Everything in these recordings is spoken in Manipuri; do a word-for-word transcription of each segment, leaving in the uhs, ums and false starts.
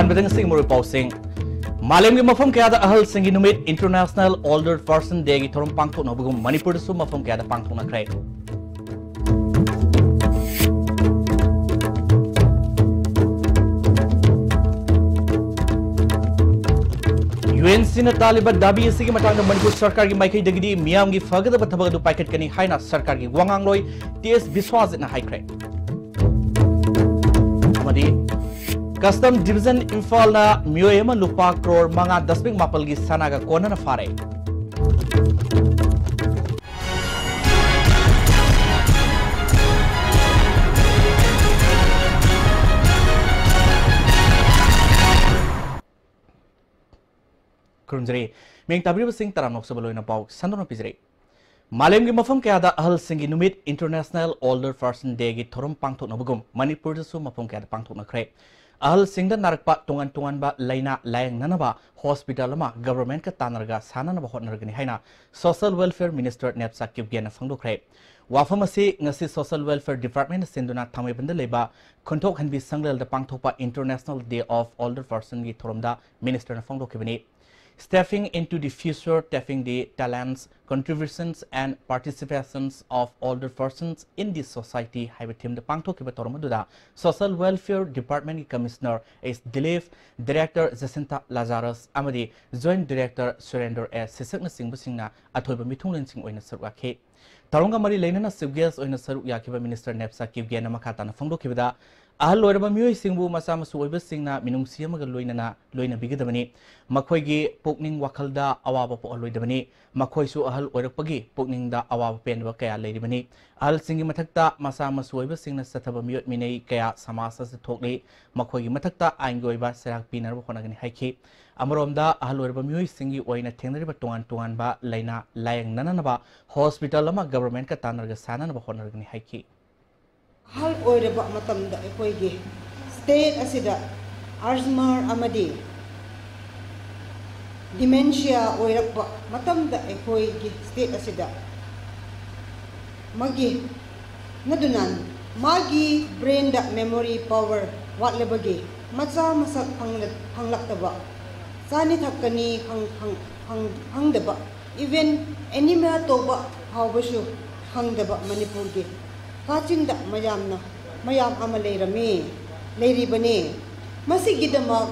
ꯃꯊꯪ ꯑꯁꯤꯒꯤ ꯃꯔꯨꯑꯣꯏꯕ ꯄꯥꯎꯁꯤꯡ꯫ ꯃꯥꯂꯦꯝꯒꯤ ꯃꯐꯝ ꯀꯌꯥꯗ ꯑꯍꯜꯁꯤꯡꯒꯤ ꯅꯨꯃꯤꯠ, International Older Person Day ꯒꯤ ꯊꯧꯔꯝ ꯄꯥꯡꯊꯣꯛꯅꯕꯒꯨꯝ ꯃꯅꯤꯄꯨꯔꯗꯁꯨ ꯃꯐꯝ ꯀꯌꯥꯗ ꯄꯥꯡꯊꯣꯛꯅꯈ꯭ꯔꯦ꯫ UNC ꯅ ꯇꯥꯜꯂꯤꯕ ꯗꯥꯕꯤ ꯑꯁꯤꯒꯤ ꯃꯇꯥꯡꯗ ꯃꯅꯤꯄꯨꯔ ꯁꯔꯀꯥꯔꯒꯤ ꯃꯥꯏꯀꯩꯗꯒꯤꯗꯤ ꯃꯤꯌꯥꯝꯒꯤ ꯐꯒꯗꯕ ꯊꯕꯛ ꯑꯗꯨ ꯄꯥꯏꯈꯠꯀꯅꯤ ꯍꯥꯏꯅ ꯁꯔꯀꯥꯔꯒꯤ ꯋꯥꯉꯥꯡꯂꯣꯏ ꯇꯤ ꯑꯦꯁ ꯕꯤꯁ꯭ꯋꯥꯖꯤꯠꯅ ꯍꯥꯏꯈ꯭ꯔꯦ꯫ ꯑꯃꯗꯤ Custom Division ꯏꯝꯐꯥꯜꯅ ꯃꯤꯑꯣꯏ ꯑꯃ ꯂꯨꯄꯥ ꯀ꯭ꯔꯣꯔ ꯃꯉꯥ ꯗꯁꯃꯤꯛ ꯃꯥꯄꯜꯒꯤ ꯁꯅꯥꯒ ꯀꯣꯟꯅꯅ ꯐꯥꯔꯦ꯫ ꯈꯨꯔꯨꯝꯖꯔꯤ꯫ ꯃꯤꯡ ꯇꯥꯕꯤꯔꯤꯕꯁꯤꯡ ꯇꯔꯥꯝꯅ ꯑꯣꯛꯆꯕ ꯂꯣꯏꯅ ꯄꯥꯎ ꯁꯟꯗꯣꯛꯅ ꯄꯤꯖꯔꯤ꯫ ꯃꯥꯂꯦꯝꯒꯤ ꯃꯐꯝ ꯀꯌꯥꯗ ꯑꯍꯜꯁꯤꯡꯒꯤ ꯅꯨꯃꯤꯠ, International Older Person Day ꯒꯤ ꯊꯧꯔꯝ ꯄꯥꯡꯊꯣꯛꯅꯕꯒꯨꯝ ꯃꯅꯤꯄꯨꯔꯗꯁꯨ ꯃꯐꯝ ꯀꯌꯥꯗ ꯄꯥꯡꯊꯣꯛꯅꯈ꯭ꯔꯦ꯫ ꯑꯍꯜꯁꯤꯡꯗ ꯅꯥꯔꯛꯄ ꯇꯣꯉꯥꯟ ꯇꯣꯉꯥꯟꯕ ꯂꯥꯏꯅꯥ ꯂꯥꯌꯦꯡꯅꯅꯕ ꯍꯣꯁꯄꯤꯇꯥꯜ ꯑꯃ ꯒꯚꯔꯟꯃꯦꯟꯠꯀ ꯇꯥꯟꯅꯔꯒ ꯁꯥꯅꯅꯕ ꯍꯣꯠꯅꯔꯒꯅꯤ ꯍꯥꯏꯅ ꯁꯣꯁꯤꯌꯦꯜ ꯋꯦꯜꯐꯤꯌꯔ ꯃꯤꯅꯤꯁꯇꯔ ꯅꯦꯞꯆꯥ ꯀꯤꯞꯒꯦꯟꯅ ꯐꯣꯡꯗꯣꯛꯈ꯭ꯔꯦ꯫ ꯋꯥꯐꯝ ꯑꯁꯤ ꯉꯁꯤ ꯁꯣꯁꯤꯌꯦꯜ ꯋꯦꯜꯐꯤꯌꯔ ꯗꯤꯄꯥꯔꯠꯃꯦꯟꯠꯅ ꯁꯤꯟꯗꯨꯅ ꯊꯥꯡꯃꯩꯕꯟꯗ ꯂꯩꯕ ꯈꯨꯟꯊꯣꯛꯍꯟꯕꯤ ꯁꯪꯂꯦꯜꯗ ꯄꯥꯡꯊꯣꯛꯄ International Day of Older Person ꯒꯤ ꯊꯧꯔꯝꯗ ꯃꯤꯅꯤꯁꯇꯔꯅ ꯐꯣꯡꯗꯣꯛꯈꯤꯕꯅꯤ꯫ Stepping into the Future, Tapping the Talents, Contributions and Participations of Older Persons in the Society ꯍꯥꯏꯕ ꯊꯤꯝꯗ ꯄꯥꯡꯊꯣꯛꯈꯤꯕ ꯊꯧꯔꯝ ꯑꯗꯨꯗ ꯁꯣꯁꯤꯌꯦꯜ ꯋꯦꯜꯐꯤꯌꯔ ꯗꯤꯄꯥꯔꯠꯃꯦꯟꯠꯀꯤ ꯀꯃꯤꯁꯅꯔ ꯑꯦꯁ ꯗꯤꯂꯤꯞ, ꯗꯤꯔꯦꯛꯇꯔ ꯖꯦꯁꯤꯟꯊꯥ ꯂꯥꯖꯥꯔꯁ ꯑꯃꯗꯤ ꯖꯣꯏꯟꯠ ꯗꯤꯔꯦꯛꯇꯔ ꯁꯨꯔꯦꯟꯗ꯭ꯔ ꯑꯦꯁ ꯁꯤꯁꯛꯅꯆꯤꯡꯕꯁꯤꯡꯅ ꯑꯊꯣꯏꯕ ꯃꯤꯊꯨꯡꯂꯦꯟꯁꯤꯡ ꯑꯣꯏꯅ ꯁꯔꯨꯛ ꯌꯥꯈꯤ꯫ ꯊꯧꯔꯝꯒ ꯃꯔꯤ ꯂꯩꯅꯅ ꯆꯤꯐ ꯒꯦꯁ꯭ꯠ ꯑꯣꯏꯅ ꯁꯔꯨꯛ ꯌꯥꯈꯤꯕ ꯃꯤꯅꯤꯁꯇꯔ ꯅꯦꯞꯆꯥ ꯀꯤꯞꯒꯦꯟꯅ ꯃꯈꯥ ꯇꯥꯅ ꯐꯣꯡꯗꯣꯛꯈꯤꯕꯗ, ꯑꯍꯜ ꯑꯣꯏꯔꯕ ꯃꯤꯑꯣꯏꯁꯤꯡꯕꯨ ꯃꯆꯥ ꯃꯁꯨ ꯑꯣꯏꯕꯁꯤꯡꯅ ꯃꯤꯅꯨꯡꯁꯤ ꯑꯃꯒ ꯂꯣꯏꯅꯅ ꯂꯣꯏꯅꯕꯤꯒꯗꯕꯅꯤ꯫ ꯃꯈꯣꯏꯒꯤ ꯄꯨꯛꯅꯤꯡ ꯋꯥꯈꯜꯗ ꯑꯋꯥꯕ ꯄꯣꯛꯍꯜꯂꯣꯏꯗꯕꯅꯤ꯫ ꯃꯈꯣꯏꯁꯨ ꯑꯍꯜ ꯑꯣꯏꯔꯛꯄꯒꯤ ꯄꯨꯛꯅꯤꯡꯗ ꯑꯋꯥꯕ ꯄꯦꯟꯗꯕ ꯀꯌꯥ ꯂꯩꯔꯤꯕꯅꯤ꯫ ꯑꯍꯜꯁꯤꯡꯒꯤ ꯃꯊꯛꯇ ꯃꯆꯥ ꯃꯁꯨ ꯑꯣꯏꯕꯁꯤꯡꯅ ꯆꯠꯊꯕ ꯃꯤꯑꯣꯠ ꯃꯤꯅꯩ ꯀꯌꯥ ꯁꯃꯥꯖ ꯑꯁꯤꯗ ꯊꯣꯛꯂꯤ꯫ ꯃꯈꯣꯏꯒꯤ ꯃꯊꯛꯇ ꯑꯥꯏꯟꯒꯤ ꯑꯣꯏꯕ ꯆꯩꯔꯥꯛ ꯄꯤꯅꯅꯕ ꯍꯣꯠꯅꯒꯅꯤ ꯍꯥꯏꯈꯤ꯫ ꯑꯃꯔꯣꯝꯗ, ꯑꯍꯜ ꯑꯣꯏꯔꯕ ꯃꯤꯑꯣꯏꯁꯤꯡꯒꯤ ꯑꯣꯏꯅ ꯊꯦꯡꯅꯔꯤꯕ ꯇꯣꯉꯥꯟ ꯇꯣꯉꯥꯟꯕ ꯂꯥꯏꯅꯥ ꯂꯥꯌꯦꯡꯅꯅꯕ ꯍꯣꯁꯄꯤꯇꯥꯜ ꯑꯃ ꯒꯚꯔꯟꯃꯦꯟꯠꯀ ꯇꯥꯟꯅꯔꯒ ꯁꯥꯅꯅꯕ ꯍꯣꯠꯅꯔꯒꯅꯤ ꯍꯥꯏꯈꯤ꯫ ꯑꯍꯜ ꯑꯣꯏꯔꯕ ꯃꯇꯝꯗ ꯑꯩꯈꯣꯏꯒꯤ ꯁ꯭ꯇꯦꯠ ꯑꯁꯤꯗ ꯑꯜꯖꯃꯔ ꯑꯃꯗꯤ ꯗꯤꯃꯦꯟꯁꯤꯌꯥ ꯑꯣꯏꯔꯛꯄ ꯃꯇꯝꯗ ꯑꯩꯈꯣꯏꯒꯤ ꯁ꯭ꯇꯦꯠ ꯑꯁꯤꯗ ꯃꯥꯒꯤ ꯅꯗꯨꯅ ꯃꯥꯒꯤ ꯕ꯭ꯔꯦꯟꯗ ꯃꯦꯃꯣꯔꯤ ꯄꯥꯋꯔ ꯋꯥꯠꯂꯕꯒꯤ ꯃꯆꯥ ꯃꯁꯛ ꯐꯪꯂ- ꯐꯪꯂꯛꯇꯕ, ꯆꯥꯅꯤ ꯊꯛꯀꯅꯤ ꯈꯪ- ꯈꯪ- ꯈꯪ- ꯈꯪꯗꯕ, even anemia ꯇꯧꯕ ꯐꯥꯎꯕꯁꯨ ꯈꯪꯗꯕ ꯃꯅꯤꯄꯨꯔꯒꯤ ꯀꯥꯆꯤꯟꯗ ꯃꯌꯥꯝꯅ ꯃꯌꯥꯝ ꯑꯃ ꯂꯩꯔꯝꯃꯤ, ꯂꯩꯔꯤꯕꯅꯤ꯫ ꯃꯁꯤꯒꯤꯗꯃꯛ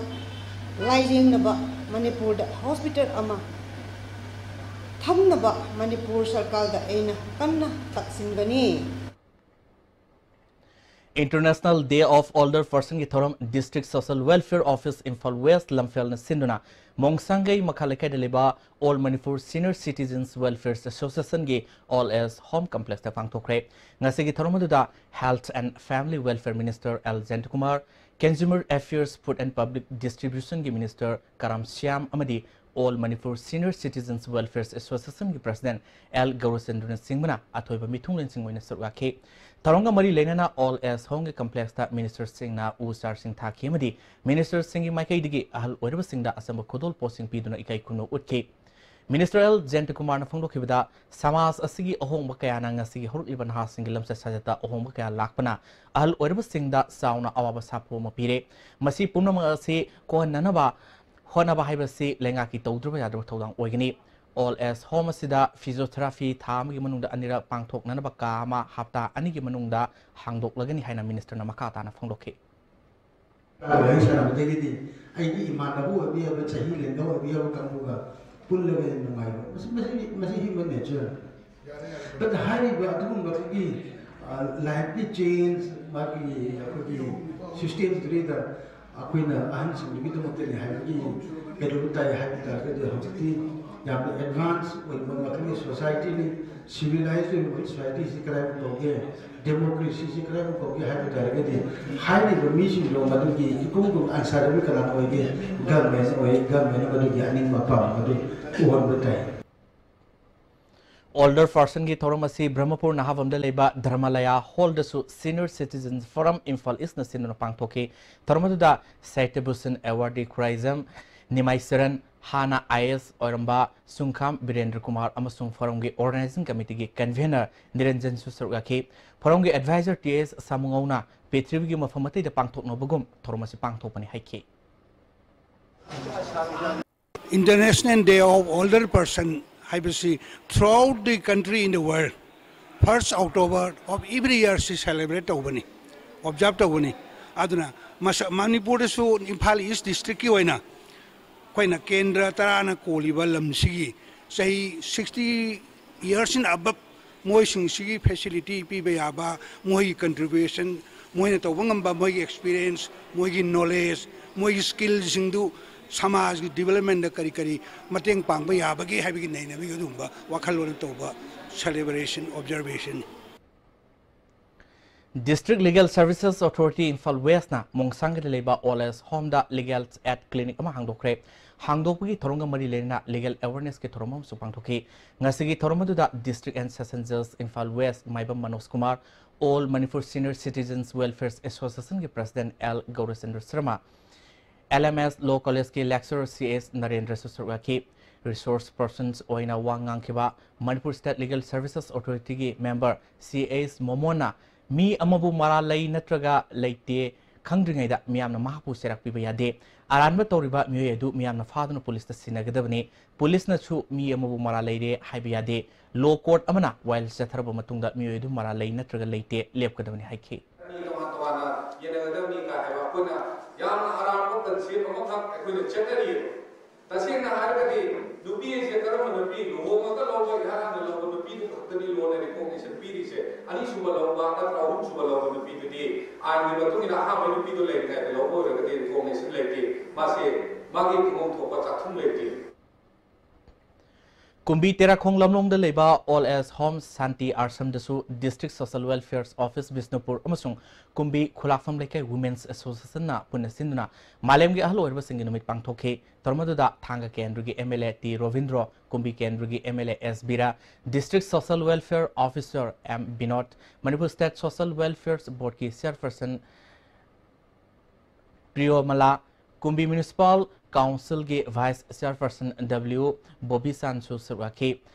ꯂꯥꯏꯌꯦꯡꯅꯕ ꯃꯅꯤꯄꯨꯔꯗ ꯍꯣꯁꯄꯤꯇꯥꯜ ꯑꯃ ꯊꯝꯅꯕ ꯃꯅꯤꯄꯨꯔ ꯁꯔꯀꯥꯔꯗ ꯑꯩꯅ ꯀꯟꯅ ꯇꯛꯁꯤꯟꯒꯅꯤ꯫ International Day of Older Personꯒꯤ ꯊꯧꯔꯝ District Social Welfare Office, Imphal West, ꯂꯝꯐꯦꯜꯅ ꯁꯤꯟꯗꯨꯅ ꯃꯣꯡꯁꯥꯡꯒꯩ ꯃꯈꯥ ꯂꯩꯀꯥꯏꯗ ꯂꯩꯕ All Manipur Senior Citizens Welfare Associationꯒꯤ Old Age Home Complexꯇ ꯄꯥꯡꯊꯣꯛꯈ꯭ꯔꯦ꯫ ꯉꯁꯤꯒꯤ ꯊꯧꯔꯝ ꯑꯗꯨꯗ Health and Family Welfare Minister L ꯖꯌꯟꯇꯀꯨꯃꯥꯔ, Consumer Affairs, Food and Public Distributionꯒꯤ Minister ꯀꯔꯥꯝ ꯁ꯭ꯌꯥꯝ ꯑꯃꯗꯤ All Manipur Senior Citizens Welfare Associationꯒꯤ President ꯑꯦꯜ ꯒꯧꯔꯆꯟꯗ꯭ꯔꯅꯆꯤꯡꯕꯅ ꯑꯊꯣꯏꯕ ꯃꯤꯊꯨꯡꯂꯦꯟꯁꯤꯡ ꯑꯣꯏꯅ ꯁꯔꯨꯛ ꯌꯥꯈꯤ꯫ ꯊꯧꯔꯝꯒ ꯃꯔꯤ ꯂꯩꯅꯅ Old Age Homeꯒꯤ complexꯇ ministerꯁꯤꯡꯅ ꯎ ꯆꯥꯔꯁꯤꯡ ꯊꯥꯈꯤ ꯑꯃꯗꯤ ministerꯁꯤꯡꯒꯤ ꯃꯥꯏꯀꯩꯗꯒꯤ ꯑꯍꯜ ꯑꯣꯏꯔꯕꯁꯤꯡꯗ ꯑꯆꯝꯕ ꯈꯨꯗꯣꯜ ꯄꯣꯠꯁꯤꯡ ꯄꯤꯗꯨꯅ ꯏꯀꯥꯏ ꯈꯨꯝꯅꯧ ꯎꯠꯈꯤ꯫ Minister ꯑꯦꯜ ꯖꯌꯟꯇꯀꯨꯃꯥꯔꯅ ꯐꯣꯡꯗꯣꯛꯈꯤꯕꯗ, ꯁꯃꯥꯖ ꯑꯁꯤꯒꯤ ꯑꯍꯣꯡꯕ ꯀꯌꯥꯅ ꯉꯁꯤꯒꯤ ꯍꯧꯔꯛꯂꯤꯕ ꯅꯍꯥꯁꯤꯡꯒꯤ ꯂꯝꯆꯠ ꯁꯥꯖꯠꯇ ꯑꯍꯣꯡꯕ ꯀꯌꯥ ꯂꯥꯛꯄꯅ ꯑꯍꯜ ꯑꯣꯏꯔꯕꯁꯤꯡꯗ ꯆꯥꯎꯅ ꯑꯋꯥꯕ ꯁꯥꯐꯨ ꯑꯃ ꯄꯤꯔꯦ꯫ ꯃꯁꯤ ꯄꯨꯝꯅꯃꯛ ꯑꯁꯤ ꯀꯣꯛꯍꯟꯅꯅꯕ ꯍꯣꯠꯅꯕ ꯍꯥꯏꯕꯁꯤ ꯂꯩꯉꯥꯛꯀꯤ ꯇꯧꯗ꯭ꯔꯕ ꯌꯥꯗ꯭ꯔꯕ ꯊꯧꯗꯥꯡ ꯑꯣꯏꯒꯅꯤ꯫ Old Age Home ꯑꯁꯤꯗ physiotherapy ꯊꯥ ꯑꯃꯒꯤ ꯃꯅꯨꯡꯗ ꯑꯅꯤꯔꯛ ꯄꯥꯡꯊꯣꯛꯅꯅꯕ ꯀꯥ ꯑꯃ ꯍꯞꯇꯥ ꯑꯅꯤꯒꯤ ꯃꯅꯨꯡꯗ ꯍꯥꯡꯗꯣꯛꯂꯒꯅꯤ ꯍꯥꯏꯅ ministerꯅ ꯃꯈꯥ ꯇꯥꯅ ꯐꯣꯡꯗꯣꯛꯈꯤ꯫ ꯋꯥꯔꯤ ꯁꯥꯟꯅꯕꯗꯒꯤꯗꯤ ꯑꯩꯒꯤ ꯏꯃꯥꯟꯅꯕ ꯑꯣꯏꯕ ꯌꯥꯕ, ꯆꯍꯤ ꯂꯦꯡꯒꯥ ꯑꯣꯏꯕ ꯌꯥꯕ ꯀꯥꯡꯕꯨꯒ ꯄꯨꯜꯂꯒ ꯍꯦꯟꯅ ꯅꯨꯡꯉꯥꯏꯕ꯫ ꯃꯁꯤ, ꯃꯁꯤ, ꯃꯁꯤ human nature꯫ But ꯍꯥꯏꯔꯤꯕ ꯑꯗꯨꯒꯨꯝꯕ ꯑꯩꯈꯣꯏꯒꯤ, ꯑ, lifeꯀꯤ change, ꯃꯥꯒꯤ ꯑꯩꯈꯣꯏꯒꯤ systemꯗꯨꯗꯩꯗ ꯑꯩꯈꯣꯏꯅ ꯑꯍꯟꯁꯤꯡꯗꯨꯒꯤꯗꯃꯛꯇꯅꯤ ꯍꯥꯏꯕꯒꯤ ꯀꯩꯅꯣ ꯇꯥꯏ ꯍꯥꯏꯕ ꯇꯥꯔꯒꯗꯤ ꯍꯧꯖꯤꯛꯇꯤ ꯌꯥꯝꯅ advance ꯑꯣꯏꯕ ꯃꯈꯜꯒꯤ societyꯅꯤ꯫ Civilized ꯑꯣꯏꯕ societyꯁꯤ ꯀꯗꯥꯏꯕꯨ ꯀꯧꯒꯦ, democracyꯁꯤ ꯀꯗꯥꯏꯕꯨ ꯀꯧꯒꯦ ꯍꯥꯏꯕ ꯇꯥꯔꯒꯗꯤ ꯍꯥꯏꯔꯤꯕ ꯃꯤꯁꯤꯡꯗꯣ ꯃꯗꯨꯒꯤ ꯏꯄꯨꯡ ꯀꯨꯝ answerable ꯀꯅꯥꯅ ꯑꯣꯏꯒꯦ? Government ꯑꯣꯏ꯫ Government ꯃꯗꯨꯒꯤ ꯑꯅꯤꯡꯕ ꯑꯄꯥꯝꯕ ꯃꯗꯨ ꯎꯍꯟꯕ ꯇꯥꯏ꯫ Older Personꯒꯤ ꯊꯧꯔꯝ ꯑꯁꯤ ꯕ꯭ꯔꯍꯃꯄꯨꯔ ꯅꯍꯥꯚꯝꯗ ꯂꯩꯕ ꯙꯔꯃꯂꯌꯥ Hallꯗꯁꯨ Senior Citizens Forum Imphal Eastꯅ ꯁꯤꯟꯗꯨꯅ ꯄꯥꯡꯊꯣꯛꯈꯤ꯫ ꯊꯧꯔꯝ ꯑꯗꯨꯗ ꯁꯥꯍꯤꯇ꯭ꯌ ꯚꯨꯁꯟ awardee ꯈꯨꯔꯥꯏꯖꯝ ꯅꯤꯃꯥꯏ ꯆꯔꯟ, ꯍꯥꯟꯅ ꯑꯥꯏ ꯑꯦ ꯑꯦꯁ ꯑꯣꯏꯔꯝꯕ ꯁꯨꯡꯈꯥꯝ ꯕꯤꯔꯦꯟꯗ꯭ꯔ ꯀꯨꯃꯥꯔ ꯑꯃꯁꯨꯡ ꯐꯣꯔꯝꯒꯤ ꯑꯣꯔꯒꯅꯥꯏꯖꯤꯡ ꯀꯃꯤꯇꯤꯒꯤ ꯀꯟꯚꯦꯅꯔ ꯅꯤꯔꯟꯖꯟꯁꯨ ꯁꯔꯨꯛ ꯌꯥꯈꯤ꯫ ꯐꯣꯔꯝꯒꯤ ꯑꯦꯗꯚꯥꯏꯖꯔ ꯇꯤ ꯑꯦꯁ ꯁꯥꯃꯨꯉꯧꯅ ꯄ꯭ꯔꯤꯊꯤꯕꯤꯒꯤ ꯃꯐꯝ ꯑꯇꯩꯗ ꯄꯥꯡꯊꯣꯛꯅꯕꯒꯨꯝ ꯊꯧꯔꯝ ꯑꯁꯤ ꯄꯥꯡꯊꯣꯛꯄꯅꯤ ꯍꯥꯏꯈꯤ꯫ International Day of Older Person ꯍꯥꯏꯕꯁꯤ throughout the country, in the world, first October of every year ꯁꯤ celebrate ꯇꯧꯕꯅꯤ, observe ꯇꯧꯕꯅꯤ꯫ ꯑꯗꯨꯅ ꯃꯁ- ꯃꯅꯤꯄꯨꯔꯗꯁꯨ ꯏꯝꯐꯥꯜ ꯏꯁ ꯗꯤꯁꯇ꯭ꯔꯤꯛꯀꯤ ꯑꯣꯏꯅ ꯑꯩꯈꯣꯏꯅ ꯀꯦꯟꯗ꯭ꯔ ꯇꯔꯥꯅ ꯀꯣꯜꯂꯤꯕ ꯂꯝꯁꯤꯒꯤ ꯆꯍꯤ sixty years and above ꯃꯣꯏꯁꯤꯡꯁꯤꯒꯤ facility ꯄꯤꯕ ꯌꯥꯕ, ꯃꯣꯏꯒꯤ contribution, ꯃꯣꯏꯅ ꯇꯧꯕ ꯉꯝꯕ, ꯃꯣꯏꯒꯤ experience, ꯃꯣꯏꯒꯤ knowledge, ꯃꯣꯏꯒꯤ skillꯁꯤꯡꯗꯨ ꯁꯃꯥꯖꯒꯤ developmentꯇ ꯀꯔꯤ ꯀꯔꯤ ꯃꯇꯦꯡ ꯄꯥꯡꯕ ꯌꯥꯕꯒꯦ ꯍꯥꯏꯕꯒꯤ ꯅꯩꯅꯕꯒꯤ ꯑꯗꯨꯒꯨꯝꯕ ꯋꯥꯈꯜꯂꯣꯟ ꯇꯧꯕ celebration, observation꯫ District Legal Services Authority Imphal Westꯅ ꯃꯣꯡꯁꯥꯡꯒꯤꯗ ꯂꯩꯕ Old Age Homeꯗ Legal Aid Clinic ꯑꯃ ꯍꯥꯡꯗꯣꯛꯈ꯭ꯔꯦ꯫ ꯍꯥꯡꯗꯣꯛꯄꯒꯤ ꯊꯧꯔꯝꯒ ꯃꯔꯤ ꯂꯩꯅꯅ legal awarenessꯀꯤ ꯊꯧꯔꯝ ꯑꯃꯁꯨ ꯄꯥꯡꯊꯣꯛꯈꯤ꯫ ꯉꯁꯤꯒꯤ ꯊꯧꯔꯝ ꯑꯗꯨꯗ District and Session Judge Imphal West Maibam Manoj Kumar, All Manipur Senior Citizens Welfare Associationꯒꯤ President L Gourachandra Sharma, L M S Law Collegeꯀꯤ lecturer ꯁꯤ ꯑꯦꯁ ꯅꯔꯦꯟꯗ꯭ꯔꯁꯨ ꯁꯔꯨꯛ ꯌꯥꯈꯤ꯫ Resource persons ꯑꯣꯏꯅ ꯋꯥ ꯉꯥꯡꯈꯤꯕ Manipur State Legal Services Authorityꯒꯤ member C S ꯃꯣꯃꯣꯟꯅ ꯃꯤ ꯑꯃꯕꯨ ꯃꯔꯥꯜ ꯂꯩ ꯅꯠꯇ꯭ꯔꯒ ꯂꯩꯇꯦ ꯈꯪꯗ꯭ꯔꯤꯉꯩꯗ ꯃꯤꯌꯥꯝꯅ ꯃꯍꯥꯛꯄꯨ ꯆꯩꯔꯥꯛ ꯄꯤꯕ ꯌꯥꯗꯦ꯫ ꯑꯔꯥꯟꯕ ꯇꯧꯔꯤꯕ ꯃꯤꯑꯣꯏ ꯑꯗꯨ ꯃꯤꯌꯥꯝꯅ ꯐꯥꯗꯨꯅ ꯄꯨꯂꯤꯁꯇ ꯁꯤꯟꯅꯒꯗꯕꯅꯤ꯫ ꯄꯨꯂꯤꯁꯅꯁꯨ ꯃꯤ ꯑꯃꯕꯨ ꯃꯔꯥꯜ ꯂꯩꯔꯦ ꯍꯥꯏꯕ ꯌꯥꯗꯦ꯫ Law court ꯑꯃꯅ ꯋꯥꯌꯦꯜ ꯆꯠꯊꯔꯕ ꯃꯇꯨꯡꯗ ꯃꯤꯑꯣꯏ ꯑꯗꯨ ꯃꯔꯥꯜ ꯂꯩ ꯅꯠꯇ꯭ꯔꯒ ꯂꯩꯇꯦ ꯂꯦꯞꯀꯗꯕꯅꯤ ꯍꯥꯏꯈꯤ꯫ ꯑꯅꯤ ꯇꯣꯉꯥꯟ ꯇꯣꯉꯥꯟꯅ ꯌꯦꯟꯅꯒꯗꯕꯅꯤ ꯀꯥꯏ ꯍꯥꯏꯕ ꯑꯩꯈꯣꯏꯅ ꯌꯥꯝꯅ ꯑꯔꯥꯟꯕ concept ꯑꯃꯈꯛ ꯑꯩꯈꯣꯏꯅ ꯆꯠꯅꯔꯤꯌꯦ꯫ ꯇꯁꯦꯡꯅ ꯍꯥꯏꯔꯒꯗꯤ ꯅꯨꯄꯤ ꯑꯁꯦ ꯀꯔꯝꯕ ꯅꯨꯄꯤ, ꯂꯨꯍꯣꯡꯉꯒ ꯂꯧꯕ, ꯏꯍꯥꯟ ꯍꯥꯟꯅ ꯂꯧꯕ ꯅꯨꯄꯤꯗꯨ ꯈꯛꯇꯅꯤ law ꯅ recognition ꯄꯤꯔꯤꯁꯦ꯫ ꯑꯅꯤꯁꯨꯕ ꯂꯧꯕ ꯅꯠꯇ꯭ꯔꯒ ꯑꯍꯨꯝꯁꯨꯕ ꯂꯧꯕ ꯅꯨꯄꯤꯗꯨꯗꯤ ꯑꯥꯏꯟꯒꯤ ꯃꯇꯨꯡ ꯏꯟꯅ ꯑꯍꯥꯟꯕ ꯅꯨꯄꯤꯗꯨ ꯂꯩꯔꯤꯉꯩꯗ ꯂꯧꯕ ꯑꯣꯏꯔꯒꯗꯤ recognition ꯂꯩꯇꯦ꯫ ꯃꯥꯁꯦ ꯃꯥꯒꯤ ꯐꯪꯐꯝ ꯊꯣꯛꯄ ꯆꯥꯛꯊꯨꯡ ꯂꯩꯇꯦ꯫ ꯀꯨꯝꯕꯤ ꯇꯦꯔꯥꯈꯣꯡ ꯂꯝꯂꯣꯡꯗ ꯂꯩꯕ Old Age Home ꯁꯥꯟꯇꯤ ꯑꯥꯁ꯭ꯔꯝꯗꯁꯨ District Social Welfare Office Bishnupur ꯑꯃꯁꯨꯡ ꯀꯨꯝꯕꯤ ꯈꯨꯂꯥꯛꯐꯝ ꯂꯩꯀꯥꯏ Women's Associationꯅ ꯄꯨꯟꯅ ꯁꯤꯟꯗꯨꯅ ꯃꯥꯂꯦꯝꯒꯤ ꯑꯍꯜ ꯑꯣꯏꯔꯕꯁꯤꯡꯒꯤ ꯅꯨꯃꯤꯠ ꯄꯥꯡꯊꯣꯛꯈꯤ꯫ ꯊꯧꯔꯝ ꯑꯗꯨꯗ ꯊꯥꯡꯒ ꯀꯦꯟꯗ꯭ꯔꯒꯤ M L A T Robindro, Kumbi ꯀꯦꯟꯗ꯭ꯔꯒꯤ M L A S Bira, District Social Welfare Officer M Binod, Manipur State Social Welfare Boardꯀꯤ chairperson ꯄ꯭ꯔꯤꯌꯣꯃꯂꯥ, ꯀꯨꯝꯕꯤ Municipal Councilꯒꯤ Vice Chairperson W ꯕꯣꯕꯤꯆꯥꯟꯁꯨ ꯁꯔꯨꯛ ꯌꯥꯈꯤ꯫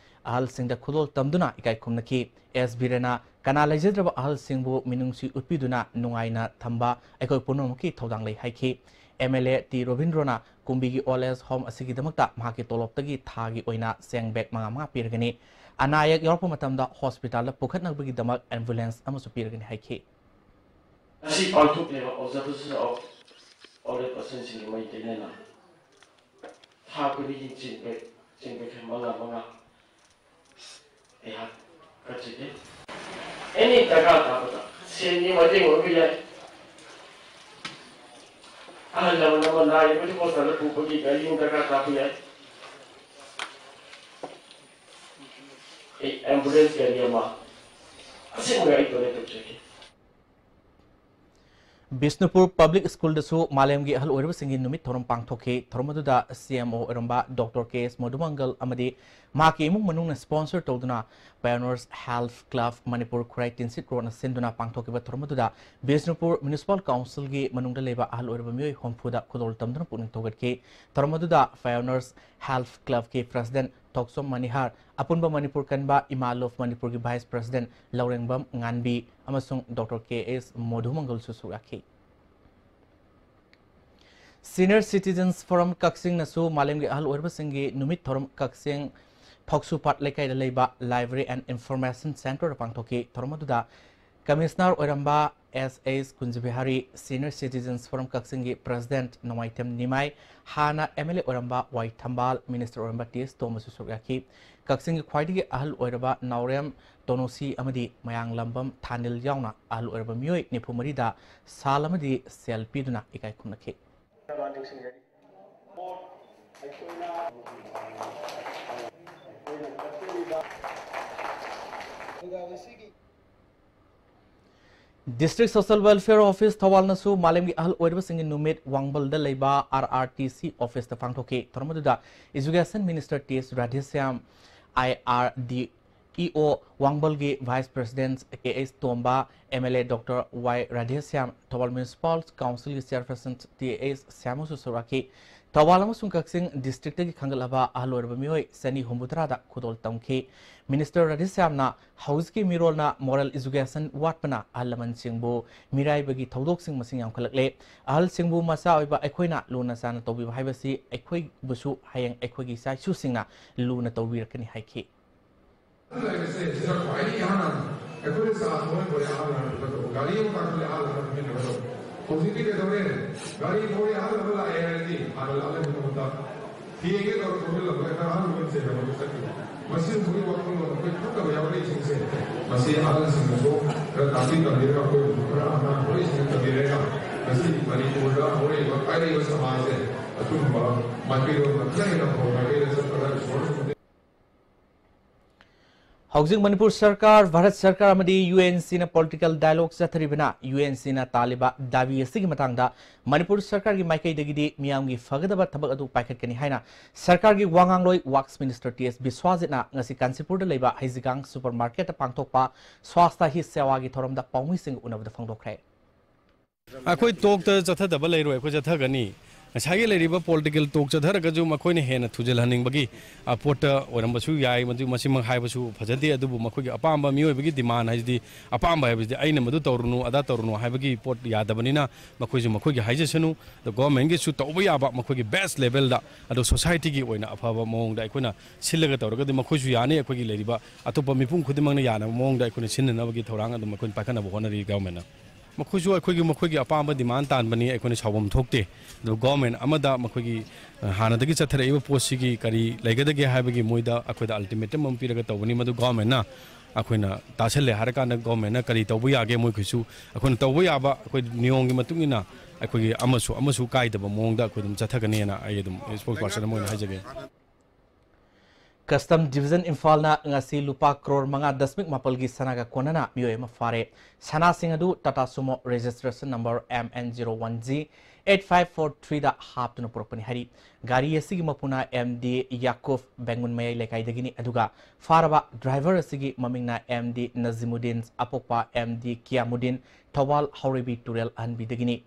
ꯑꯍꯜꯁꯤꯡꯗ ꯈꯨꯗꯣꯜ ꯇꯝꯗꯨꯅ ꯏꯀꯥꯏ ꯈꯨꯝꯅꯈꯤ꯫ ꯑꯦꯁ ꯕꯤꯔꯦꯟꯅ ꯀꯅꯥ ꯂꯩꯖꯗ꯭ꯔꯕ ꯑꯍꯜꯁꯤꯡꯕꯨ ꯃꯤꯅꯨꯡꯁꯤ ꯎꯠꯄꯤꯗꯨꯅ ꯅꯨꯡꯉꯥꯏꯅ ꯊꯝꯕ ꯑꯩꯈꯣꯏ ꯄꯨꯝꯅꯃꯛꯀꯤ ꯊꯧꯗꯥꯡ ꯂꯩ ꯍꯥꯏꯈꯤ꯫ ꯑꯦꯝ ꯑꯦꯜ ꯑꯦ ꯇꯤ ꯔꯣꯕꯤꯟꯗ꯭ꯔꯣꯅ ꯀꯨꯝꯕꯤꯒꯤ old age home ꯑꯁꯤꯒꯤꯗꯃꯛꯇ ꯃꯍꯥꯛꯀꯤ ꯇꯣꯂꯣꯞꯇꯒꯤ ꯊꯥꯒꯤ ꯑꯣꯏꯅ ꯆꯦꯡ bag ꯃꯉꯥ ꯃꯉꯥ ꯄꯤꯔꯒꯅꯤ꯫ ꯑꯅꯥ ꯑꯌꯦꯛ ꯌꯥꯎꯔꯛꯄ ꯃꯇꯝꯗ hospitalꯗ ꯄꯨꯈꯠꯅꯕꯒꯤꯗꯃꯛ ambulance ꯑꯃꯁꯨ ꯄꯤꯔꯒꯅꯤ ꯍꯥꯏꯈꯤ꯫ ꯉꯁꯤ ꯄꯥꯡꯊꯣꯛꯂꯤꯕ Observation of Old Age Personꯁꯤꯡꯒꯤ Meitei ꯂꯩꯅ ꯊꯥ ꯈꯨꯗꯤꯡꯒꯤ ꯆꯦꯡ bag, ꯆꯦꯡ bag ꯃꯉꯥ ꯃꯉꯥ ꯑꯩꯍꯥꯛ ꯀꯠꯆꯒꯦ꯫ Any ꯗꯔꯀꯥꯔ ꯇꯥꯕꯗ ꯁꯦꯟꯒꯤ ꯃꯇꯦꯡ ꯑꯣꯏꯕ ꯌꯥꯏ, ꯑꯍꯜ ꯂꯃꯟ ꯑꯃ ꯅꯥꯔꯤꯕꯗꯤ hospitalꯗ ꯄꯨꯕꯒꯤ ꯒꯥꯔꯤ ꯑꯃ ꯗꯔꯀꯥꯔ ꯇꯥꯕ ꯌꯥꯏ, ꯑꯩ ambulance ꯒꯥꯔꯤ ꯑꯃ ꯑꯁꯦꯡꯕ ꯑꯩ donate ꯇꯧꯖꯒꯦ꯫ ꯕꯤꯁꯅꯨꯄꯨꯔ Public Schoolꯗꯁꯨ ꯃꯥꯂꯦꯝꯒꯤ ꯑꯍꯜ ꯑꯣꯏꯔꯕꯁꯤꯡꯒꯤ ꯅꯨꯃꯤꯠ ꯊꯧꯔꯝ ꯄꯥꯡꯊꯣꯛꯈꯤ꯫ ꯊꯧꯔꯝ ꯑꯗꯨꯗ ꯁꯤ ꯑꯦꯝ ꯑꯣ ꯑꯣꯏꯔꯝꯕ ꯗꯣꯛꯇꯔ ꯀꯦ ꯑꯦꯁ ꯃꯣꯙꯨꯃꯪꯒꯜ ꯑꯃꯗꯤ ꯃꯍꯥꯛꯀꯤ ꯏꯃꯨꯡ ꯃꯅꯨꯡꯅ sponsor ꯇꯧꯗꯨꯅ Pioneers Health Club ꯃꯅꯤꯄꯨꯔ ꯈꯨꯔꯥꯏ ꯇꯤꯟꯁꯤꯠ ꯔꯣꯗꯅ ꯁꯤꯟꯗꯨꯅ ꯄꯥꯡꯊꯣꯛꯈꯤꯕ ꯊꯧꯔꯝ ꯑꯗꯨꯗ ꯕꯤꯁꯅꯨꯄꯨꯔ Municipal Councilꯒꯤ ꯃꯅꯨꯡꯗ ꯂꯩꯕ ꯑꯍꯜ ꯑꯣꯏꯔꯕ ꯃꯤꯑꯣꯏ ꯍꯨꯝꯐꯨꯗ ꯈꯨꯗꯣꯜ ꯇꯝꯗꯨꯅ ꯄꯨꯛꯅꯤꯡ ꯊꯧꯒꯠꯈꯤ꯫ ꯊꯧꯔꯝ ꯑꯗꯨꯗ Pioneers Health Clubꯀꯤ President ꯊꯣꯛꯆꯣꯝ ꯃꯅꯤꯍꯥꯔ, ꯑꯄꯨꯟꯕ ꯃꯅꯤꯄꯨꯔ ꯀꯟꯕ ꯏꯃꯥ ꯂꯣꯐ ꯃꯅꯤꯄꯨꯔꯒꯤ Vice President ꯂꯧꯔꯦꯡꯕꯝ ꯉꯥꯟꯕꯤ ꯑꯃꯁꯨꯡ ꯗꯣꯛꯇꯔ ꯀꯦ ꯑꯦꯁ ꯃꯣꯙꯨꯃꯪꯒꯜꯁꯨ ꯁꯔꯨꯛ ꯌꯥꯈꯤ꯫ Senior Citizens Forum ꯀꯛꯆꯤꯡꯅꯁꯨ ꯃꯥꯂꯦꯝꯒꯤ ꯑꯍꯜ ꯑꯣꯏꯔꯕꯁꯤꯡꯒꯤ ꯅꯨꯃꯤꯠ ꯊꯧꯔꯝ ꯀꯛꯆꯤꯡ ꯐꯧꯁꯨꯄꯥꯠ ꯂꯩꯀꯥꯏꯗ ꯂꯩꯕ Library and Information Centreꯗ ꯄꯥꯡꯊꯣꯛꯈꯤ꯫ ꯊꯧꯔꯝ ꯑꯗꯨꯗ Commissioner ꯑꯣꯏꯔꯝꯕ ꯑꯦꯁ ꯑꯦꯁ ꯀꯨꯟꯖꯕꯤꯍꯥꯔꯤ, Senior Citizens Forum ꯀꯛꯆꯤꯡꯒꯤ President ꯅꯣꯡꯃꯥꯏꯊꯦꯝ ꯅꯤꯃꯥꯏ, ꯍꯥꯟꯅ ꯑꯦꯝ ꯑꯦꯜ ꯑꯦ ꯑꯣꯏꯔꯝꯕ ꯋꯥꯏ ꯊꯝꯕꯥꯜ, Minister ꯑꯣꯏꯔꯝꯕ ꯇꯤ ꯑꯦꯁ ꯇꯣꯝꯕꯁꯨ ꯁꯔꯨꯛ ꯌꯥꯈꯤ꯫ ꯀꯛꯆꯤꯡꯒꯤ ꯈ꯭ꯋꯥꯏꯗꯒꯤ ꯑꯍꯜ ꯑꯣꯏꯔꯕ ꯅꯥꯎꯔꯦꯝ ꯇꯣꯅꯨꯁꯤ ꯑꯃꯗꯤ ꯃꯌꯥꯡꯂꯝꯕꯝ ꯊꯥꯅꯤꯜ ꯌꯥꯎꯅ ꯑꯍꯜ ꯑꯣꯏꯔꯕ ꯃꯤꯑꯣꯏ ꯅꯤꯐꯨ ꯃꯔꯤꯗ ꯁꯥꯜ ꯑꯃꯗꯤ ꯁꯦꯜ ꯄꯤꯗꯨꯅ ꯏꯀꯥꯏ ꯈꯨꯝꯅꯈꯤ꯫ District Social Welfare Office ꯊꯧꯕꯥꯜꯅꯁꯨ ꯃꯥꯂꯦꯝꯒꯤ ꯑꯍꯜ ꯑꯣꯏꯔꯕꯁꯤꯡꯒꯤ ꯅꯨꯃꯤꯠ ꯋꯥꯡꯕꯜꯗ ꯂꯩꯕ ꯑꯥꯔ ꯑꯥꯔ ꯇꯤ ꯁꯤ officeꯇ ꯄꯥꯡꯊꯣꯛꯈꯤ꯫ ꯊꯧꯔꯝ ꯑꯗꯨꯗ Education Minister T S Radheshyam, I R D E O ꯋꯥꯡꯕꯜꯒꯤ Vice President K S Tomba, M L A doctor Y Radheshyam, Thoubal Municipal Councilꯒꯤ Chairperson ꯇꯤ ꯑꯦꯁ ꯁ꯭ꯌꯥꯃꯁꯨ ꯁꯔꯨꯛ ꯌꯥꯈꯤ꯫ ꯊꯧꯕꯥꯜ ꯑꯃꯁꯨꯡ ꯀꯛꯆꯤꯡ ꯗꯤꯁꯇ꯭ꯔꯤꯛꯇꯒꯤ ꯈꯟꯒꯠꯂꯕ ꯑꯍꯜ ꯑꯣꯏꯔꯕ ꯃꯤꯑꯣꯏ ꯆꯅꯤ ꯍꯨꯝꯐꯨꯇꯔꯥꯗ ꯈꯨꯗꯣꯜ ꯇꯝꯈꯤ꯫ ꯃꯤꯅꯤꯁꯇꯔ ꯔꯥꯙꯦꯁ꯭ꯌꯥꯝꯅ ꯍꯧꯖꯤꯛꯀꯤ ꯃꯤꯔꯣꯜꯅ moral education ꯋꯥꯠꯄꯅ ꯑꯍꯜ ꯂꯃꯟꯁꯤꯡꯕꯨ ꯃꯤꯔꯥꯏꯕꯒꯤ ꯊꯧꯗꯣꯛꯁꯤꯡ ꯃꯁꯤꯡ ꯌꯥꯝꯈꯠꯂꯛꯂꯦ꯫ ꯑꯍꯜꯁꯤꯡꯕꯨ ꯃꯆꯥ ꯑꯣꯏꯕ ꯑꯩꯈꯣꯏꯅ ꯂꯨꯅ ꯆꯥꯟꯅ ꯇꯧꯕꯤꯕ ꯍꯥꯏꯕꯁꯤ ꯑꯩꯈꯣꯏꯕꯨꯁꯨ ꯍꯌꯦꯡ ꯑꯩꯈꯣꯏꯒꯤ ꯏꯆꯥ ꯏꯁꯨꯁꯤꯡꯅ ꯂꯨꯅ ꯇꯧꯕꯤꯔꯛꯀꯅꯤ ꯍꯥꯏꯈꯤ꯫ ꯂꯩꯕꯁꯦ ꯁꯤꯗ ꯈ꯭ꯋꯥꯏꯗꯒꯤ ꯑꯍꯥꯟꯕ ꯑꯩꯈꯣꯏꯅ ꯆꯥ ꯊꯧꯔꯛꯄꯗ ꯑꯍꯥꯟꯕ ꯍꯥꯟꯅ ꯄꯨꯊꯣꯛꯄ, ꯒꯥꯔꯤ ꯑꯃ ꯀꯥꯈꯠꯂꯦ ꯑꯍꯥꯟꯕ ꯍꯥꯟꯅ ꯄꯨꯊꯣꯛꯄ꯫ ꯍꯧꯖꯤꯛꯇꯤ ꯀꯩꯗꯧꯔꯦ? ꯒꯥꯔꯤ ꯊꯧꯔꯦ ꯑꯍꯥꯟꯕ ꯂꯥꯛꯑꯦ ꯍꯥꯏꯔꯗꯤ ꯍꯥꯟꯅ ꯂꯥꯛꯂꯝꯃꯤ ꯃꯍꯨꯠꯇ ꯊꯦꯡꯒꯦ ꯇꯧꯔ ꯊꯧꯖꯤꯜꯂꯝꯕ ꯍꯦꯛꯇ ꯑꯍꯥꯟꯕ ꯑꯣꯏꯅ ꯆꯦꯟꯅꯕ ꯆꯠꯈꯤꯕ꯫ ꯃꯁꯤꯒꯨꯝꯕꯒꯤ ꯋꯥꯈꯜꯂꯣꯟ ꯑꯩꯈꯣꯏ ꯐꯠꯇꯕ ꯌꯥꯎꯔꯛꯏꯁꯤꯡꯁꯦ ꯃꯁꯤ ꯑꯍꯜꯁꯤꯡꯅꯁꯨ ꯈꯔ ꯇꯥꯛꯄꯤ ꯇꯝꯕꯤꯔꯒ ꯑꯩꯈꯣꯏꯕꯨꯁꯨ ꯈꯔ ꯑꯉꯥꯡ ꯍꯧꯔꯛꯏꯁꯤꯡꯅ ꯇꯝꯕꯤꯔꯒ ꯉꯁꯤ ꯃꯅꯤꯄꯨꯔꯗ ꯍꯧꯔꯛꯏꯕ ꯄꯥꯏꯔꯛꯏꯕ ꯁꯃꯥꯖꯁꯦ ꯑꯆꯨꯝꯕ ꯃꯥꯏꯀꯩꯔꯣꯝꯗ ꯈꯔ ꯍꯦꯟꯅ ꯐꯕ ꯃꯥꯏꯀꯩꯗ ꯆꯠꯄꯗ ꯏꯁꯣꯔꯁꯨ ꯃꯇꯦꯡ ꯍꯧꯖꯤꯛ ꯃꯅꯤꯄꯨꯔ ꯁꯔꯀꯥꯔ, ꯚꯥꯔꯠ ꯁꯔꯀꯥꯔ ꯑꯃꯗꯤ ꯌꯨ ꯑꯦꯟ ꯁꯤꯅ political dialogue ꯆꯠꯊꯔꯤꯕꯅ ꯌꯨ ꯑꯦꯟ ꯁꯤꯅ ꯇꯥꯜꯂꯤꯕ ꯗꯥꯕꯤ ꯑꯁꯤꯒꯤ ꯃꯇꯥꯡꯗ ꯃꯅꯤꯄꯨꯔ ꯁꯔꯀꯥꯔꯒꯤ ꯃꯥꯏꯀꯩꯗꯒꯤꯗꯤ ꯃꯤꯌꯥꯝꯒꯤ ꯐꯒꯗꯕ ꯊꯕꯛ ꯑꯗꯨ ꯄꯥꯏꯈꯠꯀꯅꯤ ꯍꯥꯏꯅ ꯁꯔꯀꯥꯔꯒꯤ ꯋꯥ ꯉꯥꯡꯂꯣꯏ Works Minister ꯇꯤ ꯑꯦꯁ ꯕꯤꯁ꯭ꯋꯥꯖꯤꯠꯅ ꯉꯁꯤ ꯀꯥꯟꯆꯤꯄꯨꯔꯗ ꯂꯩꯕ ꯍꯩꯖꯤꯒꯥꯡ supermarket ꯇ ꯄꯥꯡꯊꯣꯛꯄ ꯁ꯭ꯋꯥꯁꯊ ꯍꯤ ꯁꯦꯋꯥꯒꯤ ꯊꯧꯔꯝꯗ ꯄꯥꯎꯃꯤꯁꯤꯡꯒ ꯎꯅꯕꯗ ꯐꯣꯡꯗꯣꯛꯈ꯭ꯔꯦ꯫ ꯑꯩꯈꯣꯏ talk ꯇ ꯆꯠꯊꯗꯕ ꯂꯩꯔꯣꯏ, ꯑꯩꯈꯣꯏ ꯆꯠꯊꯒꯅꯤ꯫ ꯉꯁꯥꯏꯒꯤ ꯂꯩꯔꯤꯕ political talk ꯆꯠꯊꯔꯒꯁꯨ ꯃꯈꯣꯏꯅ ꯍꯦꯟꯅ ꯊꯨꯖꯤꯜꯍꯟꯅꯤꯡꯕꯒꯤ, ꯑ, ꯄꯣꯠꯇ ꯑꯣꯏꯔꯝꯕꯁꯨ ꯌꯥꯏ꯫ ꯃꯗꯨ ꯃꯁꯤꯃꯛ ꯍꯥꯏꯕꯁꯨ ꯐꯖꯗꯦ, ꯑꯗꯨꯕꯨ ꯃꯈꯣꯏꯒꯤ ꯑꯄꯥꯝꯕ, ꯃꯤꯑꯣꯏꯕꯒꯤ demand ꯍꯥꯏꯁꯤꯗꯤ, ꯑꯄꯥꯝꯕ ꯍꯥꯏꯕꯁꯤꯗꯤ ꯑꯩꯅ ꯃꯗꯨ ꯇꯧꯔꯨꯅꯨ, ꯑꯗꯥ ꯇꯧꯔꯨꯅꯨ ꯍꯥꯏꯕꯒꯤ ꯄꯣꯠ ꯌꯥꯗꯕꯅꯤꯅ ꯃꯈꯣꯏꯁꯨ ꯃꯈꯣꯏꯒꯤ ꯍꯥꯏꯖꯁꯅꯨ꯫ ꯑꯗꯣ government ꯀꯤꯁꯨ ꯇꯧꯕ ꯌꯥꯕ ꯃꯈꯣꯏꯒꯤ best level ꯗ, ꯑꯗꯣ society ꯒꯤ ꯑꯣꯏꯅ ꯑꯐꯕ ꯃꯑꯣꯡꯗ ꯑꯩꯈꯣꯏꯅ ꯁꯤꯜꯂꯒ ꯇꯧꯔꯒꯗꯤ ꯃꯈꯣꯏꯁꯨ ꯌꯥꯅꯤ, ꯑꯩꯈꯣꯏꯒꯤ ꯂꯩꯔꯤꯕ ꯑꯇꯣꯞꯄ ꯃꯤꯄꯨꯝ ꯈꯨꯗꯤꯡꯃꯛꯅ ꯌꯥꯅꯕ ꯃꯑꯣꯡꯗ ꯑꯩꯈꯣꯏꯅ ꯁꯤꯟꯅꯅꯕꯒꯤ ꯊꯧꯔꯥꯡ ꯑꯗꯨꯝ ꯑꯩꯈꯣꯏꯅ ꯄꯥꯏꯈꯠꯅꯕ ꯍꯣꯠꯅꯔꯤ government ꯅ꯫ ꯃꯈꯣꯏꯁꯨ ꯑꯩꯈꯣꯏꯒꯤ, ꯃꯈꯣꯏꯒꯤ ꯑꯄꯥꯝꯕ demand ꯇꯥꯟꯕꯅꯤ, ꯑꯩꯈꯣꯏꯅ ꯁꯥꯎꯐꯝ ꯊꯣꯛꯇꯦ꯫ ꯑꯗꯨ government ꯑꯃꯗ ꯃꯈꯣꯏꯒꯤ, ꯑ, ꯍꯥꯟꯅꯗꯒꯤ ꯆꯠꯊꯔꯛꯏꯕ ꯄꯣꯠꯁꯤꯒꯤ ꯀꯔꯤ ꯂꯩꯒꯗꯒꯦ ꯍꯥꯏꯕꯒꯤ ꯃꯣꯏꯗ ꯑꯩꯈꯣꯏꯗ ultimatum ꯑꯃ ꯄꯤꯔꯒ ꯇꯧꯕꯅꯤ, ꯃꯗꯨ government ꯅ ꯑꯩꯈꯣꯏꯅ ꯇꯥꯁꯜꯂꯦ ꯍꯥꯏꯔꯀꯥꯟꯗ government ꯅ ꯀꯔꯤ ꯇꯧꯕ ꯌꯥꯒꯦ ꯃꯣꯏꯒꯤꯁꯨ ꯑꯩꯈꯣꯏꯅ ꯇꯧꯕ ꯌꯥꯕ ꯑꯩꯈꯣꯏ ꯅꯤꯌꯣꯝꯒꯤ ꯃꯇꯨꯡ ꯏꯟꯅ ꯑꯩꯈꯣꯏꯒꯤ ꯑꯃꯁꯨ ꯑꯃꯁꯨ ꯀꯥꯏꯗꯕ ꯃꯑꯣꯡꯗ ꯑꯩꯈꯣꯏ ꯑꯗꯨꯝ ꯆꯠꯊꯒꯅꯤꯅ ꯑꯩ ꯑꯗꯨꯝ spokesperson ꯑꯃ ꯑꯣꯏꯅ ꯍꯥꯏꯖꯒꯦ꯫ Custom Division ꯏꯝꯐꯥꯜꯅ ꯉꯁꯤ ꯂꯨꯄꯥ ꯀ꯭ꯔꯣꯔ ꯃꯉꯥ ꯗꯁꯃꯤꯛ ꯃꯥꯄꯜꯒꯤ ꯁꯅꯥꯒ ꯀꯣꯟꯅꯅ ꯃꯤꯑꯣꯏ ꯑꯃ ꯐꯥꯔꯦ꯫ ꯁꯅꯥꯁꯤꯡ ꯑꯗꯨ Tata Sumo registration number M N zero one G eight five four three ꯗ ꯍꯥꯞꯇꯨꯅ ꯄꯨꯔꯛꯄꯅꯤ ꯍꯥꯏꯔꯤ꯫ ꯒꯥꯔꯤ ꯑꯁꯤꯒꯤ ꯃꯄꯨꯅ ꯑꯦꯝ ꯗꯤ ꯌꯥꯀꯨꯕ, ꯕꯦꯡꯒꯨꯟ ꯃꯌꯥꯏ ꯂꯩꯀꯥꯏꯗꯒꯤꯅꯤ, ꯑꯗꯨꯒ ꯐꯥꯔꯕ driver ꯑꯁꯤꯒꯤ ꯃꯃꯤꯡꯅ ꯑꯦꯝ ꯗꯤ ꯅꯖꯤꯃꯨꯗꯤꯟ, ꯑꯄꯣꯛꯄ ꯑꯦꯝ ꯗꯤ ꯀꯤꯌꯥꯃꯨꯗꯤꯟ, ꯊꯧꯕꯥꯜ ꯍꯥꯎꯔꯩꯕꯤ ꯇꯨꯔꯦꯜ ꯑꯍꯟꯕꯤꯗꯒꯤꯅꯤ꯫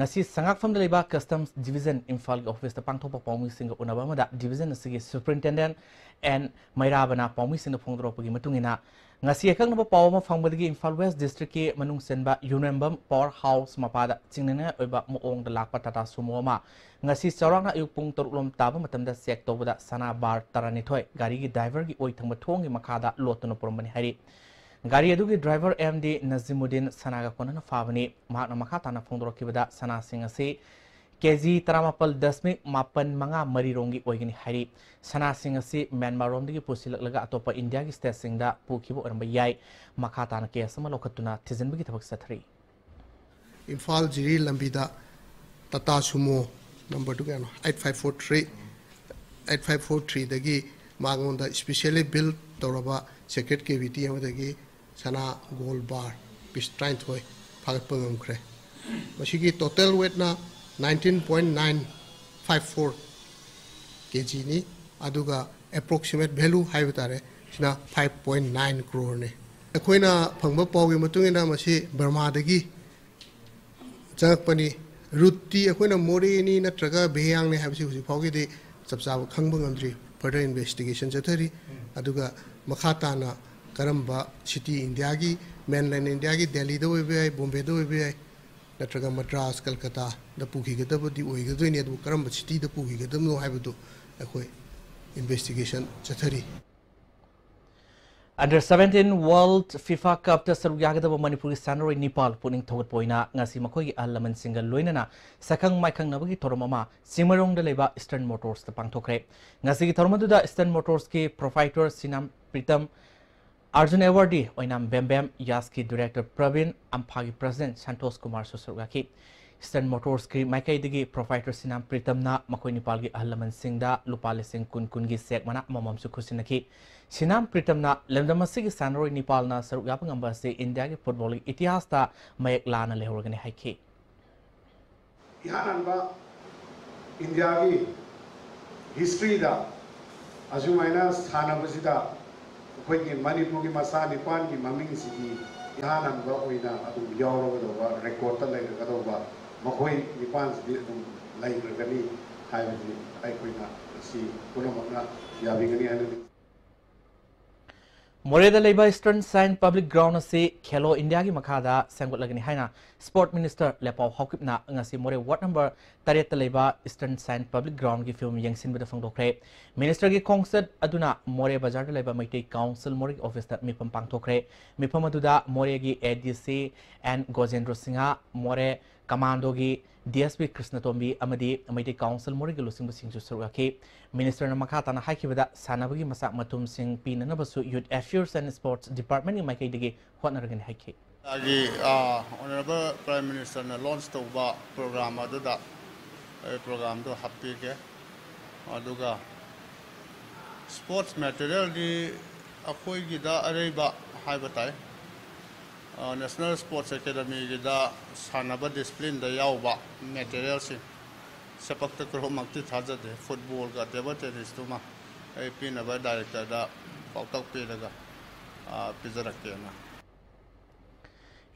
ꯉꯁꯤ ꯁꯉꯥꯛꯐꯝꯗ ꯂꯩꯕ Customs Division ꯏꯝꯐꯥꯜꯒꯤ ꯑꯣꯐꯤꯁꯇ ꯄꯥꯡꯊꯣꯛꯄ ꯄꯥꯎꯃꯤꯁꯤꯡꯒ ꯎꯅꯕ ꯑꯃꯗ division ꯑꯁꯤꯒꯤ superintendent ꯑꯦꯟ ꯃꯩꯔꯥꯕꯅ ꯄꯥꯎꯃꯤꯁꯤꯡꯗ ꯐꯣꯡꯗꯣꯔꯛꯄꯒꯤ ꯃꯇꯨꯡ ꯏꯟꯅ, ꯉꯁꯤ ꯑꯀꯛꯅꯕ ꯄꯥꯎ ꯑꯃ ꯐꯪꯕꯗꯒꯤ ꯏꯝꯐꯥꯜ West Districtꯀꯤ ꯃꯅꯨꯡ ꯆꯟꯕ ꯌꯨꯔꯦꯝꯕꯝ Power House ꯃꯄꯥꯗ ꯆꯤꯡꯅꯅꯤꯡꯉꯥꯏ ꯑꯣꯏꯕ ꯃꯑꯣꯡꯗ ꯂꯥꯛꯄ Tata Sumo ꯑꯃ ꯉꯁꯤ ꯆꯥꯎꯔꯥꯛꯅ ꯑꯌꯨꯛ ꯄꯨꯡ ꯇꯔꯨꯛ ꯂꯣꯝ ꯇꯥꯕ ꯃꯇꯝꯗ check ꯇꯧꯕꯗ ꯁꯅꯥ bar ꯇꯔꯥꯅꯤꯊꯣꯏ ꯒꯥꯔꯤꯒꯤ driverꯒꯤ ꯑꯣꯏ ꯊꯪꯕ ꯊꯣꯡꯒꯤ ꯃꯈꯥꯗ ꯂꯣꯠꯇꯨꯅ ꯄꯨꯔꯝꯕꯅꯤ ꯍꯥꯏꯔꯤ꯫ ꯒꯥꯔꯤ ꯑꯗꯨꯒꯤ driver ꯑꯦꯝ ꯗꯤ ꯅꯖꯤꯃꯨꯗꯤꯟ ꯁꯅꯥꯒ ꯀꯣꯟꯅꯅ ꯐꯥꯕꯅꯤ꯫ ꯃꯍꯥꯛꯅ ꯃꯈꯥ ꯇꯥꯅ ꯐꯣꯡꯗꯣꯔꯛꯈꯤꯕꯗ ꯁꯅꯥꯁꯤꯡ ꯑꯁꯤ ꯀꯦ ꯖꯤ ꯇꯔꯥꯃꯥꯄꯜ ꯗꯁꯃꯤꯛ ꯃꯥꯄꯟ ꯃꯉꯥ ꯃꯔꯤ ꯔꯣꯝꯒꯤ ꯑꯣꯏꯒꯅꯤ ꯍꯥꯏꯔꯤ꯫ ꯁꯅꯥꯁꯤꯡ ꯑꯁꯤ ꯃ꯭ꯌꯥꯟꯃꯥꯔ ꯔꯣꯝꯗꯒꯤ ꯄꯨꯁꯤꯜꯂꯛꯂꯒ ꯑꯇꯣꯞꯄ ꯏꯟꯗꯤꯌꯥꯒꯤ stateꯁꯤꯡꯗ ꯄꯨꯈꯤꯕ ꯑꯣꯏꯔꯝꯕ ꯌꯥꯏ꯫ ꯃꯈꯥ ꯇꯥꯅ case ꯑꯃ ꯂꯧꯈꯠꯇꯨꯅ ꯊꯤꯖꯤꯟꯕꯒꯤ ꯊꯕꯛ ꯆꯠꯊꯔꯤ꯫ ꯏꯝꯐꯥꯜ ꯖꯤꯔꯤ ꯂꯝꯕꯤꯗ Tata Sumo numberꯗꯨ ꯀꯌꯥꯅꯣ? Eight five four three, eight five four threeꯗꯒꯤ ꯃꯉꯣꯟꯗ specially build ꯇꯧꯔꯕ secret cavity ꯑꯃꯗꯒꯤ ꯁꯅꯥ gold bar piece ꯇꯔꯥꯅꯤꯊꯣꯏ ꯐꯥꯒꯠꯄ ꯉꯝꯈ꯭ꯔꯦ꯫ ꯃꯁꯤꯒꯤ total weightꯅ nineteen point nine five four ꯀꯦ ꯖꯤꯅꯤ꯫ ꯑꯗꯨꯒ approximate value ꯍꯥꯏꯕ ꯇꯥꯔꯦ, ꯁꯤꯅ five point nine crore ꯅꯤ꯫ ꯑꯩꯈꯣꯏꯅ ꯐꯪꯕ ꯄꯥꯎꯒꯤ ꯃꯇꯨꯡ ꯏꯟꯅ ꯃꯁꯤ ꯕꯔꯃꯥꯗꯒꯤ ꯆꯪꯉꯛꯄꯅꯤ꯫ Routeꯇꯤ ꯑꯩꯈꯣꯏꯅ ꯃꯣꯔꯦꯅꯤ ꯅꯠꯇ꯭ꯔꯒ ꯕꯦꯍꯌꯥꯡꯅꯤ ꯍꯥꯏꯕꯁꯤ ꯍꯧꯖꯤꯛ ꯐꯥꯎꯒꯤꯗꯤ ꯆꯞ ꯆꯥꯕ ꯈꯪꯕ ꯉꯝꯗ꯭ꯔꯤ꯫ Further investigation ꯆꯠꯊꯔꯤ꯫ ꯑꯗꯨꯒ ꯃꯈꯥ ꯇꯥꯅ ꯀꯔꯝꯕ city, ꯏꯟꯗꯤꯌꯥꯒꯤ mainland ꯏꯟꯗꯤꯌꯥꯒꯤ ꯗꯦꯜꯂꯤꯗ ꯑꯣꯏꯕ ꯌꯥꯏ, ꯕꯣꯝꯕꯦꯗ ꯑꯣꯏꯕ ꯌꯥꯏ, ꯅꯠꯇ꯭ꯔꯒ ꯃꯗ꯭ꯔꯥꯁ, ꯀꯜꯀꯇꯥꯗ ꯄꯨꯈꯤꯒꯗꯕꯗꯤ ꯑꯣꯏꯒꯗꯣꯏꯅꯤ꯫ ꯑꯗꯨꯕꯨ ꯀꯔꯝꯕ cityꯗ ꯄꯨꯈꯤꯒꯗꯕꯅꯣ ꯍꯥꯏꯕꯗꯨ ꯑꯩꯈꯣꯏ investigation ꯆꯠꯊꯔꯤ꯫ Under seventeen World FIFA Cupꯇ ꯁꯔꯨꯛ ꯌꯥꯒꯗꯕ ꯃꯅꯤꯄꯨꯔꯒꯤ ꯁꯥꯟꯅꯔꯣꯏ ꯅꯤꯄꯥꯜ ꯄꯨꯛꯅꯤꯡ ꯊꯧꯒꯠꯄ ꯑꯣꯏꯅ ꯉꯁꯤ ꯃꯈꯣꯏꯒꯤ ꯑꯍꯜ ꯂꯃꯟꯁꯤꯡꯒ ꯂꯣꯏꯅꯅ ꯁꯛꯈꯪ ꯃꯥꯏꯈꯪꯅꯕꯒꯤ ꯊꯧꯔꯝ ꯑꯃ ꯆꯤꯡꯃꯩꯔꯣꯡꯗ ꯂꯩꯕ Eastern Motorsꯇ ꯄꯥꯡꯊꯣꯛꯈ꯭ꯔꯦ꯫ ꯉꯁꯤꯒꯤ ꯊꯧꯔꯝ ꯑꯗꯨꯗ Eastern Motorsꯀꯤ proprietor ꯁꯤꯅꯥꯝ Pritam, Arjun Awardee ꯑꯣꯏꯅꯥꯝ ꯕꯦꯝꯕꯦꯝ, ꯌꯥꯁꯀꯤ director ꯄ꯭ꯔꯕꯤꯟ, ꯑꯝꯐꯥꯒꯤ president ꯁꯟꯇꯣꯁ ꯀꯨꯃꯥꯔꯁꯨ ꯁꯔꯨꯛ ꯌꯥꯈꯤ꯫ Eastern Motorsꯀꯤ ꯃꯥꯏꯀꯩꯗꯒꯤ proprietor ꯁꯤꯅꯥꯝ ꯄ꯭ꯔꯤꯇꯝꯅ ꯃꯈꯣꯏ ꯅꯤꯄꯥꯜꯒꯤ ꯑꯍꯜ ꯂꯃꯟꯁꯤꯡꯗ ꯂꯨꯄꯥ ꯂꯤꯁꯤꯡ ꯀꯨꯟ ꯀꯨꯟꯒꯤ cheque ꯃꯅꯥ ꯑꯃꯃꯝꯁꯨ ꯈꯨꯠꯁꯤꯟꯅꯈꯤ꯫ ꯁꯤꯅꯥꯝ ꯄ꯭ꯔꯤꯇꯝꯅ ꯂꯝꯗꯝ ꯑꯁꯤꯒꯤ ꯁꯥꯟꯅꯔꯣꯏ ꯅꯤꯄꯥꯜꯅ ꯁꯔꯨꯛ ꯌꯥꯕ ꯉꯝꯕ ꯑꯁꯤ ꯏꯟꯗꯤꯌꯥꯒꯤ footballꯒꯤ ꯏꯇꯤꯍꯥꯁꯇ ꯃꯌꯦꯛ ꯂꯥꯅ ꯂꯩꯍꯧꯔꯒꯅꯤ ꯍꯥꯏꯈꯤ꯫ ꯏꯍꯥꯟ ꯍꯥꯟꯕ ꯏꯟꯗꯤꯌꯥꯒꯤ historyꯗ ꯑꯁꯨꯃꯥꯏꯅ ꯁꯥꯟꯅꯕꯁꯤꯗ ꯑꯩꯈꯣꯏꯒꯤ ꯃꯅꯤꯄꯨꯔꯒꯤ ꯃꯆꯥ ꯅꯤꯄꯥꯜꯒꯤ ꯃꯃꯤꯡꯁꯤꯗꯤ ꯏꯍꯥꯟ ꯍꯥꯟꯕ ꯑꯣꯏꯅ ꯑꯗꯨꯝ ꯌꯥꯎꯔꯒꯗꯧꯕ, recordꯇ ꯂꯩꯔꯒꯗꯧꯕ ꯃꯈꯣꯏ ꯅꯤꯄꯥꯟꯁꯤꯗꯤ ꯑꯗꯨꯝ ꯂꯩꯈ꯭ꯔꯒꯅꯤ ꯍꯥꯏꯕꯁꯤ ꯑꯩꯈꯣꯏꯅ ꯉꯁꯤ ꯄꯨꯝꯅꯃꯛꯅ ꯌꯥꯕꯤꯒꯅꯤ ꯍꯥꯏꯅ ꯃꯣꯔꯦꯗ ꯂꯩꯕ Eastern Saint Public Ground ꯑꯁꯤ ꯈꯦꯂꯣ ꯏꯟꯗꯤꯌꯥꯒꯤ ꯃꯈꯥꯗ ꯁꯦꯝꯒꯠꯂꯒꯅꯤ ꯍꯥꯏꯅ Sport Minister ꯂꯦꯄꯥꯎ ꯍꯥꯎꯀꯤꯞꯅ ꯉꯁꯤ ꯃꯣꯔꯦ Ward number ꯇꯔꯦꯠꯇ ꯂꯩꯕ Eastern Saint Public Groundꯒꯤ ꯐꯤꯕꯝ ꯌꯦꯡꯁꯤꯟꯕꯗ ꯐꯣꯡꯗꯣꯛꯈ꯭ꯔꯦ꯫ Ministerꯒꯤ ꯈꯣꯡꯆꯠ ꯑꯗꯨꯅ ꯃꯣꯔꯦ ꯕꯖꯥꯔꯗ ꯂꯩꯕ ꯃꯩꯇꯩ Council ꯃꯣꯔꯦꯒꯤ officeꯇ ꯃꯤꯐꯝ ꯄꯥꯡꯊꯣꯛꯈ꯭ꯔꯦ꯫ ꯃꯤꯐꯝ ꯑꯗꯨꯗ ꯃꯣꯔꯦꯒꯤ ADC N ꯒꯣꯖꯦꯟꯗ꯭ꯔꯣ ꯁꯤꯡꯍ, ꯃꯣꯔꯦ Commandoꯒꯤ DSP ꯀ꯭ꯔꯤꯁꯅꯇꯣꯝꯕꯤ ꯑꯃꯗꯤ ꯃꯩꯇꯩ Council ꯃꯣꯔꯦꯒꯤ ꯂꯨꯆꯤꯡꯕꯁꯤꯡꯁꯨ ꯁꯔꯨꯛ ꯌꯥꯈꯤ꯫ Ministerꯅ ꯃꯈꯥ ꯇꯥꯅ ꯍꯥꯏꯈꯤꯕꯗ, ꯁꯥꯟꯅꯕꯒꯤ ꯃꯆꯥꯛ ꯃꯊꯨꯝꯁꯤꯡ ꯄꯤꯅꯅꯕꯁꯨ Youth Affairs and Sports Departmentꯀꯤ ꯃꯥꯏꯀꯩꯗꯒꯤ ꯍꯣꯠꯅꯔꯒꯅꯤ ꯍꯥꯏꯈꯤ꯫ ꯑꯩꯒꯤ, ꯑꯥ, Honourable Prime Ministerꯅ launch ꯇꯧꯕ program ꯑꯗꯨꯗ ꯑꯩ programꯗꯨ ꯍꯥꯞꯄꯤꯒꯦ꯫ ꯑꯗꯨꯒ sports materialꯗꯤ ꯑꯩꯈꯣꯏꯒꯤꯗ ꯑꯔꯩꯕ ꯍꯥꯏꯕ ꯇꯥꯏ꯫ ꯑ, National Sports Academyꯒꯤꯗ ꯁꯥꯟꯅꯕ disciplineꯗ ꯌꯥꯎꯕ materialꯁꯤꯡ, ꯁꯦꯄꯛ ꯇꯀ꯭ꯔꯣꯃꯛꯇꯤ ꯊꯥꯖꯗꯦ, footballꯒ table tennisꯇꯨꯃ ꯑꯩ ꯄꯤꯅꯕ directorꯗ ꯄꯥꯎꯇꯥꯛ ꯄꯤꯔꯒ, ꯑ, ꯄꯤꯖꯔꯛꯀꯦꯅ꯫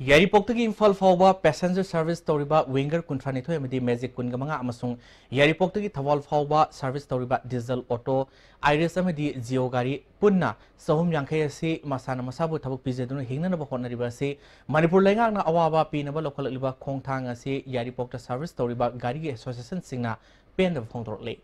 ꯌꯥꯏꯔꯤꯄꯣꯛꯇꯒꯤ ꯏꯝꯐꯥꯜ ꯐꯥꯎꯕ passenger service ꯇꯧꯔꯤꯕ Winger ꯀꯨꯟꯊ꯭ꯔꯥꯅꯤꯊꯣꯏ ꯑꯃꯗꯤ Magic ꯀꯨꯟꯒ ꯃꯉꯥ ꯑꯃꯁꯨꯡ ꯌꯥꯏꯔꯤꯄꯣꯛꯇꯒꯤ ꯊꯧꯕꯥꯜ ꯐꯥꯎꯕ service ꯇꯧꯔꯤꯕ Diesel Auto, Iris ꯑꯃꯗꯤ Jio ꯒꯥꯔꯤ ꯄꯨꯟꯅ ꯆꯍꯨꯝ ꯌꯥꯡꯈꯩ ꯑꯁꯤ ꯃꯁꯥꯅ ꯃꯁꯥꯕꯨ ꯊꯕꯛ ꯄꯤꯖꯗꯨꯅ ꯍꯤꯡꯅꯅꯕ ꯍꯣꯠꯅꯔꯤꯕ ꯑꯁꯤ ꯃꯅꯤꯄꯨꯔ ꯂꯩꯉꯥꯛꯅ ꯑꯋꯥꯕ ꯄꯤꯅꯕ ꯂꯧꯈꯠꯂꯛꯂꯤꯕ ꯈꯣꯡꯊꯥꯡ ꯑꯁꯤ ꯌꯥꯏꯔꯤꯄꯣꯛꯇ service ꯇꯧꯔꯤꯕ ꯒꯥꯔꯤꯒꯤ associationꯁꯤꯡꯅ ꯄꯦꯟꯗꯕ ꯐꯣꯡꯗꯣꯔꯛꯂꯤ꯫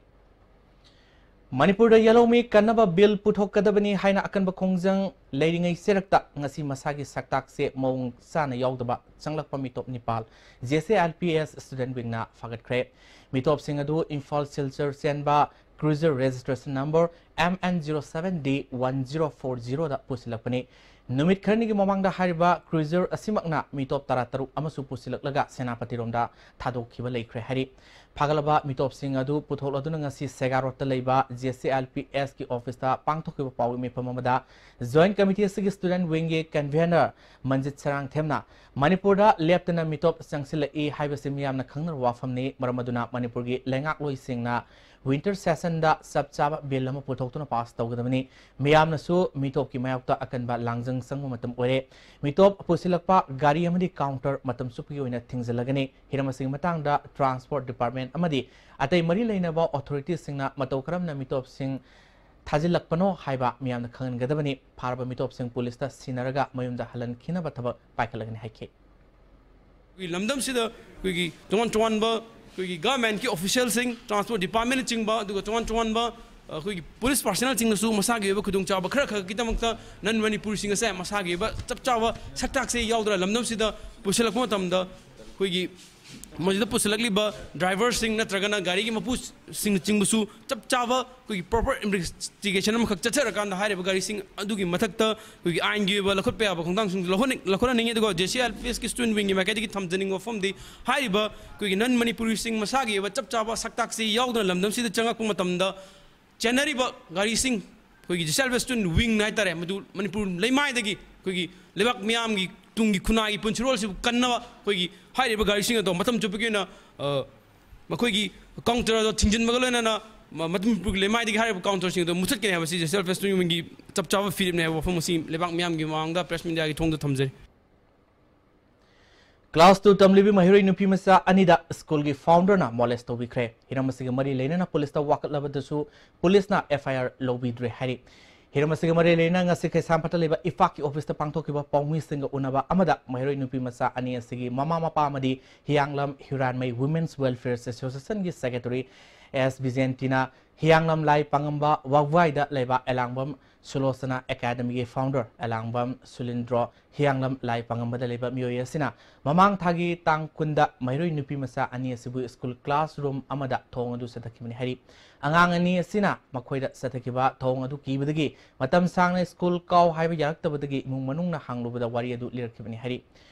ꯃꯅꯤꯄꯨꯔꯗ ꯌꯦꯜꯍꯧꯃꯤ ꯀꯟꯅꯕ bill ꯄꯨꯊꯣꯛꯀꯗꯕꯅꯤ ꯍꯥꯏꯅ ꯑꯀꯟꯕ ꯈꯣꯡꯖꯪ ꯂꯩꯔꯤꯉꯩ ꯆꯦꯔꯛꯇ ꯉꯁꯤ ꯃꯁꯥꯒꯤ ꯁꯛꯇꯥꯛꯁꯦ ꯃꯑꯣꯡ ꯆꯥꯅ ꯌꯥꯎꯗꯕ ꯆꯪꯂꯛꯄ ꯃꯤꯇꯣꯞ ꯅꯤꯄꯥꯜ J C L P S Student Wingꯅ ꯐꯥꯒꯠꯈ꯭ꯔꯦ꯫ ꯃꯤꯇꯣꯞꯁꯤꯡ ꯑꯗꯨ ꯏꯝꯐꯥꯜ ꯁꯤꯜꯆꯔ ꯆꯦꯟꯕ cruiser registration number M N zero seven D one zero four zeroꯗ ꯄꯨꯁꯤꯜꯂꯛꯄꯅꯤ꯫ ꯅꯨꯃꯤꯠ ꯈꯔꯅꯤꯒꯤ ꯃꯃꯥꯡꯗ ꯍꯥꯏꯔꯤꯕ cruiser ꯑꯁꯤꯃꯛꯅ ꯃꯤꯇꯣꯞ ꯇꯔꯥꯇꯔꯨꯛ ꯑꯃꯁꯨ ꯄꯨꯁꯤꯜꯂꯛꯂꯒ ꯁꯦꯅꯥꯄꯇꯤꯔꯣꯝꯗ ꯊꯥꯗꯣꯛꯈꯤꯕ ꯂꯩꯈ꯭ꯔꯦ ꯍꯥꯏꯔꯤ꯫ ꯐꯥꯒꯠꯂꯕ ꯃꯤꯇꯣꯞꯁꯤꯡ ꯑꯗꯨ ꯄꯨꯊꯣꯛꯂꯗꯨꯅ ꯉꯁꯤ ꯁꯦꯒꯥ ꯔꯣꯗꯇ ꯂꯩꯕ J C L P Sꯀꯤ officeꯇ ꯄꯥꯡꯊꯣꯛꯈꯤꯕ ꯄꯥꯎꯒꯤ ꯃꯤꯐꯝ ꯑꯃꯗ Joint Committee ꯑꯁꯤꯒꯤ Student Wingꯒꯤ convener ꯃꯟꯖꯤꯠ ꯁꯔꯥꯡꯊꯦꯝꯅ ꯃꯅꯤꯄꯨꯔꯗ ꯂꯦꯞꯇꯅ ꯃꯤꯇꯣꯞ ꯆꯪꯁꯤꯜꯂꯛꯏ ꯍꯥꯏꯕꯁꯤ ꯃꯤꯌꯥꯝꯅ ꯈꯪꯅꯔꯕ ꯋꯥꯐꯝꯅꯤ꯫ ꯃꯔꯝ ꯑꯗꯨꯅ ꯃꯅꯤꯄꯨꯔꯒꯤ ꯂꯩꯉꯥꯛꯂꯣꯏꯁꯤꯡꯅ winter sessionꯗ ꯆꯞ ꯆꯥꯕ bill ꯑꯃ ꯄꯨꯊꯣꯛꯇꯨꯅ pass ꯇꯧꯒꯗꯕꯅꯤ꯫ ꯃꯤꯌꯥꯝꯅꯁꯨ ꯃꯤꯇꯣꯞꯀꯤ ꯃꯥꯌꯣꯛꯇ ꯑꯀꯟꯕ ꯂꯥꯡꯖꯪ ꯆꯪꯕ ꯃꯇꯝ ꯑꯣꯏꯔꯦ꯫ ꯃꯤꯇꯣꯞ ꯄꯨꯁꯤꯜꯂꯛꯄ ꯒꯥꯔꯤ ꯑꯃꯗꯤ counter ꯃꯇꯝ ꯆꯨꯞꯄꯒꯤ ꯑꯣꯏꯅ ꯊꯤꯡꯖꯤꯜꯂꯒꯅꯤ꯫ ꯍꯤꯔꯝ ꯑꯁꯤꯒꯤ ꯃꯇꯥꯡꯗ Transport Department ꯑꯃꯗꯤ ꯑꯇꯩ ꯃꯔꯤ ꯂꯩꯅꯕ authorityꯁꯤꯡꯅ ꯃꯇꯧ ꯀꯔꯝꯅ ꯃꯤꯇꯣꯞꯁꯤꯡ ꯊꯥꯖꯤꯜꯂꯛꯄꯅꯣ ꯍꯥꯏꯕ ꯃꯤꯌꯥꯝꯅ ꯈꯪꯍꯟꯒꯗꯕꯅꯤ꯫ ꯐꯥꯔꯕ ꯃꯤꯇꯣꯞꯁꯤꯡ ꯄꯨꯂꯤꯁꯇ ꯁꯤꯟꯅꯔꯒ ꯃꯌꯨꯝꯗ ꯍꯜꯍꯟꯈꯤꯅꯕ ꯊꯕꯛ ꯄꯥꯏꯈꯠꯂꯒꯅꯤ ꯍꯥꯏꯈꯤ꯫ ꯑꯩꯈꯣꯏꯒꯤ ꯂꯝꯗꯝꯁꯤꯗ ꯑꯩꯈꯣꯏꯒꯤ ꯇꯣꯉꯥꯟ ꯇꯣꯉꯥꯟꯕ ꯑꯩꯈꯣꯏꯒꯤ governmentꯀꯤ officialꯁꯤꯡ, Transport Departmentꯅꯆꯤꯡꯕ, ꯑꯗꯨꯒ ꯇꯣꯉꯥꯟ ꯇꯣꯉꯥꯟꯕ, ꯑ, ꯑꯩꯈꯣꯏꯒꯤ police personnelꯁꯤꯡꯅꯁꯨ ꯃꯁꯥꯒꯤ ꯑꯣꯏꯕ ꯈꯨꯗꯣꯡꯆꯥꯕ ꯈꯔ ꯈꯛꯀꯤꯗꯃꯛꯇ non Manipuriꯁꯤꯡ ꯑꯁꯦ ꯃꯁꯥꯒꯤ ꯑꯣꯏꯕ ꯆꯞ ꯆꯥꯕ ꯁꯛꯇꯥꯛꯁꯦ ꯌꯥꯎꯗꯅ ꯂꯝꯗꯝꯁꯤꯗ ꯄꯨꯁꯤꯜꯂꯛꯄ ꯃꯇꯝꯗ ꯑꯩꯈꯣꯏꯒꯤ ꯃꯁꯤꯗ ꯄꯨꯁꯤꯜꯂꯛꯂꯤꯕ driverꯁꯤꯡ ꯅꯠꯇ꯭ꯔꯒꯅ ꯒꯥꯔꯤꯒꯤ ꯃꯄꯨꯁꯤꯡꯅꯆꯤꯡꯕꯁꯨ ꯆꯞ ꯆꯥꯕ ꯑꯩꯈꯣꯏꯒꯤ proper investigation ꯑꯃꯈꯛ ꯆꯠꯊꯔꯀꯥꯟꯗ ꯍꯥꯏꯔꯤꯕ ꯒꯥꯔꯤꯁꯤꯡ ꯑꯗꯨꯒꯤ ꯃꯊꯛꯇ ꯑꯩꯈꯣꯏꯒꯤ ꯑꯥꯏꯟꯒꯤ ꯑꯣꯏꯕ ꯂꯧꯈꯠꯄ ꯌꯥꯕ ꯈꯣꯡꯊꯥꯡꯁꯤꯡ ꯂꯧꯍꯟꯅꯤꯡ-, ꯂꯧꯈꯠꯍꯟꯅꯤꯡꯉꯤ꯫ ꯑꯗꯨꯒ J C R L P Sꯀꯤ student wingꯒꯤ ꯃꯥꯏꯀꯩꯗꯒꯤ ꯊꯝꯖꯅꯤꯡꯕ ꯋꯥꯐꯝꯗꯤ ꯍꯥꯏꯔꯤꯕ ꯑꯩꯈꯣꯏꯒꯤ non Manipuriꯁꯤꯡ ꯃꯁꯥꯒꯤ ꯑꯣꯏꯕ ꯆꯞ ꯆꯥꯕ ꯁꯛꯇꯥꯛꯁꯤ ꯌꯥꯎꯗꯅ ꯂꯝꯗꯝꯁꯤꯗ ꯆꯪꯉꯛꯄ ꯃꯇꯝꯗ ꯆꯦꯟꯅꯔꯤꯕ ꯒꯥꯔꯤꯁꯤꯡ ꯑꯩꯈꯣꯏꯒꯤ J C R L P Student Wing ꯍꯥꯏꯇꯥꯔꯦ, ꯃꯗꯨ ꯃꯅꯤꯄꯨꯔ ꯂꯩꯃꯥꯏꯗꯒꯤ ꯑꯩꯈꯣꯏꯒꯤ ꯂꯩꯕꯥꯛ ꯃꯤꯌꯥꯝꯒꯤ ꯇꯨꯡꯒꯤ ꯈꯨꯟꯅꯥꯏꯒꯤ ꯄꯨꯟꯁꯤꯔꯣꯜꯁꯤꯕꯨ ꯀꯟꯅꯕ ꯑꯩꯈꯣꯏꯒꯤ ꯍꯥꯏꯔꯤꯕ ꯒꯥꯔꯤꯁꯤꯡ ꯑꯗꯣ ꯃꯇꯝ ꯆꯨꯞꯄꯒꯤ ꯑꯣꯏꯅ, ꯑ, ꯃꯈꯣꯏꯒꯤ counter ꯑꯗꯣ ꯊꯤꯡꯖꯤꯟꯕꯒ ꯂꯣꯏꯅꯅ ꯃ-, ꯃꯅꯤꯄꯨꯔꯒꯤ ꯂꯩꯃꯥꯏꯗꯒꯤ ꯍꯥꯏꯔꯤꯕ counterꯁꯤꯡ ꯑꯗꯣ ꯃꯨꯊꯠꯀꯅꯤ ꯍꯥꯏꯕꯁꯤ J C R L P Student Wingꯒꯤ ꯆꯞ ꯆꯥꯕ ꯐꯤꯔꯦꯞꯅꯤ ꯍꯥꯏꯕ ꯋꯥꯐꯝ ꯑꯁꯤ ꯂꯩꯕꯥꯛ ꯃꯤꯌꯥꯝꯒꯤ ꯃꯃꯥꯡꯗ press mediaꯒꯤ ꯊꯣꯡꯗ ꯊꯝꯖꯔꯤ꯫ Class two ꯇꯝꯂꯤꯕꯤ ꯃꯍꯩꯔꯣꯏ ꯅꯨꯄꯤ ꯃꯆꯥ ꯑꯅꯤꯗ ꯁ꯭ꯀꯨꯜꯒꯤ founderꯅ molest ꯇꯧꯕꯤꯈ꯭ꯔꯦ꯫ ꯍꯤꯔꯝ ꯑꯁꯤꯒ ꯃꯔꯤ ꯂꯩꯅꯅ ꯄꯨꯂꯤꯁꯇ ꯋꯥꯀꯠꯂꯕꯗꯁꯨ ꯄꯨꯂꯤꯁꯅ F I R ꯂꯧꯕꯤꯗ꯭ꯔꯦ ꯍꯥꯏꯔꯤ꯫ ꯍꯤꯔꯝ ꯑꯁꯤꯒ ꯃꯔꯤ ꯂꯩꯅꯅ ꯉꯁꯤ ꯀꯩꯁꯥꯝꯄꯥꯠꯇ ꯂꯩꯕ ꯏꯐꯥꯛꯀꯤ officeꯇ ꯄꯥꯡꯊꯣꯛꯈꯤꯕ ꯄꯥꯎꯃꯤꯁꯤꯡꯒ ꯎꯅꯕ ꯑꯃꯗ ꯃꯍꯩꯔꯣꯏ ꯅꯨꯄꯤ ꯃꯆꯥ ꯑꯅꯤ ꯑꯁꯤꯒꯤ ꯃꯃꯥ ꯃꯄꯥ ꯑꯃꯗꯤ ꯍꯤꯌꯥꯡꯂꯝ ꯍꯤꯔꯥꯟꯃꯩ Women's Welfare Associationꯒꯤ secretary S ꯕꯤꯖꯦꯟꯇꯤꯅ ꯍꯤꯌꯥꯡꯂꯝ ꯂꯥꯏ ꯄꯥꯉꯝꯕ ꯋꯥꯒ꯭ꯋꯥꯏꯗ ꯂꯩꯕ ꯑꯦꯂꯥꯡꯕꯝ ꯁꯨꯂꯣꯆꯅꯥ Academyꯒꯤ founder ꯑꯦꯂꯥꯡꯕꯝ ꯁꯨꯂꯤꯟꯗ꯭ꯔꯣ ꯍꯤꯌꯥꯡꯂꯝ ꯂꯥꯏ ꯄꯥꯉꯝꯕꯗ ꯂꯩꯕ ꯃꯤꯑꯣꯏ ꯑꯁꯤꯅ ꯃꯃꯥꯡ ꯊꯥꯒꯤ ꯇꯥꯡ ꯀꯨꯟꯗ ꯃꯍꯩꯔꯣꯏ ꯅꯨꯄꯤ ꯃꯆꯥ ꯑꯅꯤ ꯑꯁꯤꯕꯨ school classroom ꯑꯃꯗ ꯊꯣꯡ ꯑꯗꯨ ꯆꯠꯊꯈꯤꯕꯅꯤ ꯍꯥꯏꯔꯤ꯫ ꯑꯉꯥꯡ ꯑꯅꯤ ꯑꯁꯤꯅ ꯃꯈꯣꯏꯗ ꯆꯠꯊꯈꯤꯕ ꯊꯣꯡ ꯑꯗꯨ ꯀꯤꯕꯗꯒꯤ ꯃꯇꯝ ꯁꯥꯡꯅ school ꯀꯥꯎ ꯍꯥꯏꯕ ꯌꯥꯔꯛꯇꯕꯗꯒꯤ ꯏꯃꯨꯡ ꯃꯅꯨꯡꯅ ꯍꯥꯡꯂꯨꯕꯗ ꯋꯥꯔꯤ ꯑꯗꯨ ꯂꯤꯔꯛꯈꯤꯕꯅꯤ ꯍꯥꯏꯔꯤ꯫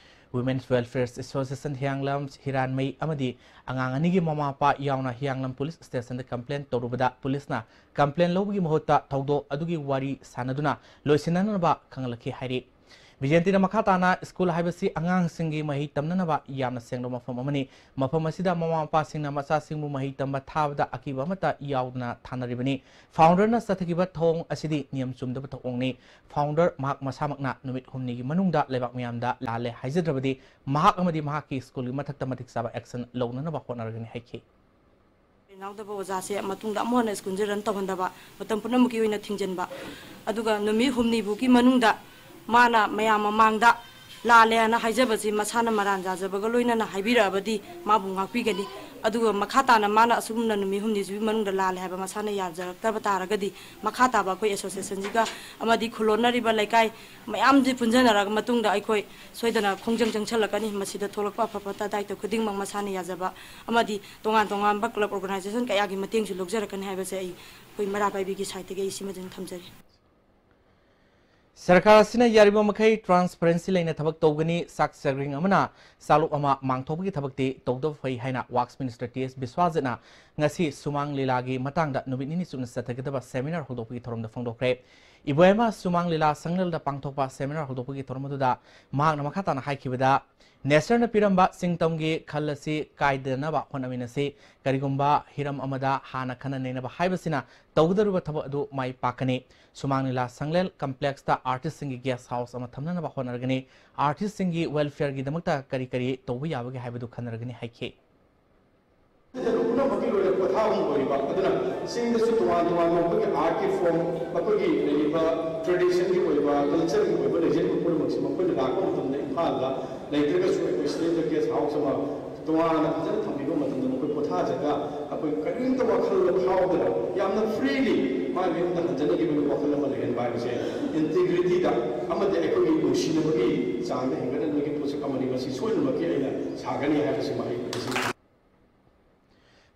Women's Welfare Association ꯍꯤꯌꯥꯡꯂꯝ ꯍꯤꯔꯥꯟꯃꯩ ꯑꯃꯗꯤ ꯑꯉꯥꯡ ꯑꯅꯤꯒꯤ ꯃꯃꯥ ꯃꯄꯥ ꯌꯥꯎꯅ ꯍꯤꯌꯥꯡꯂꯝ police stationꯗ complain ꯇꯧꯔꯨꯕꯗ ꯄꯨꯂꯤꯁꯅ complain ꯂꯧꯕꯒꯤ ꯃꯍꯨꯠꯇ ꯊꯧꯗꯣꯛ ꯑꯗꯨꯒꯤ ꯋꯥꯔꯤ ꯁꯥꯟꯅꯗꯨꯅ ꯂꯣꯏꯁꯤꯟꯅꯅꯕ ꯈꯪꯍꯜꯂꯛꯈꯤ ꯍꯥꯏꯔꯤ꯫ ꯕꯤꯖꯦꯟꯇꯤꯅ ꯃꯈꯥ ꯇꯥꯅ, ꯁ꯭ꯀꯨꯜ ꯍꯥꯏꯕꯁꯤ ꯑꯉꯥꯡꯁꯤꯡꯒꯤ ꯃꯍꯩ ꯇꯝꯅꯅꯕ ꯌꯥꯝꯅ ꯁꯦꯡꯂꯕ ꯃꯐꯝ ꯑꯃꯅꯤ꯫ ꯃꯐꯝ ꯑꯁꯤꯗ ꯃꯃꯥ ꯃꯄꯥꯁꯤꯡꯅ ꯃꯆꯥꯁꯤꯡꯕꯨ ꯃꯍꯩ ꯇꯝꯕ ꯊꯥꯕꯗ ꯑꯀꯤꯕ ꯑꯃꯠꯇ ꯌꯥꯎꯗꯅ ꯊꯥꯅꯔꯤꯕꯅꯤ꯫ ꯐꯥꯎꯟꯗꯔꯅ ꯆꯠꯊꯈꯤꯕ ꯊꯧꯑꯣꯡ ꯑꯁꯤꯗꯤ ꯅꯤꯌꯝ ꯆꯨꯝꯗꯕ ꯊꯧꯑꯣꯡꯅꯤ꯫ ꯐꯥꯎꯟꯗꯔ ꯃꯍꯥꯛ ꯃꯁꯥꯃꯛꯅ ꯅꯨꯃꯤꯠ ꯍꯨꯝꯅꯤꯒꯤ ꯃꯅꯨꯡꯗ ꯂꯩꯕꯥꯛ ꯃꯤꯌꯥꯝꯗ ꯂꯥꯜꯂꯦ ꯍꯥꯏꯖꯗ꯭ꯔꯕꯗꯤ ꯃꯍꯥꯛ ꯑꯃꯗꯤ ꯃꯍꯥꯛꯀꯤ ꯁ꯭ꯀꯨꯜꯒꯤ ꯃꯊꯛꯇ ꯃꯇꯤꯛ ꯆꯥꯕ action ꯂꯧꯅꯅꯕ ꯍꯣꯠꯅꯔꯒꯅꯤ ꯍꯥꯏꯈꯤ꯫ ꯌꯥꯎꯗꯕ ꯑꯣꯖꯥꯁꯦ ꯃꯇꯨꯡꯗ ꯑꯃꯨꯛ ꯍꯟꯅ ꯁ꯭ꯀꯨꯜꯁꯦ run ꯇꯧꯍꯟꯗꯕ, ꯃꯇꯝ ꯄꯨꯝꯅꯃꯛꯀꯤ ꯑꯣꯏꯅ ꯊꯤꯡꯖꯤꯟꯕ, ꯑꯗꯨꯒ ꯅꯨꯃꯤꯠ ꯍꯨꯝꯅꯤꯐꯥꯎꯒꯤ ꯃꯅꯨꯡꯗ ꯃꯥꯅ ꯃꯌꯥꯝ ꯃꯃꯥꯡꯗ ꯂꯥꯜꯂꯦ ꯍꯥꯏꯅ ꯍꯥꯏꯖꯕꯁꯤ ꯃꯁꯥꯅ ꯃꯔꯥꯟ ꯌꯥꯖꯕꯒ ꯂꯣꯏꯅꯅ ꯍꯥꯏꯕꯤꯔꯛꯑꯕꯗꯤ ꯃꯥꯕꯨ ꯉꯥꯛꯄꯤꯒꯅꯤ꯫ ꯑꯗꯨꯒ ꯃꯈꯥ ꯇꯥꯅ ꯃꯥꯅ ꯑꯁꯨꯝꯅ ꯅꯨꯃꯤꯠ ꯍꯨꯝꯅꯤꯁꯤꯒꯤ ꯃꯅꯨꯡꯗ ꯂꯥꯜꯂꯦ ꯍꯥꯏꯕ ꯃꯁꯥꯅ ꯌꯥꯖꯔꯛꯇꯕ ꯇꯥꯔꯒꯗꯤ ꯃꯈꯥ ꯇꯥꯕ ꯑꯩꯈꯣꯏ associationꯁꯤꯒ ꯑꯃꯗꯤ ꯈꯨꯜꯂꯣꯟꯅꯔꯤꯕ ꯂꯩꯀꯥꯏ ꯃꯌꯥꯝꯁꯤ ꯄꯨꯟꯖꯟꯅꯔꯒ ꯃꯇꯨꯡꯗ ꯑꯩꯈꯣꯏ ꯁꯣꯏꯗꯅ ꯈꯣꯡꯖꯪ ꯆꯪꯁꯜꯂꯛꯀꯅꯤ꯫ ꯃꯁꯤꯗ ꯊꯣꯛꯂꯛꯄ ꯑꯐ ꯐꯠꯇ ꯗꯥꯏꯇ ꯈꯨꯗꯤꯡꯃꯛ ꯃꯁꯥꯅ ꯌꯥꯖꯕ ꯑꯃꯗꯤ ꯇꯣꯉꯥꯟ ꯇꯣꯉꯥꯟꯕ club organisation ꯀꯌꯥꯒꯤ ꯃꯇꯦꯡꯁꯨ ꯂꯧꯖꯔꯛꯀꯅꯤ ꯍꯥꯏꯕꯁꯦ ꯑꯩ, ꯑꯩꯈꯣꯏ ꯃꯩꯔꯥ ꯄꯥꯏꯕꯤꯒꯤ sideꯇꯒꯤ ꯑꯩ ꯁꯤꯃꯗꯪ ꯊꯝꯖꯔꯤ꯫ ꯁꯔꯀꯥꯔ ꯑꯁꯤꯅ ꯌꯥꯔꯤꯕ ꯃꯈꯩ transparency ꯂꯩꯅ ꯊꯕꯛ ꯇꯧꯒꯅꯤ, ꯆꯥꯛ ꯆꯥꯛꯔꯤꯡ ꯑꯃꯅ ꯆꯥꯂꯨꯛ ꯑꯃ ꯃꯥꯡꯊꯣꯛꯄꯒꯤ ꯊꯕꯛꯇꯤ ꯇꯧꯗꯕ ꯐꯩ ꯍꯥꯏꯅ Works Minister ꯇꯤ ꯑꯦꯁ ꯕꯤꯁ꯭ꯋꯥꯖꯤꯠꯅ ꯉꯁꯤ ꯁꯨꯃꯥꯡ ꯂꯤꯂꯥꯒꯤ ꯃꯇꯥꯡꯗ ꯅꯨꯃꯤꯠ ꯅꯤꯅꯤ ꯆꯨꯞꯅ ꯆꯠꯊꯒꯗꯕ seminar ꯍꯧꯗꯣꯛꯄꯒꯤ ꯊꯧꯔꯝꯗ ꯐꯣꯡꯗꯣꯛꯈ꯭ꯔꯦ꯫ ꯏꯕꯣꯌꯥꯏꯃ ꯁꯨꯃꯥꯡ ꯂꯤꯂꯥ ꯁꯪꯂꯦꯜꯗ ꯄꯥꯡꯊꯣꯛꯄ seminar ꯍꯧꯗꯣꯛꯄꯒꯤ ꯊꯧꯔꯝ ꯑꯗꯨꯗ ꯃꯍꯥꯛꯅ ꯃꯈꯥ ꯇꯥꯅ ꯍꯥꯏꯈꯤꯕꯗ, ꯅꯦꯆꯔꯅ ꯄꯤꯔꯝꯕ ꯆꯤꯡꯇꯝꯒꯤ ꯈꯜ ꯑꯁꯤ ꯀꯥꯏꯗꯅꯕ ꯍꯣꯠꯅꯃꯤꯟꯅꯁꯤ꯫ ꯀꯔꯤꯒꯨꯝꯕ ꯍꯤꯔꯝ ꯑꯃꯗ ꯍꯥꯟꯅ ꯈꯟꯅ ꯅꯩꯅꯕ ꯍꯥꯏꯕꯁꯤꯅ ꯇꯧꯒꯗꯧꯔꯤꯕ ꯊꯕꯛ ꯑꯗꯨ ꯃꯥꯏ ꯄꯥꯛꯀꯅꯤ꯫ ꯁꯨꯃꯥꯡ ꯂꯤꯂꯥ ꯁꯪꯂꯦꯜ complexꯇ artistꯁꯤꯡꯒꯤ guest house ꯑꯃ ꯊꯝꯅꯅꯕ ꯍꯣꯠꯅꯔꯒꯅꯤ꯫ Artistꯁꯤꯡꯒꯤ welfareꯒꯤꯗꯃꯛꯇ ꯀꯔꯤ ꯀꯔꯤ ꯇꯧꯕ ꯌꯥꯕꯒꯦ ꯍꯥꯏꯕꯗꯨ ꯈꯟꯅꯔꯒꯅꯤ ꯍꯥꯏꯈꯤ꯫ ꯄꯨꯝꯅꯃꯛꯀꯤ ꯂꯣꯏꯅ ꯄꯣꯊꯥꯐꯝ ꯑꯣꯏꯔꯤꯕ ꯑꯗꯨꯅ ꯆꯤꯡꯗꯁꯨ ꯇꯣꯉꯥꯟ ꯇꯣꯉꯥꯟꯕ ꯃꯈꯣꯏꯒꯤ artꯀꯤ form, ꯃꯈꯣꯏꯒꯤ ꯂꯩꯔꯤꯕ traditionꯒꯤ ꯑꯣꯏꯕ, cultureꯒꯤ ꯑꯣꯏꯕ ꯂꯩꯖꯔꯤꯕ ꯄꯨꯝꯅꯃꯛꯁꯤ ꯃꯈꯣꯏꯅ ꯂꯥꯛꯄ ꯃꯇꯝꯗ ꯏꯝꯐꯥꯜꯗ ꯂꯩꯇ꯭ꯔꯒꯁꯨ ꯑꯩꯈꯣꯏ ꯁꯤꯗꯩꯗ guest house ꯑꯃ ꯇꯣꯉꯥꯟꯅ ꯐꯖꯅ ꯊꯝꯕꯤꯕ ꯃꯇꯝꯗ ꯃꯈꯣꯏ ꯄꯣꯊꯥꯖꯔꯒ ꯑꯩꯈꯣꯏ ꯀꯔꯤꯒꯨꯝꯕ ꯋꯥꯈꯜꯗ ꯐꯥꯎꯗꯅ ꯌꯥꯝꯅ freely ꯃꯥꯒꯤ ꯃꯌꯨꯝꯗ ꯍꯟꯖꯅꯈꯤꯕꯒꯤ ꯋꯥꯈꯜ ꯑꯃ ꯂꯩꯍꯟꯕ ꯍꯥꯏꯕꯁꯦ integrityꯗ ꯑꯃꯗꯤ ꯑꯩꯈꯣꯏꯒꯤ ꯅꯨꯡꯁꯤꯅꯕꯒꯤ ꯆꯥꯡꯗ ꯍꯦꯟꯒꯠꯍꯟꯕꯒꯤ ꯄꯣꯠꯁꯛ ꯑꯃꯅꯤ꯫ ꯃꯁꯤ ꯁꯣꯏꯗꯅꯃꯛꯀꯤ ꯑꯩꯅ ꯁꯥꯒꯅꯤ ꯍꯥꯏꯕꯁꯤꯃ ꯑꯩ ꯉꯁꯤ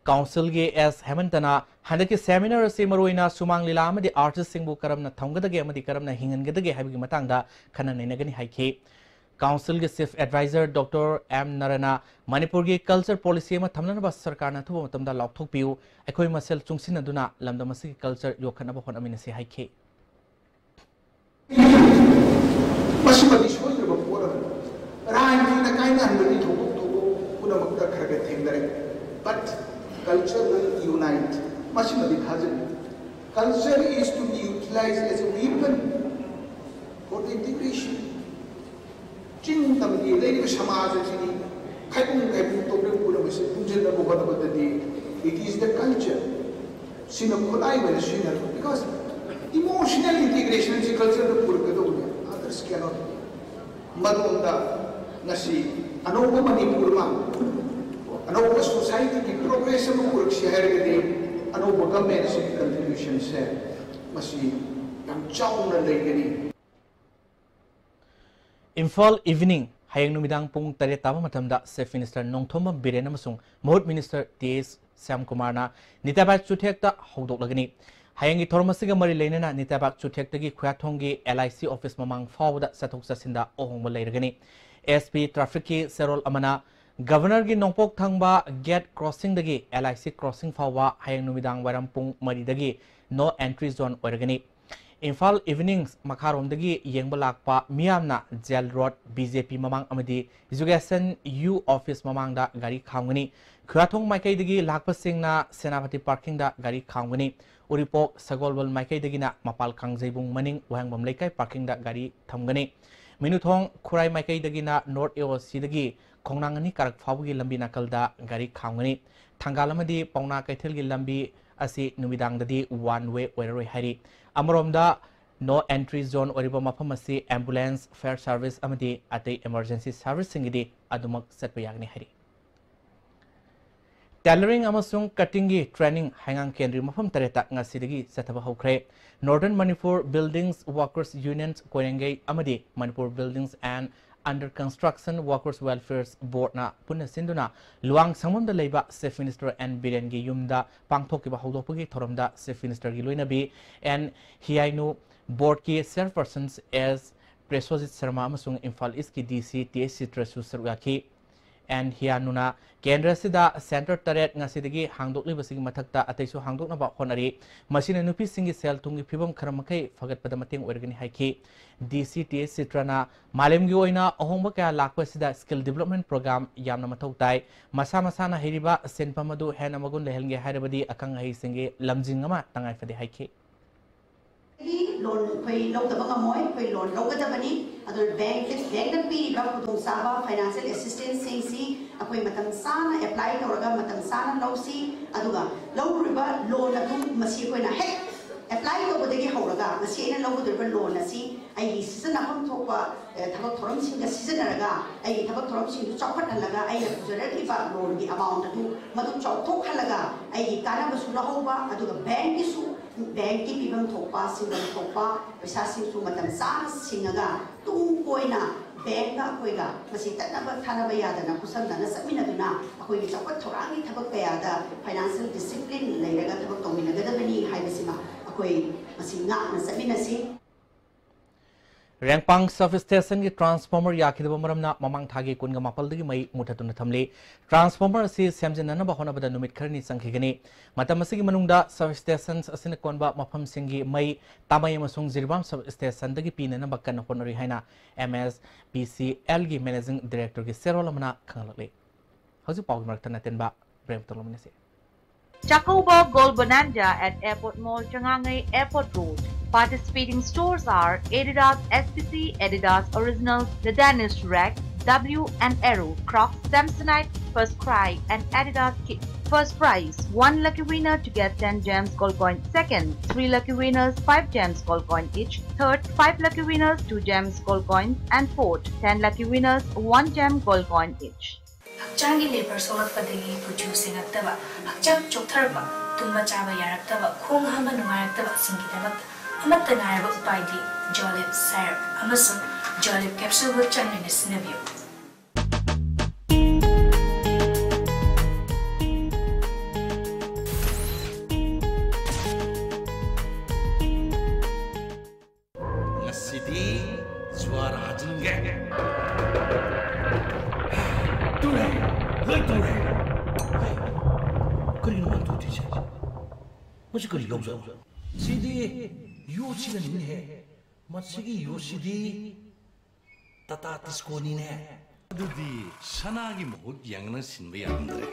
Councilꯒꯤ ꯑꯦꯁ ꯍꯦꯃꯟꯇꯅ ꯍꯟꯗꯛꯀꯤ seminar ꯑꯁꯤ ꯃꯔꯨꯑꯣꯏꯅ ꯁꯨꯃꯥꯡ ꯂꯤꯂꯥ ꯑꯃꯗꯤ artistꯁꯤꯡꯕꯨ ꯀꯔꯝꯅ ꯊꯝꯒꯗꯒꯦ ꯑꯃꯗꯤ ꯀꯔꯝꯅ ꯍꯤꯡꯍꯟꯒꯗꯒꯦ ꯍꯥꯏꯕꯒꯤ ꯃꯇꯥꯡꯗ ꯈꯟꯅ ꯅꯩꯅꯒꯅꯤ ꯍꯥꯏꯈꯤ꯫ Councilꯒꯤ Chief Advisor Doctor ꯑꯦꯝ ꯅꯔꯅ ꯃꯅꯤꯄꯨꯔꯒꯤ culture policy ꯑꯃ ꯊꯝꯅꯅꯕ ꯁꯔꯀꯥꯔꯅ ꯑꯊꯨꯕ ꯃꯇꯝꯗ ꯂꯥꯎꯊꯣꯛꯄꯤꯌꯨ, ꯑꯩꯈꯣꯏ ꯃꯁꯦꯜ ꯆꯨꯡꯁꯤꯟꯅꯗꯨꯅ ꯂꯝꯗꯝ ꯑꯁꯤꯒꯤ culture ꯌꯣꯛꯈꯠꯅꯕ ꯍꯣꯠꯅꯃꯤꯟꯅꯁꯤ ꯍꯥꯏꯈꯤ꯫ ꯃꯁꯤꯃ ꯅꯤꯡꯊꯤꯅ ꯀꯥꯏꯅꯍꯟꯕꯒꯤ ꯊꯧꯗꯣꯛ ꯊꯧꯗꯣꯛ ꯄꯨꯝꯅꯃꯛꯇ ꯈꯔ ꯈꯔ ꯊꯦꯡꯅꯔꯦ꯫ But culture will unite, ꯃꯁꯤꯃꯗꯤ ꯊꯥꯖꯩ꯫ Culture is to be utilized as a weapon for the integration. ꯆꯤꯡ ꯇꯝꯒꯤ ꯂꯩꯔꯤꯕ ꯁꯃꯥꯖ ꯑꯁꯤꯗꯤ ꯈꯥꯏꯕꯨꯡ ꯈꯥꯏꯕꯨꯡ ꯇꯧꯅ ꯄꯨꯔꯕꯁꯤ ꯄꯨꯟꯁꯤꯟꯅꯕ ꯍꯣꯠꯅꯕꯗꯗꯤ it is the culture. ꯁꯤꯅ ꯈꯨꯠꯂꯥꯏ ꯑꯣꯏꯅ ꯁꯤꯖꯤꯟꯅꯔꯛꯄ, because emotional integration ꯁꯤ culture ꯗ ꯄꯨꯔꯛꯀꯗꯧꯕꯅꯤ, others cannot. ꯃꯗꯣꯝꯗ ꯉꯁꯤ ꯑꯅꯧꯕ ꯃꯅꯤꯄꯨꯔ ꯑꯃ, ꯑꯅꯧꯕ society ꯒꯤ progress ꯑꯃ ꯄꯨꯔꯛꯁꯤ ꯍꯥꯏꯔꯒꯗꯤ ꯑꯅꯧꯕ government ꯁꯤꯒꯤ contribution ꯁꯦ ꯃꯁꯤ ꯌꯥꯝ ꯆꯥꯎꯅ ꯂꯩꯒꯅꯤ꯫ ꯏꯝꯐꯥꯜ ꯏꯚꯤꯅꯤꯡ, ꯍꯌꯦꯡ ꯅꯨꯃꯤꯗꯥꯡ ꯄꯨꯡ ꯇꯔꯦꯠ ꯇꯥꯕ ꯃꯇꯝꯗ Chief Minister ꯅꯣꯡꯊꯣꯝꯕꯝ ꯕꯤꯔꯦꯟ ꯑꯃꯁꯨꯡ ꯃꯍꯨꯠ Minister ꯇꯤ ꯑꯦꯁ ꯁ꯭ꯌꯥꯝꯀꯨꯃꯥꯔꯅ ꯅꯤꯇꯥꯕꯥꯏ ꯆꯨꯊꯦꯛꯇ ꯍꯧꯗꯣꯛꯂꯒꯅꯤ꯫ ꯍꯌꯦꯡꯒꯤ ꯊꯧꯔꯝ ꯑꯁꯤꯒ ꯃꯔꯤ ꯂꯩꯅꯅ ꯅꯤꯇꯥꯕꯥꯏ ꯆꯨꯊꯦꯛꯇꯒꯤ ꯈꯨꯌꯥꯊꯣꯡꯒꯤ ꯑꯦꯜ ꯑꯥꯏ ꯁꯤ office ꯃꯃꯥꯡ ꯐꯥꯎꯕꯗ ꯆꯠꯊꯣꯛ ꯆꯠꯁꯤꯟꯗ ꯑꯍꯣꯡꯕ ꯂꯩꯔꯒꯅꯤ꯫ ꯑꯦꯁ ꯄꯤ traffic ꯀꯤ ꯆꯦꯔꯣꯜ ꯑꯃꯅ Governor ꯒꯤ ꯅꯣꯡꯄꯣꯛ ꯊꯪꯕ gate crossing ꯗꯒꯤ ꯑꯦꯜ ꯑꯥꯏ ꯁꯤ crossing ꯐꯥꯎꯕ ꯍꯌꯦꯡ ꯅꯨꯃꯤꯗꯥꯡ ꯋꯥꯏꯔꯝ ꯄꯨꯡ ꯃꯔꯤꯗꯒꯤ no entry zone ꯑꯣꯏꯔꯒꯅꯤ꯫ ꯏꯝꯐꯥꯜ ꯏꯚꯤꯅꯤꯡꯁ ꯃꯈꯥꯔꯣꯝꯗꯒꯤ ꯌꯦꯡꯕ ꯂꯥꯛꯄ ꯃꯤꯌꯥꯝꯅ ꯖꯦꯜ ꯔꯣꯗ, ꯕꯤ ꯖꯦ ꯄꯤ ꯃꯃꯥꯡ ꯑꯃꯗꯤ Education U office ꯃꯃꯥꯡꯗ ꯒꯥꯔꯤ ꯈꯥꯝꯒꯅꯤ꯫ ꯈꯨꯌꯥꯊꯣꯡ ꯃꯥꯏꯀꯩꯗꯒꯤ ꯂꯥꯛꯄꯁꯤꯡꯅ ꯁꯦꯅꯥꯄꯇꯤ parking ꯗ ꯒꯥꯔꯤ ꯈꯥꯝꯒꯅꯤ꯫ ꯎꯔꯤꯄꯣꯛ ꯁꯒꯣꯜꯕꯜ ꯃꯥꯏꯀꯩꯗꯒꯤꯅ ꯃꯄꯥꯜ ꯀꯥꯡꯖꯩꯕꯨꯡ ꯃꯅꯤꯡ ꯋꯥꯍꯦꯡꯕꯝ ꯂꯩꯀꯥꯏ parking ꯗ ꯒꯥꯔꯤ ꯊꯝꯒꯅꯤ꯫ ꯃꯤꯅꯨꯊꯣꯡ ꯈꯨꯔꯥꯏ ꯃꯥꯏꯀꯩꯗꯒꯤꯅ North A O C ꯗꯒꯤ ꯈꯣꯡꯅꯥꯡ ꯑꯅꯤ ꯀꯥꯔꯛ ꯐꯥꯎꯕꯒꯤ ꯂꯝꯕꯤ ꯅꯥꯀꯜꯗ ꯒꯥꯔꯤ ꯈꯥꯝꯒꯅꯤ꯫ ꯊꯪꯒꯥꯜ ꯑꯃꯗꯤ ꯄꯥꯎꯅꯥ ꯀꯩꯊꯦꯜꯒꯤ ꯂꯝꯕꯤ ꯑꯁꯤ ꯅꯨꯃꯤꯗꯥꯡꯗꯗꯤ one way ꯑꯣꯏꯔꯔꯣꯏ ꯍꯥꯏꯔꯤ꯫ ꯑꯃꯔꯣꯝꯗ, no entry zone ꯑꯣꯏꯔꯤꯕ ꯃꯐꯝ ꯑꯁꯤ ambulance, fire service ꯑꯃꯗꯤ ꯑꯇꯩ emergency service ꯁꯤꯡꯒꯤꯗꯤ ꯑꯗꯨꯃꯛ ꯆꯠꯄ ꯌꯥꯒꯅꯤ ꯍꯥꯏꯔꯤ꯫ Tailoring ꯑꯃꯁꯨꯡ cutting ꯒꯤ training ꯍꯩꯉꯥꯡ ꯀꯦꯟꯗ꯭ꯔꯤ ꯃꯐꯝ ꯇꯔꯦꯠꯇ ꯉꯁꯤꯗꯒꯤ ꯆꯠꯊꯕ ꯍꯧꯈ꯭ꯔꯦ꯫ Northern Manipur Buildings Workers Union ꯀꯣꯏꯔꯦꯡꯒꯩ ꯑꯃꯗꯤ Manipur Buildings and Under Construction Workers Welfare Board ꯅ ꯄꯨꯟꯅ ꯁꯤꯟꯗꯨꯅ ꯂꯨꯋꯥꯡ ꯁꯪꯕꯝꯗ ꯂꯩꯕ Chief Minister ꯑꯦꯟ ꯕꯤꯔꯦꯟꯒꯤ ꯌꯨꯝꯗ ꯄꯥꯡꯊꯣꯛꯈꯤꯕ ꯍꯧꯗꯣꯛꯄꯒꯤ ꯊꯧꯔꯝꯗ Chief Minister ꯒꯤ ꯂꯣꯏꯅꯕꯤ ꯑꯦꯟ ꯍꯤꯌꯥꯏꯅꯨ, board ꯀꯤ chairpersons ꯑꯦꯁ ꯄ꯭ꯔꯦꯁꯣꯖꯤꯠ ꯁꯔꯃ ꯑꯃꯁꯨꯡ ꯏꯝꯐꯥꯜ ꯏꯁ꯭ꯠꯀꯤ ꯗꯤ ꯁꯤ ꯇꯤ ꯑꯦꯁ ꯆꯤꯇ꯭ꯔꯁꯨ ꯁꯔꯨꯛ ꯌꯥꯈꯤ꯫ ꯑꯦꯟ ꯍꯤꯌꯥꯅꯨꯅ ꯀꯦꯟꯗ꯭ꯔ ꯑꯁꯤꯗ ꯁꯦꯟꯇꯔ ꯇꯔꯦꯠ ꯉꯁꯤꯗꯒꯤ ꯍꯥꯡꯗꯣꯛꯂꯤꯕꯁꯤꯒꯤ ꯃꯊꯛꯇ ꯑꯇꯩꯁꯨ ꯍꯥꯡꯗꯣꯛꯅꯕ ꯍꯣꯠꯅꯔꯤ꯫ ꯃꯁꯤꯅ ꯅꯨꯄꯤꯁꯤꯡꯒꯤ ꯁꯦꯜ ꯊꯨꯝꯒꯤ ꯐꯤꯕꯝ ꯈꯔ ꯃꯈꯩ ꯐꯒꯠꯄꯗ ꯃꯇꯦꯡ ꯑꯣꯏꯔꯒꯅꯤ ꯍꯥꯏꯈꯤ꯫ ꯗꯤ ꯁꯤ ꯇꯤ ꯑꯦꯁ ꯆꯤꯇ꯭ꯔꯅ ꯃꯥꯂꯦꯝꯒꯤ ꯑꯣꯏꯅ ꯑꯍꯣꯡꯕ ꯀꯌꯥ ꯂꯥꯛꯄ ꯑꯁꯤꯗ skill development program ꯌꯥꯝꯅ ꯃꯊꯧ ꯇꯥꯏ꯫ ꯃꯁꯥ ꯃꯁꯥꯅ ꯍꯩꯔꯤꯕ ꯁꯤꯟꯐꯝ ꯑꯗꯨ ꯍꯦꯟꯅ ꯃꯒꯨꯟ ꯂꯩꯍꯟꯒꯦ ꯍꯥꯏꯔꯕꯗꯤ ꯑꯈꯪ ꯑꯍꯩꯁꯤꯡꯒꯤ ꯂꯝꯖꯤꯡ ꯑꯃ ꯇꯉꯥꯏ ꯐꯗꯦ ꯍꯥꯏꯈꯤ꯫ ꯂꯣꯟ ꯑꯩꯈꯣꯏ ꯂꯧꯗꯕ ꯉꯝꯃꯣꯏ꯫ ꯑꯩꯈꯣꯏ ꯂꯣꯟ ꯂꯧꯒꯗꯕꯅꯤ꯫ ꯑꯗꯨꯅ ꯕꯦꯡꯛ, ꯕꯦꯡꯛꯅ ꯄꯤꯔꯤꯕ ꯈꯨꯗꯣꯡꯆꯥꯕ, financial assistance ꯁꯤꯡꯁꯤ ꯑꯩꯈꯣꯏ ꯃꯇꯝ ꯆꯥꯅ apply ꯇꯧꯔꯒ ꯃꯇꯝ ꯆꯥꯅ ꯂꯧꯁꯤ꯫ ꯑꯗꯨꯒ ꯂꯧꯔꯨꯔꯤꯕ ꯂꯣꯟ ꯑꯗꯨ ꯃꯁꯤ ꯑꯩꯈꯣꯏꯅ ꯍꯦꯛ apply ꯇꯧꯕꯗꯒꯤ ꯍꯧꯔꯒ ꯉꯁꯤ ꯑꯩꯅ ꯂꯧꯒꯗꯧꯔꯤꯕ ꯂꯣꯟ ꯑꯁꯤ ꯑꯩꯒꯤ ꯁꯤꯖꯤꯟꯅꯐꯝ ꯊꯣꯛꯄ, ꯑꯦ, ꯊꯕꯛ ꯊꯧꯔꯝꯁꯤꯡꯗ ꯁꯤꯖꯤꯟꯅꯔꯒ ꯑꯩꯒꯤ ꯊꯕꯛ ꯊꯧꯔꯝꯁꯤꯡꯗꯨ ꯆꯥꯎꯈꯠꯍꯜꯂꯒ ꯑꯩꯅ ꯄꯨꯖꯔꯛꯂꯤꯕ ꯂꯣꯟꯒꯤ amount ꯑꯗꯨ ꯃꯗꯨ ꯆꯥꯎꯊꯣꯛꯍꯜꯂꯒ ꯑꯩꯒꯤ ꯀꯥꯟꯅꯕꯁꯨ ꯂꯧꯍꯧꯕ ꯑꯗꯨꯒ ꯕꯦꯡꯛꯀꯤꯁꯨ, ꯕꯦꯡꯛꯀꯤ ꯄꯤꯐꯝ ꯊꯣꯛꯄ, ꯁꯤꯟꯐꯝ ꯊꯣꯛꯄ ꯄꯩꯁꯥꯁꯤꯡꯁꯨ ꯃꯇꯝ ꯆꯥꯅ ꯁꯤꯡꯉꯒ ꯇꯨꯡ ꯀꯣꯏꯅ ꯕꯦꯡꯛꯀ ꯑꯩꯈꯣꯏꯒ ꯃꯁꯤ ꯇꯠꯅꯕ ꯊꯥꯅꯕ ꯌꯥꯗꯅ ꯈꯨꯠꯁꯝꯅꯅ ꯆꯠꯃꯤꯟꯅꯗꯨꯅ ꯑꯩꯈꯣꯏꯒꯤ ꯆꯥꯎꯈꯠ ꯊꯧꯔꯥꯡꯒꯤ ꯊꯕꯛ ꯀꯌꯥꯗ financial discipline ꯂꯩꯔꯒ ꯊꯕꯛ ꯇꯧꯃꯤꯟꯅꯒꯗꯕꯅꯤ ꯍꯥꯏꯕꯁꯤꯃ ꯑꯩꯈꯣꯏ ꯃꯁꯤ ꯉꯥꯛꯅ ꯆꯠꯃꯤꯟꯅꯁꯤ꯫ ꯔꯦꯡꯄꯥꯡ ꯁꯕ ꯁ꯭ꯇꯦꯁꯟꯒꯤ ꯇ꯭ꯔꯥꯟꯁꯐꯣꯔꯃꯔ ꯌꯥꯈꯤꯗꯕ ꯃꯔꯝꯅ ꯃꯃꯥꯡ ꯊꯥꯒꯤ ꯀꯨꯟꯒ ꯃꯥꯄꯜꯗꯒꯤ ꯃꯩ ꯃꯨꯊꯠꯇꯨꯅ ꯊꯝꯂꯤ꯫ ꯇ꯭ꯔꯥꯟꯁꯐꯣꯔꯃꯔ ꯑꯁꯤ ꯁꯦꯝꯖꯤꯟꯅꯅꯕ ꯍꯣꯠꯅꯕꯗ ꯅꯨꯃꯤꯠ ꯈꯔꯅꯤ ꯆꯪꯈꯤꯒꯅꯤ꯫ ꯃꯇꯝ ꯑꯁꯤꯒꯤ ꯃꯅꯨꯡꯗ ꯁꯕ ꯁ꯭ꯇꯦꯁꯟ ꯑꯁꯤꯅ ꯀꯣꯟꯕ ꯃꯐꯝꯁꯤꯡꯒꯤ ꯃꯩ ꯇꯥꯃꯩ ꯑꯃꯁꯨꯡ ꯖꯤꯔꯤꯕꯥꯝ ꯁꯕ ꯁ꯭ꯇꯦꯁꯟꯗꯒꯤ ꯄꯤꯅꯅꯕ ꯀꯟꯅ ꯍꯣꯠꯅꯔꯤ ꯍꯥꯏꯅ ꯑꯦꯝ ꯑꯦꯁ ꯄꯤ ꯁꯤ ꯑꯦꯜꯒꯤ ꯃꯦꯅꯦꯖꯤꯡ ꯗꯤꯔꯦꯛꯇꯔꯒꯤ ꯆꯦꯔꯣꯜ ꯑꯃꯅ ꯈꯪꯍꯜꯂꯛꯂꯤ꯫ ꯍꯧꯖꯤꯛ ꯄꯥꯎꯒꯤ ꯃꯔꯛꯇ ꯅꯇꯦꯟꯕ ꯕ꯭ꯔꯦꯛ ꯑꯃꯇ ꯂꯧꯃꯤꯟꯅꯁꯤ꯫ Chakouba Gold Bonanza at Airport Mall, Changangai Airport Road. Participating stores are Adidas S P C, Adidas Originals, The Danish Rack, W and Arrow, Crocs, Samsonite, First Cry and Adidas Kids. First prize, one lucky winner to get ten gems gold coin. Second, three lucky winners, five gems gold coin each. Third, five lucky winners, two gems gold coin. And fourth, ten lucky winners, one gem gold coin each. ꯍꯛꯆꯥꯡꯒꯤ ꯂꯦꯕꯔ ꯁꯣꯛꯂꯛꯄꯗꯒꯤ ꯀꯨꯆꯨ ꯁꯦꯡꯉꯛꯇꯕ, ꯍꯛꯆꯥꯡ ꯆꯣꯛꯊꯔꯛꯄ, ꯇꯨꯝꯕ ꯆꯥꯕ ꯌꯥꯔꯛꯇꯕ, ꯈꯣꯡ ꯍꯥꯝꯕ ꯅꯨꯡꯉꯥꯏꯔꯛꯇꯕꯁꯤꯡꯒꯤꯗꯃꯛ ꯑꯃꯠꯇ ꯉꯥꯏꯔꯕ ꯎꯄꯥꯏꯗꯤ ꯖꯣꯂꯤꯞ ꯁꯥꯏꯔꯞ ꯑꯃꯁꯨꯡ ꯖꯣꯂꯤꯞ ꯀꯦꯞꯁꯨꯜꯕꯨ ꯆꯥꯡ ꯅꯥꯏꯅ ꯁꯤꯖꯤꯟꯅꯕꯤꯌꯨ꯫ ꯉꯁꯤꯗꯤ ꯖ꯭ꯋꯥꯔ ꯍꯥꯖꯤꯟꯒꯦ꯫ ꯇꯧꯔꯦ, ꯂꯣꯏ ꯇꯧꯔꯦ꯫ ꯍꯩ, ꯀꯔꯤꯅꯣ ꯃꯥꯅ ꯇꯧꯗꯣꯏꯁꯦ? ꯃꯁꯤ ꯀꯔꯤ ꯌꯥꯎꯖꯥꯠꯅꯣ? ꯁꯤꯗꯤ ꯌꯣꯠꯁꯤꯅꯅꯤꯅꯦꯍꯦ꯫ ꯃꯁꯤꯒꯤ ꯌꯣꯠꯁꯤꯗꯤ ꯇꯥꯇꯥ ꯇꯤꯁꯀꯣꯅꯤꯅꯦ꯫ ꯑꯗꯨꯗꯤ ꯁꯅꯥꯒꯤ ꯃꯍꯨꯠ ꯌꯥꯡꯅ ꯁꯤꯟꯕ ꯌꯥꯔꯝꯗ꯭ꯔꯦ꯫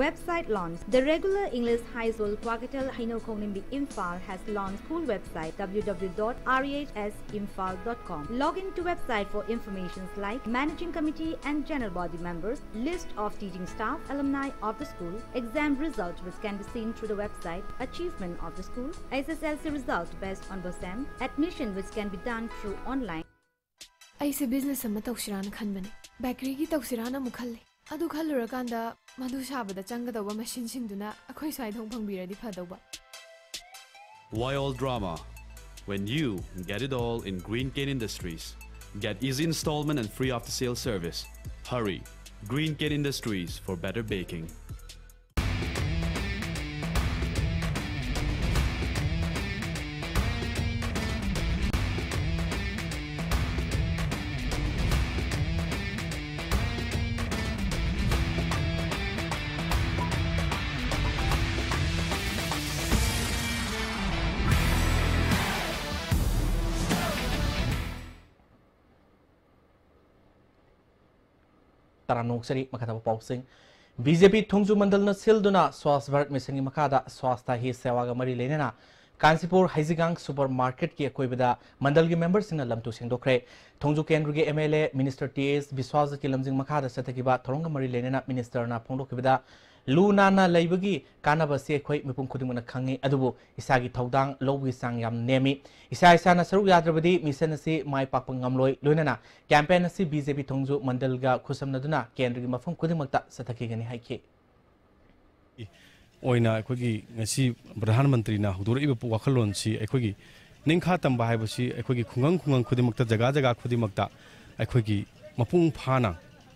Website launch. The regular English High School Kwakitel Hainokonglimbi Imphal has launched school website w w w dot r e h s imphal dot com. Log in to website for informations like managing committee and general body members, list of teaching staff, alumni of the school, exam result which can be seen through the website, achievement of the school, S S L C result based on BOSEM, admission which can be done through online. ꯑꯩꯁꯦ business ꯑꯃ ꯇꯧꯁꯤꯔꯥꯅ ꯈꯟꯕꯅꯦ꯫ Bakeryꯒꯤ ꯇꯧꯁꯤꯔꯥꯅ ꯑꯃꯨꯛ ꯈꯜꯂꯤ꯫ ꯑꯗꯨ ꯈꯜꯂꯨꯔꯀꯥꯟꯗ ꯃꯗꯨ ꯁꯥꯕꯗ ꯆꯪꯒꯗꯧꯕ machineꯁꯤꯡꯗꯨꯅ ꯑꯩꯈꯣꯏ ꯁ꯭ꯋꯥꯏꯗ ꯑꯃꯨꯛ ꯐꯪꯕꯤꯔꯗꯤ ꯐꯗꯧꯕ꯫ Why all drama when you get it all in Green Cane Industries? Get easy installment and free after-sale service. Hurry! Green Cane Industries for better baking. ꯇꯔꯥꯝꯅ ꯑꯣꯛꯆꯔꯤ꯫ ꯃꯈꯥ ꯇꯥꯕ ꯄꯥꯎꯁꯤꯡ꯫ ꯕꯤ ꯖꯦ ꯄꯤ ꯊꯣꯡꯖꯨ ꯃꯟꯗꯜꯅ ꯁꯤꯜꯗꯨꯅ ꯁ꯭ꯋꯥꯁ ꯚꯥꯔꯠ ꯃꯤꯁꯟꯒꯤ ꯃꯈꯥꯗ ꯁ꯭ꯋꯥꯁꯊ ꯍꯤ ꯁꯦꯋꯥꯒ ꯃꯔꯤ ꯂꯩꯅꯅ ꯀꯥꯟꯆꯤꯄꯨꯔ ꯍꯩꯖꯤꯒꯥꯡ ꯁꯨꯄꯔ ꯃꯥꯔꯀꯦꯠꯀꯤ ꯑꯀꯣꯏꯕꯗ ꯃꯟꯗꯜꯒꯤ ꯃꯦꯝꯕꯔꯁꯤꯡꯅ ꯂꯝ ꯇꯨ ꯁꯦꯡꯗꯣꯛꯈ꯭ꯔꯦ꯫ ꯊꯣꯡꯖꯨ ꯀꯦꯟꯗ꯭ꯔꯒꯤ M L A minister T S ꯕꯤꯁ꯭ꯋꯥꯁꯀꯤ ꯂꯝꯖꯤꯡ ꯃꯈꯥꯗ ꯆꯠꯊꯈꯤꯕ ꯊꯧꯔꯝꯒ ꯃꯔꯤ ꯂꯩꯅꯅ ꯃꯤꯅꯤꯁꯇꯔꯅ ꯐꯣꯡꯗꯣꯛꯈꯤꯕꯗ, ꯂꯨ ꯅꯥꯟꯅ ꯂꯩꯕꯒꯤ ꯀꯥꯟꯅꯕ ꯑꯁꯤ ꯑꯩꯈꯣꯏ ꯃꯤꯄꯨꯝ ꯈꯨꯗꯤꯡꯃꯛꯅ ꯈꯪꯏ, ꯑꯗꯨꯕꯨ ꯏꯁꯥꯒꯤ ꯊꯧꯗꯥꯡ ꯂꯧꯕꯒꯤ ꯆꯥꯡ ꯌꯥꯝ ꯅꯦꯝꯃꯤ꯫ ꯏꯁꯥ ꯏꯁꯥꯅ ꯁꯔꯨꯛ ꯌꯥꯗ꯭ꯔꯕꯗꯤ ꯃꯤꯁꯟ ꯑꯁꯤ ꯃꯥꯏ ꯄꯥꯛꯄ ꯉꯝꯂꯣꯏ꯫ ꯂꯣꯏꯅꯅ ꯀꯦꯝꯄꯦꯟ ꯑꯁꯤ ꯕꯤ ꯖꯦ ꯄꯤ ꯊꯣꯡꯖꯨ ꯃꯟꯗꯜꯒ ꯈꯨꯠꯁꯝꯅꯗꯨꯅ ꯀꯦꯟꯗ꯭ꯔꯒꯤ ꯃꯐꯝ ꯈꯨꯗꯤꯡꯃꯛꯇ ꯆꯠꯊꯈꯤꯒꯅꯤ ꯍꯥꯏꯈꯤ꯫ ꯑꯣꯏꯅ ꯑꯩꯈꯣꯏꯒꯤ ꯉꯁꯤ ꯄ꯭ꯔꯙꯥꯟ ꯃꯟꯇ꯭ꯔꯤꯅ ꯍꯧꯗꯣꯔꯛꯏꯕ ꯋꯥꯈꯜꯂꯣꯟꯁꯤ ꯑꯩꯈꯣꯏꯒꯤ ꯅꯤꯡꯈꯥ ꯇꯝꯕ ꯍꯥꯏꯕꯁꯤ ꯑꯩꯈꯣꯏꯒꯤ ꯈꯨꯡꯒꯪ ꯈꯨꯡꯒꯪ ꯈꯨꯗꯤꯡꯃꯛꯇ, ꯖꯒꯥ ꯖꯒꯥ ꯈꯨꯗꯤꯡꯃꯛꯇ ꯑꯩꯈꯣꯏꯒꯤ ꯃꯄꯨꯡ ꯐꯥꯅ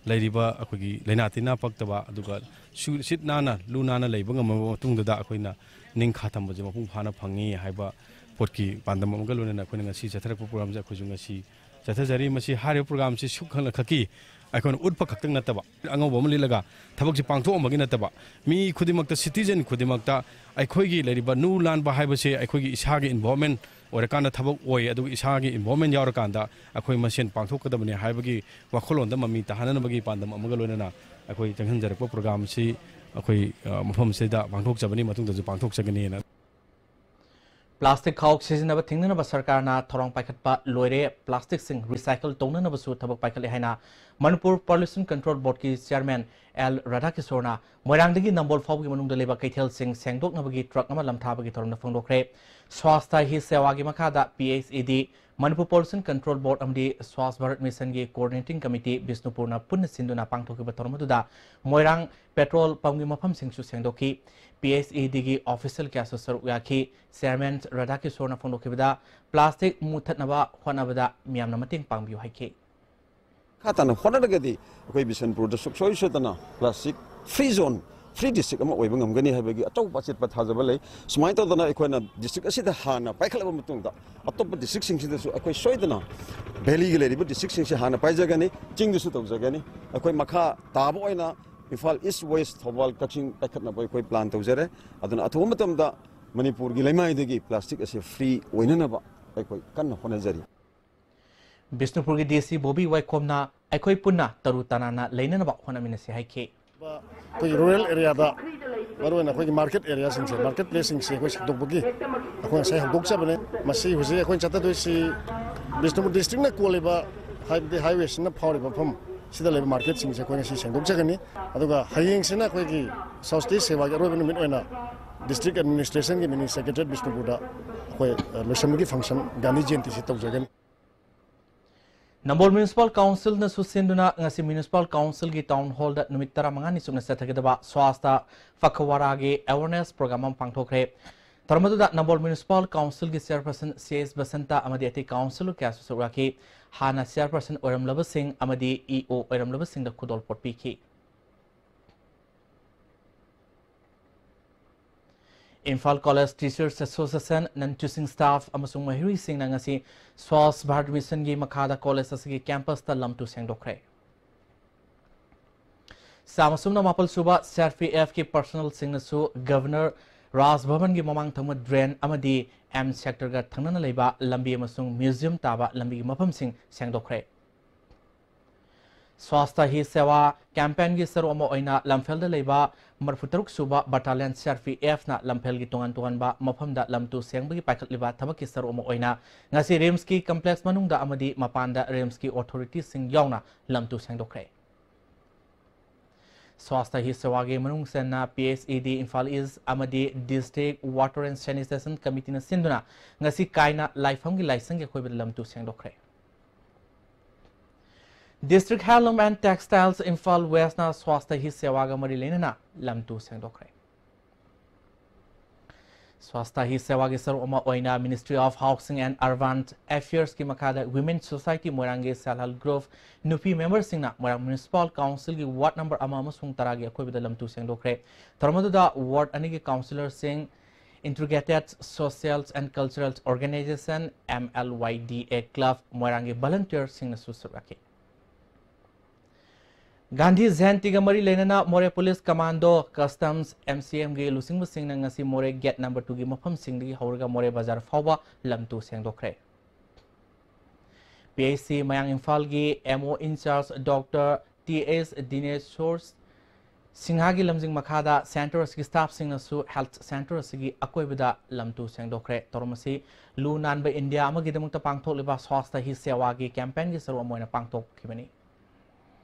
ꯂꯩꯔꯤꯕ ꯑꯩꯈꯣꯏꯒꯤ ꯂꯥꯏꯅꯥ ꯇꯤꯟꯅꯥ ꯄꯛꯇꯕ, ꯑꯗꯨꯒ ꯁꯨ-, ꯁꯤꯠ ꯅꯥꯟꯅ, ꯂꯨ ꯅꯥꯟꯅ ꯂꯩꯕ ꯉꯝꯃꯕ ꯃꯇꯨꯡꯗꯨꯗ ꯑꯩꯈꯣꯏꯅ ꯅꯤꯡꯈꯥ ꯇꯝꯕꯁꯦ ꯃꯄꯨꯡ ꯐꯥꯅ ꯐꯪꯉꯤ ꯍꯥꯏꯕ ꯄꯣꯠꯀꯤ ꯄꯥꯟꯗꯝ ꯑꯃꯒ ꯂꯣꯏꯅꯅ ꯑꯩꯈꯣꯏꯅ ꯉꯁꯤ ꯆꯠꯊꯔꯛꯄ ꯄ꯭ꯔꯣꯒ꯭ꯔꯥꯝꯁꯦ ꯑꯩꯈꯣꯏꯁꯨ ꯉꯁꯤ ꯆꯠꯊꯖꯔꯤ꯫ ꯃꯁꯤ ꯍꯥꯏꯔꯤꯕ ꯄ꯭ꯔꯣꯒ꯭ꯔꯥꯝꯁꯤ ꯁꯨꯞ ꯈꯛꯂꯛꯈꯛꯀꯤ ꯑꯩꯈꯣꯏꯅ ꯎꯠꯄ ꯈꯛꯇꯪ ꯅꯠꯇꯕ, ꯑꯉꯧꯕ ꯑꯃ ꯂꯤꯠꯂꯒ ꯊꯕꯛꯁꯤ ꯄꯥꯡꯊꯣꯛꯑꯝꯕꯒꯤ ꯅꯠꯇꯕ, ꯃꯤ ꯈꯨꯗꯤꯡꯃꯛꯇ, ꯁꯤꯇꯤꯖꯟ ꯈꯨꯗꯤꯡꯃꯛꯇ, ꯑꯩꯈꯣꯏꯒꯤ ꯂꯩꯔꯤꯕ ꯅꯨ ꯂꯥꯟꯕ ꯍꯥꯏꯕꯁꯦ ꯑꯩꯈꯣꯏꯒꯤ ꯏꯁꯥꯒꯤ ꯏꯟꯚꯣꯜꯞꯃꯦꯟ ꯑꯣꯏꯔꯀꯥꯟꯗ ꯊꯕꯛ ꯑꯣꯏ, ꯑꯗꯨꯒ ꯏꯁꯥꯒꯤ ꯏꯟꯚꯣꯜꯞꯃꯦꯟ ꯌꯥꯎꯔꯀꯥꯟꯗ ꯑꯩꯈꯣꯏ ꯃꯁꯦꯟ ꯄꯥꯡꯊꯣꯛꯀꯗꯕꯅꯤ ꯍꯥꯏꯕꯒꯤ ꯋꯥꯈꯜꯂꯣꯟꯗ ꯃꯃꯤ ꯇꯥꯍꯟꯅꯅꯕꯒꯤ ꯄꯥꯟꯗꯝ ꯑꯃꯒ ꯂꯣꯏꯅꯅ ꯑꯩꯈꯣꯏ ꯆꯪꯍꯟꯖꯔꯛꯄ ꯄ꯭ꯔꯣꯒ꯭ꯔꯥꯝꯁꯤ ꯑꯩꯈꯣꯏ, ꯑ, ꯃꯐꯝꯁꯤꯗ ꯄꯥꯡꯊꯣꯛꯆꯕꯅꯤ, ꯃꯇꯨꯡꯗꯁꯨ ꯄꯥꯡꯊꯣꯛꯆꯒꯅꯤꯅ꯫ ꯄ꯭ꯂꯥꯁꯇꯤꯛ ꯈꯥꯎ ꯁꯤꯖꯤꯟꯅꯕ ꯊꯤꯡꯅꯅꯕ ꯁꯔꯀꯥꯔꯅ ꯊꯧꯔꯥꯡ ꯄꯥꯏꯈꯠꯄ ꯂꯣꯏꯔꯦ꯫ ꯄ꯭ꯂꯥꯁꯇꯤꯛꯁꯤꯡ ꯔꯤꯁꯥꯏꯀꯜ ꯇꯧꯅꯅꯕꯁꯨ ꯊꯕꯛ ꯄꯥꯏꯈꯠꯂꯦ ꯍꯥꯏꯅ ꯃꯅꯤꯄꯨꯔ ꯄꯣꯂꯨꯁꯟ ꯀꯟꯇ꯭ꯔꯣꯜ ꯕꯣꯔꯗꯀꯤ ꯆꯤꯌꯔꯃꯦꯟ ꯑꯦꯜ ꯔꯥꯙꯥꯀꯤꯁꯣꯔꯅ ꯃꯣꯏꯔꯥꯡꯗꯒꯤ ꯅꯝꯕꯣꯜ ꯐꯥꯎꯕꯒꯤ ꯃꯅꯨꯡꯗ ꯂꯩꯕ ꯀꯩꯊꯦꯜꯁꯤꯡ ꯁꯦꯡꯗꯣꯛꯅꯕꯒꯤ ꯇ꯭ꯔꯛ ꯑꯃ ꯂꯝꯊꯥꯕꯒꯤ ꯊꯧꯔꯝꯗ ꯐꯣꯡꯗꯣꯛꯈ꯭ꯔꯦ꯫ ꯁ꯭ꯋꯥꯁꯊ ꯍꯤ ꯁꯦꯋꯥꯒꯤ ꯃꯈꯥꯗ ꯄꯤ ꯑꯩꯆ ꯏ ꯗꯤ, ꯃꯅꯤꯄꯨꯔ ꯄꯣꯂꯨꯁꯟ ꯀꯟꯇ꯭ꯔꯣꯜ ꯕꯣꯔꯗ ꯑꯃꯗꯤ ꯁ꯭ꯋꯥꯁ ꯚꯥꯔꯠ ꯃꯤꯁꯟꯒꯤ ꯀꯣꯑꯣꯔꯗꯤꯅꯦꯇꯤꯡ ꯀꯃꯤꯇꯤ ꯕꯤꯁꯅꯨꯄꯨꯔꯅ ꯄꯨꯟꯅ ꯁꯤꯟꯗꯨꯅ ꯄꯥꯡꯊꯣꯛꯈꯤꯕ ꯊꯧꯔꯝ ꯑꯗꯨꯗ ꯃꯣꯏꯔꯥꯡ ꯄꯦꯇ꯭ꯔꯣꯜ ꯄꯝꯒꯤ ꯃꯐꯝꯁꯤꯡꯁꯨ ꯁꯦꯡꯗꯣꯛꯈꯤ꯫ ꯄꯤ ꯑꯩꯆ ꯏ ꯗꯤꯒꯤ ꯑꯣꯐꯤꯁꯤꯌꯦꯜ ꯀꯌꯥꯁꯨ ꯁꯔꯨꯛ ꯌꯥꯈꯤ꯫ ꯆꯤꯌꯔꯃꯦꯟ ꯔꯥꯙꯥꯀꯤꯁꯣꯔꯅ ꯐꯣꯡꯗꯣꯛꯈꯤꯕꯗ, ꯄ꯭ꯂꯥꯁꯇꯤꯛ ꯃꯨꯊꯠꯅꯕ ꯍꯣꯠꯅꯕꯗ ꯃꯤꯌꯥꯝꯅ ꯃꯇꯦꯡ ꯄꯥꯡꯕꯤꯌꯨ ꯍꯥꯏꯈꯤ꯫ ꯃꯈꯥ ꯇꯥꯅ ꯍꯣꯠꯅꯔꯒꯗꯤ ꯑꯩꯈꯣꯏ ꯕꯤꯁꯅꯨꯄꯨꯔꯗ ꯁꯨꯡꯁꯣꯏ ꯁꯣꯏꯗꯅ plastic free zone, free district ꯑꯃ ꯑꯣꯏꯕ ꯉꯝꯒꯅꯤ ꯍꯥꯏꯕꯒꯤ ꯑꯆꯧꯕ ꯑꯆꯦꯠꯄ ꯊꯥꯖꯕ ꯂꯩ꯫ ꯁꯨꯃꯥꯏꯅ ꯇꯧꯗꯅ ꯑꯩꯈꯣꯏꯅ ꯗꯤꯁꯇ꯭ꯔꯤꯛ ꯑꯁꯤꯗ ꯍꯥꯟꯅ ꯄꯥꯏꯈꯠꯂꯕ ꯃꯇꯨꯡꯗ, ꯑꯇꯣꯞꯄ ꯗꯤꯁꯇ꯭ꯔꯤꯛꯁꯤꯡꯁꯤꯗꯁꯨ ꯑꯩꯈꯣꯏ ꯁꯣꯏꯗꯅ ꯚꯦꯂꯤꯒꯤ ꯂꯩꯔꯤꯕ ꯗꯤꯁꯇ꯭ꯔꯤꯛꯁꯤꯡꯁꯤ ꯍꯥꯟꯅ ꯄꯥꯏꯖꯒꯅꯤ, ꯆꯤꯡꯗꯁꯨ ꯇꯧꯖꯒꯅꯤ꯫ ꯑꯩꯈꯣꯏ ꯃꯈꯥ ꯇꯥꯕ ꯑꯣꯏꯅ ꯏꯝꯐꯥꯜ ꯏꯁ, ꯋꯦꯁ, ꯊꯧꯕꯥꯜ, ꯀꯛꯆꯤꯡ ꯄꯥꯏꯈꯠꯅꯕ ꯑꯩꯈꯣꯏ ꯄ꯭ꯂꯥꯟ ꯇꯧꯖꯔꯦ꯫ ꯑꯗꯨꯅ ꯑꯊꯨꯕ ꯃꯇꯝꯗ ꯃꯅꯤꯄꯨꯔꯒꯤ ꯂꯩꯃꯥꯏꯗꯒꯤ ꯄ꯭ꯂꯥꯁꯇꯤꯛ ꯑꯁꯤ ꯐ꯭ꯔꯤ ꯑꯣꯏꯅꯅꯕ ꯑꯩꯈꯣꯏ ꯀꯟꯅ ꯍꯣꯠꯅꯖꯔꯤ꯫ ꯕꯤꯁꯅꯨꯄꯨꯔꯒꯤ ꯗꯤ ꯁꯤ ꯕꯣꯕꯤ ꯋꯥꯏꯈꯣꯝꯅ ꯑꯩꯈꯣꯏ ꯄꯨꯟꯅ ꯇꯔꯨ ꯇꯅꯥꯟꯅ ꯂꯩꯅꯅꯕ ꯍꯣꯠꯅꯃꯤꯟꯅꯁꯤ ꯍꯥꯏꯈꯤ꯫ ꯑꯩꯈꯣꯏꯒꯤ ꯔꯨꯔꯦꯜ ꯑꯦꯔꯤꯌꯥꯗ, ꯃꯔꯨꯑꯣꯏꯅ ꯑꯩꯈꯣꯏꯒꯤ ꯃꯥꯔꯀꯦꯠ ꯑꯦꯔꯤꯌꯥꯁꯤꯡꯁꯦ, ꯃꯥꯔꯀꯦꯠ ꯄ꯭ꯂꯦꯁꯁꯤꯡꯁꯦ ꯑꯩꯈꯣꯏ ꯁꯦꯡꯗꯣꯛꯄꯒꯤ ꯑꯩꯈꯣꯏ ꯉꯁꯥꯏ ꯍꯧꯗꯣꯛꯆꯕꯅꯦ꯫ ꯃꯁꯤ ꯍꯧꯖꯤꯛ ꯑꯩꯈꯣꯏꯅ ꯆꯠꯊꯗꯣꯏꯁꯤ ꯕꯤꯁꯅꯨꯄꯨꯔ ꯗꯤꯁꯇ꯭ꯔꯤꯛꯅ ꯀꯣꯜꯂꯤꯕ, ꯍꯥꯏꯕꯗꯤ ꯍꯥꯏꯋꯦꯁꯤꯅ ꯐꯥꯎꯔꯤꯕ ꯃꯐꯝ ꯁꯤꯗ ꯂꯩꯕ ꯃꯥꯔꯀꯦꯠꯁꯤꯡꯁꯦ ꯑꯩꯈꯣꯏ ꯉꯁꯤ ꯁꯦꯡꯗꯣꯛꯆꯒꯅꯤ꯫ ꯑꯗꯨꯒ ꯍꯌꯦꯡꯁꯤꯅ ꯑꯩꯈꯣꯏꯒꯤ ꯁ꯭ꯋꯥꯁꯇꯤ ꯁꯦꯋꯥꯒꯤ ꯑꯔꯣꯏꯕ ꯅꯨꯃꯤꯠ ꯑꯣꯏꯅ ꯗꯤꯁꯇ꯭ꯔꯤꯛ ꯑꯦꯗꯃꯤꯅꯤꯁꯇ꯭ꯔꯦꯁꯟꯒꯤ ꯃꯤꯅꯤ ꯁꯦꯀ꯭ꯔꯦꯇꯔꯤꯌꯦꯠ ꯕꯤꯁꯅꯨꯄꯨꯔꯗ ꯑꯩꯈꯣꯏ, ꯑ, ꯂꯣꯏꯁꯤꯟꯕꯒꯤ ꯐꯪꯁꯟ ꯒꯥꯟꯙꯤ ꯖꯌꯟꯇꯤꯁꯤ ꯇꯧꯖꯒꯅꯤ꯫ ꯅꯝꯕꯣꯜ ꯃ꯭ꯌꯨꯅꯤꯁꯤꯄꯥꯜ ꯀꯥꯎꯟꯁꯤꯜꯅꯁꯨ ꯁꯤꯟꯗꯨꯅ ꯉꯁꯤ ꯃ꯭ꯌꯨꯅꯤꯁꯤꯄꯥꯜ ꯀꯥꯎꯟꯁꯤꯜꯒꯤ ꯇꯥꯎꯟ ꯍꯣꯜꯗ ꯅꯨꯃꯤꯠ ꯇꯔꯥꯃꯉꯥꯅꯤ ꯆꯨꯞꯅ ꯆꯠꯊꯒꯗꯕ ꯁ꯭ꯋꯥꯁꯊ ꯄꯈꯋꯥꯔꯥꯒꯤ ꯑꯦꯋꯥꯔꯅꯦꯁ ꯄ꯭ꯔꯣꯒ꯭ꯔꯥꯝ ꯑꯃ ꯄꯥꯡꯊꯣꯛꯈ꯭ꯔꯦ꯫ ꯊꯧꯔꯝ ꯑꯗꯨꯗ ꯅꯝꯕꯣꯜ ꯃ꯭ꯌꯨꯅꯤꯁꯤꯄꯥꯜ ꯀꯥꯎꯟꯁꯤꯜꯒꯤ ꯆꯤꯌꯔꯄꯔꯁꯟ ꯁꯤ ꯑꯦꯁ ꯕꯁꯟꯇ ꯑꯃꯗꯤ ꯑꯇꯩ ꯀꯥꯎꯟꯁꯤꯜ ꯀꯌꯥꯁꯨ ꯁꯔꯨꯛ ꯌꯥꯈꯤ꯫ ꯍꯥꯟꯅ ꯆꯤꯌꯔꯄꯔꯁꯟ ꯑꯣꯏꯔꯝꯂꯕꯁꯤꯡ ꯑꯃꯗꯤ ꯏ ꯑꯣ ꯑꯣꯏꯔꯝꯂꯕꯁꯤꯡꯗ ꯈꯨꯗꯣꯜꯄꯣꯠ ꯄꯤꯈꯤ꯫ Imphal College Teachers Association, non-teaching staff ꯑꯃꯁꯨꯡ ꯃꯍꯩꯔꯣꯏꯁꯤꯡꯅ ꯉꯁꯤ ꯁ꯭ꯋꯥꯁ ꯚꯥꯔꯠ ꯃꯤꯁꯟꯒꯤ ꯃꯈꯥꯗ ꯀꯣꯂꯦꯖ ꯑꯁꯤꯒꯤ ꯀꯦꯝꯄꯁꯇ ꯂꯝ ꯇꯨ ꯁꯦꯡꯗꯣꯛꯈ꯭ꯔꯦ꯫ ꯆꯥꯝꯃ ꯁꯨꯞꯅ ꯃꯥꯄꯜ ꯁꯨꯕ ꯁꯤ ꯑꯥꯔ ꯄꯤ ꯑꯦꯐꯀꯤ ꯄꯔꯁꯣꯅꯦꯜꯁꯤꯡꯅꯁꯨ ꯒꯚꯔꯅꯔ ꯔꯥꯖ ꯚꯕꯟꯒꯤ ꯃꯃꯥꯡ ꯊꯪꯕ ꯗ꯭ꯔꯦꯟ ꯑꯃꯗꯤ ꯑꯦꯝ ꯁꯦꯛꯇꯔꯒ ꯊꯪꯅꯅ ꯂꯩꯕ ꯂꯝꯕꯤ ꯑꯃꯁꯨꯡ ꯃ꯭ꯌꯨꯖꯤꯌꯝ ꯇꯥꯕ ꯂꯝꯕꯤꯒꯤ ꯃꯐꯝꯁꯤꯡ ꯁꯦꯡꯗꯣꯛꯈ꯭ꯔꯦ꯫ ꯁ꯭ꯋꯥꯁꯊ ꯍꯤ ꯁꯦꯋꯥ ꯀꯦꯝꯄꯦꯟꯒꯤ ꯁꯔꯨꯛ ꯑꯃ ꯑꯣꯏꯅ ꯂꯝꯐꯦꯜꯗ ꯂꯩꯕ ꯃꯔꯤꯐꯨ ꯇꯔꯨꯛ ꯁꯨꯕ ꯕꯠꯇꯥꯂꯤꯌꯟ ꯁꯤ ꯑꯥꯔ ꯄꯤ ꯑꯦꯐꯅ ꯂꯝꯐꯦꯜꯒꯤ ꯇꯣꯉꯥꯟ ꯇꯣꯉꯥꯟꯕ ꯃꯐꯝꯗ ꯂꯝ ꯇꯨ ꯁꯦꯡꯕꯒꯤ ꯄꯥꯏꯈꯠꯂꯤꯕ ꯊꯕꯛꯀꯤ ꯁꯔꯨꯛ ꯑꯃ ꯑꯣꯏꯅ ꯉꯁꯤ ꯔꯤꯝꯁꯀꯤ ꯀꯝꯄ꯭ꯂꯦꯛꯁ ꯃꯅꯨꯡꯗ ꯑꯃꯗꯤ ꯃꯄꯥꯟꯗ ꯔꯤꯝꯁꯀꯤ ꯑꯣꯊꯣꯔꯤꯇꯤꯁꯤꯡ ꯌꯥꯎꯅ ꯂꯝ ꯇꯨ ꯁꯦꯡꯗꯣꯛꯈ꯭ꯔꯦ꯫ ꯁ꯭ꯋꯥꯁꯊ ꯍꯤ ꯁꯦꯋꯥꯒꯤ ꯃꯅꯨꯡ ꯆꯟꯅ P H E D Imphal east ꯑꯃꯗꯤ ꯗꯤꯁꯇ꯭ꯔꯤꯛ ꯋꯥꯇꯔ ꯑꯦꯟ ꯁꯦꯅꯤꯇꯦꯁꯟ ꯀꯃꯤꯇꯤꯅ ꯁꯤꯟꯗꯨꯅ ꯉꯁꯤ ꯀꯥꯏꯅ ꯂꯥꯏꯐꯝꯒꯤ ꯂꯥꯏꯁꯪꯒꯤ ꯑꯀꯣꯏꯕꯗ ꯂꯝ ꯇꯨ ꯁꯦꯡꯗꯣꯛꯈ꯭ꯔꯦ꯫ District Handloom and Textiles Imphal Westꯅ ꯁ꯭ꯋꯥꯁꯊ ꯍꯤ ꯁꯦꯋꯥꯒ ꯃꯔꯤ ꯂꯩꯅꯅ ꯂꯝ ꯇꯨ ꯁꯦꯡꯗꯣꯛꯈ꯭ꯔꯦ꯫ ꯁ꯭ꯋꯥꯁꯊ ꯍꯤ ꯁꯦꯋꯥꯒꯤ ꯁꯔꯨꯛ ꯑꯃ ꯑꯣꯏꯅ Ministry of Housing and Urban Affairsꯀꯤ ꯃꯈꯥꯗ Women Society ꯃꯣꯏꯔꯥꯡꯒꯤ Self Help Group ꯅꯨꯄꯤ ꯃꯦꯝꯕꯔꯁꯤꯡꯅ ꯃꯣꯏꯔꯥꯡ ꯃ꯭ꯌꯨꯅꯤꯁꯤꯄꯥꯜ ꯀꯥꯎꯟꯁꯤꯜꯒꯤ ꯋꯥꯔꯗ ꯅꯝꯕꯔ ꯑꯃ ꯑꯃꯁꯨꯡ ꯇꯔꯥꯒꯤ ꯑꯀꯣꯏꯕꯗ ꯂꯝ ꯇꯨ ꯁꯦꯡꯗꯣꯛꯈ꯭ꯔꯦ꯫ ꯊꯧꯔꯝ ꯑꯗꯨꯗ ꯋꯥꯔꯗ ꯑꯅꯤꯒꯤ ꯀꯥꯎꯟꯁꯤꯂꯔꯁꯤꯡ, Integrated Social and Cultural Organization, M L Y D A Club ꯃꯣꯏꯔꯥꯡꯒꯤ ꯚꯣꯂꯨꯟꯇꯤꯌꯔꯁꯤꯡꯅꯁꯨ ꯁꯔꯨꯛ ꯌꯥꯈꯤ꯫ ꯒꯥꯟꯙꯤ ꯖꯌꯟꯇꯤꯒ ꯃꯔꯤ ꯂꯩꯅꯅ ꯃꯣꯔꯦ police commando, customs, M C ꯑꯦꯝꯒꯤ ꯂꯨꯆꯤꯡꯕꯁꯤꯡꯅ ꯉꯁꯤ ꯃꯣꯔꯦ ꯒꯦꯠ ꯅꯝꯕꯔ ꯇꯨꯒꯤ ꯃꯐꯝꯁꯤꯡꯗꯒꯤ ꯍꯧꯔꯒ ꯃꯣꯔꯦ ꯕꯖꯥꯔ ꯐꯥꯎꯕ ꯂꯝ ꯇꯨ ꯁꯦꯡꯗꯣꯛꯈ꯭ꯔꯦ꯫ ꯄꯤ ꯑꯩꯆ ꯁꯤ ꯃꯌꯥꯡ ꯏꯝꯐꯥꯜꯒꯤ M O in-charge doctor T ꯑꯦꯁ ꯗꯤꯅꯦꯁꯣꯔ ꯁꯤꯡꯍꯥꯒꯤ ꯂꯝꯖꯤꯡ ꯃꯈꯥꯗ ꯁꯦꯟꯇꯔ ꯑꯁꯤꯒꯤ ꯁ꯭ꯇꯥꯐꯁꯤꯡꯅꯁꯨ ꯍꯦꯜꯊ ꯁꯦꯟꯇꯔ ꯑꯁꯤꯒꯤ ꯑꯀꯣꯏꯕꯗ ꯂꯝ ꯇꯨ ꯁꯦꯡꯗꯣꯛꯈ꯭ꯔꯦ꯫ ꯊꯧꯔꯝ ꯑꯁꯤ ꯂꯨ ꯅꯥꯟꯕ ꯏꯟꯗꯤꯌꯥ ꯑꯃꯒꯤꯗꯃꯛꯇ ꯄꯥꯡꯊꯣꯛꯂꯤꯕ ꯁ꯭ꯋꯥꯁꯊ ꯍꯤ ꯁꯦꯋꯥꯒꯤ ꯀꯦꯝꯄꯦꯟꯒꯤ ꯁꯔꯨꯛ ꯑꯃ ꯑꯣꯏꯅ ꯄꯥꯡꯊꯣꯛꯈꯤꯕꯅꯤ꯫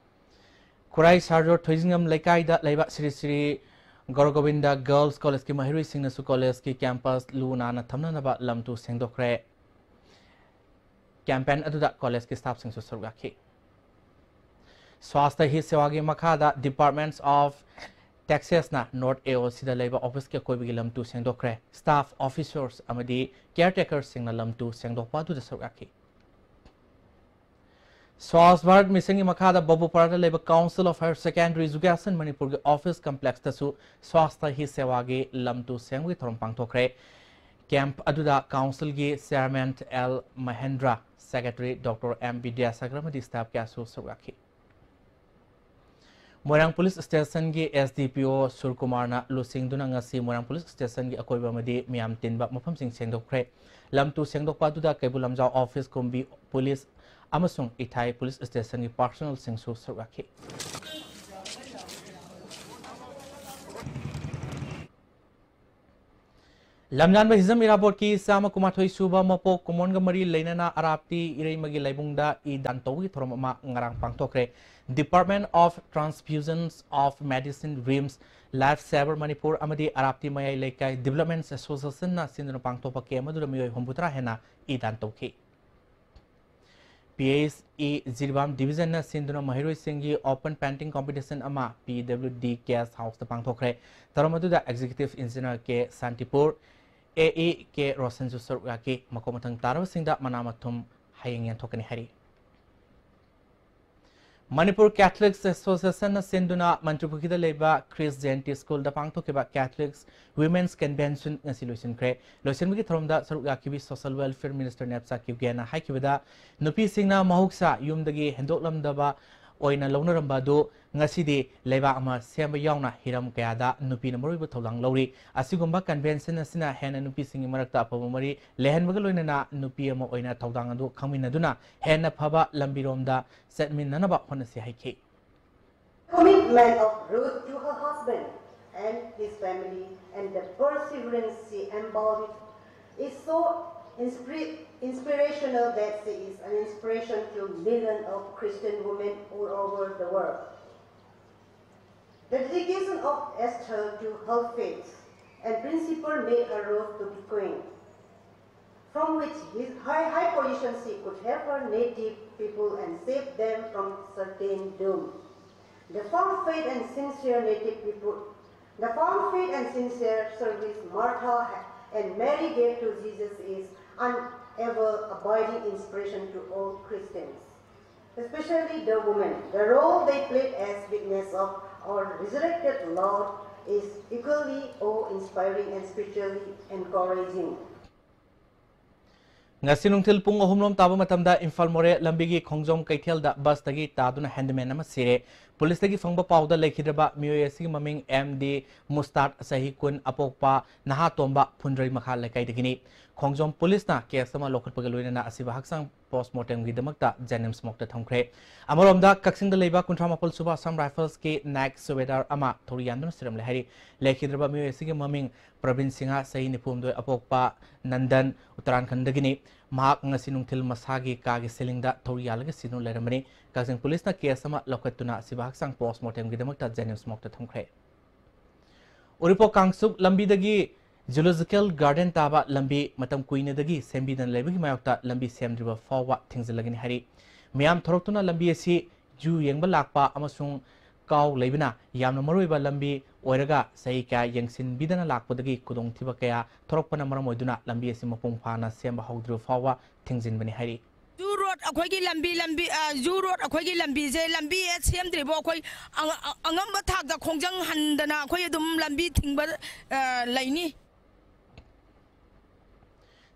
ꯈꯨꯔꯥꯏ ꯁꯥꯔꯖꯣ ꯊꯣꯏꯖꯤꯡꯉꯝ ꯂꯩꯀꯥꯏꯗ ꯂꯩꯕ ꯁ꯭ꯔꯤ ꯁ꯭ꯔꯤ ꯒꯧꯔ ꯒꯣꯕꯤꯟꯗ ꯒꯔꯜꯁ ꯀꯣꯂꯦꯖꯀꯤ ꯃꯍꯩꯔꯣꯏꯁꯤꯡꯅꯁꯨ ꯀꯣꯂꯦꯖꯀꯤ ꯀꯦꯝꯄꯁ ꯂꯨ ꯅꯥꯟꯅ ꯊꯝꯅꯅꯕ ꯂꯝ ꯇꯨ ꯁꯦꯡꯗꯣꯛꯈ꯭ꯔꯦ꯫ ꯀꯦꯝꯄꯦꯟ ꯑꯗꯨꯗ ꯀꯣꯂꯦꯖꯀꯤ ꯁ꯭ꯇꯥꯐꯁꯤꯡꯁꯨ ꯁꯔꯨꯛ ꯌꯥꯈꯤ꯫ ꯁ꯭ꯋꯥꯁꯊ ꯍꯤ ꯁꯦꯋꯥꯒꯤ ꯃꯈꯥꯗ Departments of Taxesꯅ ꯅꯣꯔꯠ ꯑꯦ ꯑꯣ ꯁꯤꯗ ꯂꯩꯕ ꯑꯣꯐꯤꯁꯀꯤ ꯑꯀꯣꯏꯕꯒꯤ ꯂꯝ ꯇꯨ ꯁꯦꯡꯗꯣꯛꯈ꯭ꯔꯦ꯫ ꯁ꯭ꯇꯥꯐ, ꯑꯣꯐꯤꯁꯔꯁ ꯑꯃꯗꯤ ꯀꯦꯌꯔ ꯇꯦꯀꯔꯁꯤꯡꯅ ꯂꯝ ꯇꯨ ꯁꯦꯡꯗꯣꯛꯄ ꯑꯗꯨꯗ ꯁꯔꯨꯛ ꯌꯥꯈꯤ꯫ ꯁ꯭ꯋꯥꯁ ꯚꯥꯔꯠ ꯃꯤꯁꯟꯒꯤ ꯃꯈꯥꯗ ꯕꯕꯨꯄꯥꯔꯥꯗ ꯂꯩꯕ Council of Higher Secondary Education ꯃꯅꯤꯄꯨꯔꯒꯤ office complexꯇꯁꯨ ꯁ꯭ꯋꯥꯁꯊ ꯍꯤ ꯁꯦꯋꯥꯒꯤ ꯂꯝ ꯇꯨ ꯁꯦꯡꯕꯒꯤ ꯊꯧꯔꯝ ꯄꯥꯡꯊꯣꯛꯈ꯭ꯔꯦ꯫ Camp ꯑꯗꯨꯗ councilꯒꯤ chairman L Mahendra, secretary doctor M Bidyasagar ꯑꯃꯗꯤ staff ꯀꯌꯥꯁꯨ ꯁꯔꯨꯛ ꯌꯥꯈꯤ꯫ ꯃꯣꯏꯔꯥꯡ police stationꯒꯤ S D P O ꯁꯨꯔꯀꯨꯃꯥꯔꯅ ꯂꯨꯆꯤꯡꯗꯨꯅ ꯉꯁꯤ ꯃꯣꯏꯔꯥꯡ police stationꯒꯤ ꯑꯀꯣꯏꯕ ꯑꯃꯗꯤ ꯃꯤꯌꯥꯝ ꯇꯤꯟꯕ ꯃꯐꯝꯁꯤꯡ ꯁꯦꯡꯗꯣꯛꯈ꯭ꯔꯦ꯫ ꯂꯝ ꯇꯨ ꯁꯦꯡꯗꯣꯛꯄ ꯑꯗꯨꯗ ꯀꯩꯕꯨꯜ ꯂꯝꯖꯥꯎ office, ꯀꯨꯝꯕꯤ police ꯑꯃꯁꯨꯡ ꯏꯊꯥꯏ police stationꯒꯤ personnelꯁꯤꯡꯁꯨ ꯁꯔꯨꯛ ꯌꯥꯈꯤ꯫ ꯂꯝꯌꯥꯟꯕ ꯍꯤꯖꯝ ꯏꯔꯥꯕꯣꯠꯀꯤ ꯆꯥꯝꯃ ꯀꯨꯟꯃꯥꯊꯣꯏ ꯁꯨꯕ ꯃꯄꯣꯛ ꯀꯨꯝꯑꯣꯟꯒ ꯃꯔꯤ ꯂꯩꯅꯅ ꯑꯔꯥꯞꯇꯤ ꯏꯔꯩꯃꯒꯤ ꯂꯥꯏꯕꯨꯡꯗ ꯏ ꯗꯥꯟ ꯇꯧꯕꯒꯤ ꯊꯧꯔꯝ ꯑꯃ ꯉꯔꯥꯡ ꯄꯥꯡꯊꯣꯛꯈ꯭ꯔꯦ꯫ Department of Transfusions of Medicine, RIMS, Life Saver Manipur ꯑꯃꯗꯤ ꯑꯔꯥꯞꯇꯤ ꯃꯌꯥꯏ ꯂꯩꯀꯥꯏ Development Associationꯅ ꯁꯤꯟꯗꯨꯅ ꯄꯥꯡꯊꯣꯛꯄ camp ꯑꯗꯨꯗ ꯃꯤꯑꯣꯏ ꯍꯨꯝꯐꯨꯇꯔꯥ ꯍꯦꯟꯅ ꯏ ꯗꯥꯟ ꯇꯧꯈꯤ꯫ P H E ꯖꯤꯔꯤꯕꯥꯝ divisionꯅ ꯁꯤꯟꯗꯨꯅ ꯃꯍꯩꯔꯣꯏꯁꯤꯡꯒꯤ open painting competition ꯑꯃ P W D guest houseꯇ ꯄꯥꯡꯊꯣꯛꯈ꯭ꯔꯦ꯫ ꯊꯧꯔꯝ ꯑꯗꯨꯗ Executive Engineer K ꯁꯥꯟꯇꯤꯄꯨꯔ, A E ꯀꯦ ꯔꯣꯁꯟꯁꯨ ꯁꯔꯨꯛ ꯌꯥꯈꯤ꯫ ꯃꯀꯣꯛ ꯃꯊꯪ ꯇꯥꯔꯕꯁꯤꯡꯗ ꯃꯅꯥ ꯃꯊꯨꯝ ꯍꯌꯦꯡ ꯌꯦꯟꯊꯣꯛꯀꯅꯤ ꯍꯥꯏꯔꯤ꯫ ꯃꯅꯤꯄꯨꯔ Catholics Associationꯅ ꯁꯤꯟꯗꯨꯅ ꯃꯟꯇ꯭ꯔꯤꯄꯨꯈ꯭ꯔꯤꯗ ꯂꯩꯕ ꯈ꯭ꯔꯤꯁ ꯖꯌꯟꯇꯤ ꯁ꯭ꯀꯨꯜꯗ ꯄꯥꯡꯊꯣꯛꯈꯤꯕ Catholics Women's Convention ꯉꯁꯤ ꯂꯣꯏꯁꯤꯟꯈ꯭ꯔꯦ꯫ ꯂꯣꯏꯁꯤꯟꯕꯒꯤ ꯊꯧꯔꯝꯗ ꯁꯔꯨꯛ ꯌꯥꯈꯤꯕꯤ Social Welfare Minister ꯅꯦꯞꯆꯥ ꯀꯤꯞꯒꯦꯅ ꯍꯥꯏꯈꯤꯕꯗ, ꯅꯨꯄꯤꯁꯤꯡꯅ ꯃꯍꯧꯁꯥ ꯌꯨꯝꯗꯒꯤ ꯍꯦꯟꯗꯣꯛꯂꯝꯗꯕ ꯑꯣꯏꯅ ꯂꯧꯅꯔꯝꯕ ꯑꯗꯨ ꯉꯁꯤꯗꯤ ꯂꯩꯕꯥꯛ ꯑꯃ ꯁꯦꯝꯕ ꯌꯥꯎꯅ ꯍꯤꯔꯝ ꯀꯌꯥꯗ ꯅꯨꯄꯤꯅ ꯃꯔꯨꯑꯣꯏꯕ ꯊꯧꯗꯥꯡ ꯂꯧꯔꯤ꯫ ꯑꯁꯤꯒꯨꯝꯕ convention ꯑꯁꯤꯅ ꯍꯦꯟꯅ ꯅꯨꯄꯤꯁꯤꯡꯒꯤ ꯃꯔꯛꯇ ꯑꯐꯕ ꯃꯔꯤ ꯂꯩꯍꯟꯕꯒ ꯂꯣꯏꯅꯅ ꯅꯨꯄꯤ ꯑꯃ ꯑꯣꯏꯅ ꯊꯧꯗꯥꯡ ꯑꯗꯨ ꯈꯪꯃꯤꯟꯅꯗꯨꯅ ꯍꯦꯟꯅ ꯐꯕ ꯂꯝꯕꯤꯔꯣꯝꯗ ꯆꯠꯃꯤꯟꯅꯅꯕ ꯍꯣꯠꯅꯁꯤ ꯍꯥꯏꯈꯤ꯫ Commitment of Ruth to her husband and his family and the perseverance she embodied is so inspira- inspirational that she is an inspiration to millions of Christian women all over the world. The dedication of Esther to her faith and principle made her rose to be queen, from which his high, high position she could help her native people and save them from certain doom. The firm faith and sincere native people, the firm faith and sincere service Martha ha- and Mary gave to Jesus is an ever abiding inspiration to all Christians. Especially the women. The role they played as witness of our resurrected Lord is equally awe-inspiring and spiritually encouraging. ꯉꯁꯤ ꯅꯨꯡꯊꯤꯜ ꯄꯨꯡ ꯑꯍꯨꯝ ꯂꯣꯝ ꯇꯥꯕ ꯃꯇꯝꯗ ꯏꯝꯐꯥꯜ ꯃꯣꯔꯦ ꯂꯝꯕꯤꯒꯤ ꯈꯣꯡꯖꯣꯝ ꯀꯩꯊꯦꯜꯗ ꯕꯁꯇꯒꯤ ꯇꯥꯗꯨꯅ ꯍꯦꯟꯗꯃꯦꯟ ꯑꯃ ꯁꯤꯔꯦ꯫ ꯄꯨꯂꯤꯁꯇꯒꯤ ꯐꯪꯕ ꯄꯥꯎꯗ ꯂꯩꯈꯤꯗ꯭ꯔꯕ ꯃꯤꯑꯣꯏ ꯑꯁꯤꯒꯤ ꯃꯃꯤꯡ ꯑꯦꯝ ꯗꯤ ꯃꯨꯁꯇꯥꯠ, ꯆꯍꯤ ꯀꯨꯟ, ꯑꯄꯣꯛꯄ ꯅꯍꯥ ꯇꯣꯝꯕ, ꯐꯨꯟꯗ꯭ꯔꯩ ꯃꯈꯥ ꯂꯩꯀꯥꯏꯗꯒꯤꯅꯤ꯫ ꯈꯣꯡꯖꯣꯝ ꯄꯨꯂꯤꯁꯅ ꯀꯦꯁ ꯑꯃ ꯂꯧꯈꯠꯄꯒ ꯂꯣꯏꯅꯅ ꯑꯁꯤꯕ ꯍꯛꯆꯥꯡ ꯄꯣꯁꯃꯣꯔꯇꯦꯝꯒꯤꯗꯃꯛꯇ ꯖꯦꯅꯤꯝꯁ ꯃꯣꯔꯒꯇ ꯊꯝꯈ꯭ꯔꯦ꯫ ꯑꯃꯔꯣꯝꯗ ꯀꯛꯆꯤꯡꯗ ꯂꯩꯕ ꯀꯨꯟꯊ꯭ꯔꯥ ꯃꯥꯄꯜ ꯁꯨꯕ ꯑꯁꯥꯝ ꯔꯥꯏꯐꯜꯁꯀꯤ ꯅꯥꯏꯛ ꯁꯨꯕꯦꯗꯥꯔ ꯑꯃ ꯊꯧꯔꯤ ꯌꯥꯟꯗꯨꯅ ꯁꯤꯔꯝꯂꯦ ꯍꯥꯏꯔꯤ꯫ ꯂꯩꯈꯤꯗ꯭ꯔꯕ ꯃꯤꯑꯣꯏ ꯑꯁꯤꯒꯤ ꯃꯃꯤꯡ ꯄ꯭ꯔꯕꯤꯟ ꯁꯤꯡꯍ, ꯆꯍꯤ ꯅꯤꯐꯨ ꯍꯨꯝꯗꯣꯏ, ꯑꯄꯣꯛꯄ ꯅꯟꯗꯟ, ꯎꯠꯇꯔꯥꯈꯟꯗꯒꯤꯅꯤ꯫ ꯃꯍꯥꯛ ꯉꯁꯤ ꯅꯨꯡꯊꯤꯜ ꯃꯁꯥꯒꯤ ꯀꯥꯒꯤ ꯁꯤꯂꯤꯡꯗ ꯊꯧꯔꯤ ꯌꯥꯜꯂꯒ ꯁꯤꯗꯨꯅ ꯂꯩꯔꯝꯕꯅꯤ꯫ ꯀꯛꯆꯤꯡ ꯄꯨꯂꯤꯁꯅ ꯀꯦꯁ ꯑꯃ ꯂꯧꯈꯠꯇꯨꯅ ꯑꯁꯤꯕ ꯍꯛꯆꯥꯡ ꯄꯣꯁꯃꯣꯔꯇꯦꯝꯒꯤꯗꯃꯛꯇ ꯖꯦꯅꯤꯝꯁ ꯃꯣꯔꯒꯇ ꯊꯝꯈ꯭ꯔꯦ꯫ ꯎꯔꯤꯄꯣꯛ ꯀꯥꯡꯆꯨꯞ ꯂꯝꯕꯤꯗꯒꯤ ꯖꯨꯂꯣꯖꯤꯀꯦꯜ ꯒꯥꯔꯗꯦꯟ ꯇꯥꯕ ꯂꯝꯕꯤ ꯃꯇꯝ ꯀꯨꯏꯅꯗꯒꯤ ꯁꯦꯝꯕꯤꯗꯅ ꯂꯩꯕꯒꯤ ꯃꯥꯌꯣꯛꯇ ꯂꯝꯕꯤ ꯁꯦꯝꯗ꯭ꯔꯤꯕ ꯐꯥꯎꯕ ꯊꯤꯡꯖꯤꯜꯂꯒꯅꯤ ꯍꯥꯏꯔꯤ꯫ ꯃꯤꯌꯥꯝ ꯊꯣꯔꯛꯇꯨꯅ ꯂꯝꯕꯤ ꯑꯁꯤ ꯖꯨ ꯌꯦꯡꯕ ꯂꯥꯛꯄ ꯑꯃꯁꯨꯡ ꯀꯥꯎ ꯂꯩꯕꯅ ꯌꯥꯝꯅ ꯃꯔꯨꯑꯣꯏꯕ ꯂꯝꯕꯤ ꯑꯣꯏꯔꯒ ꯆꯍꯤ ꯀꯌꯥ ꯌꯦꯡꯁꯤꯟꯕꯤꯗꯅ ꯂꯥꯛꯄꯗꯒꯤ ꯈꯨꯗꯣꯡꯊꯤꯕ ꯀꯌꯥ ꯊꯣꯔꯛꯄꯅ ꯃꯔꯝ ꯑꯣꯏꯗꯨꯅ ꯂꯝꯕꯤ ꯑꯁꯤ ꯃꯄꯨꯡ ꯐꯥꯅ ꯁꯦꯝꯕ ꯍꯧꯗ꯭ꯔꯤꯕ ꯐꯥꯎꯕ ꯊꯤꯡꯖꯤꯟꯕꯅꯤ ꯍꯥꯏꯔꯤ꯫ ꯖꯨ ꯔꯣꯗ ꯑꯩꯈꯣꯏꯒꯤ ꯂꯝꯕꯤ ꯂꯝꯕꯤ ꯑ, ꯖꯨ ꯔꯣꯗ ꯑꯩꯈꯣꯏꯒꯤ ꯂꯝꯕꯤꯁꯦ ꯂꯝꯕꯤ ꯍꯦꯛ ꯁꯦꯝꯗ꯭ꯔꯤꯕꯣ ꯑꯩꯈꯣꯏ ꯑꯉ- ꯑ- ꯑꯉꯝꯕ ꯊꯥꯛꯇ ꯈꯣꯡꯖꯪ ꯍꯟꯗꯅ ꯑꯩꯈꯣꯏ ꯑꯗꯨꯝ ꯂꯝꯕꯤ ꯊꯤꯡꯕ ꯑ, ꯂꯩꯅꯤ꯫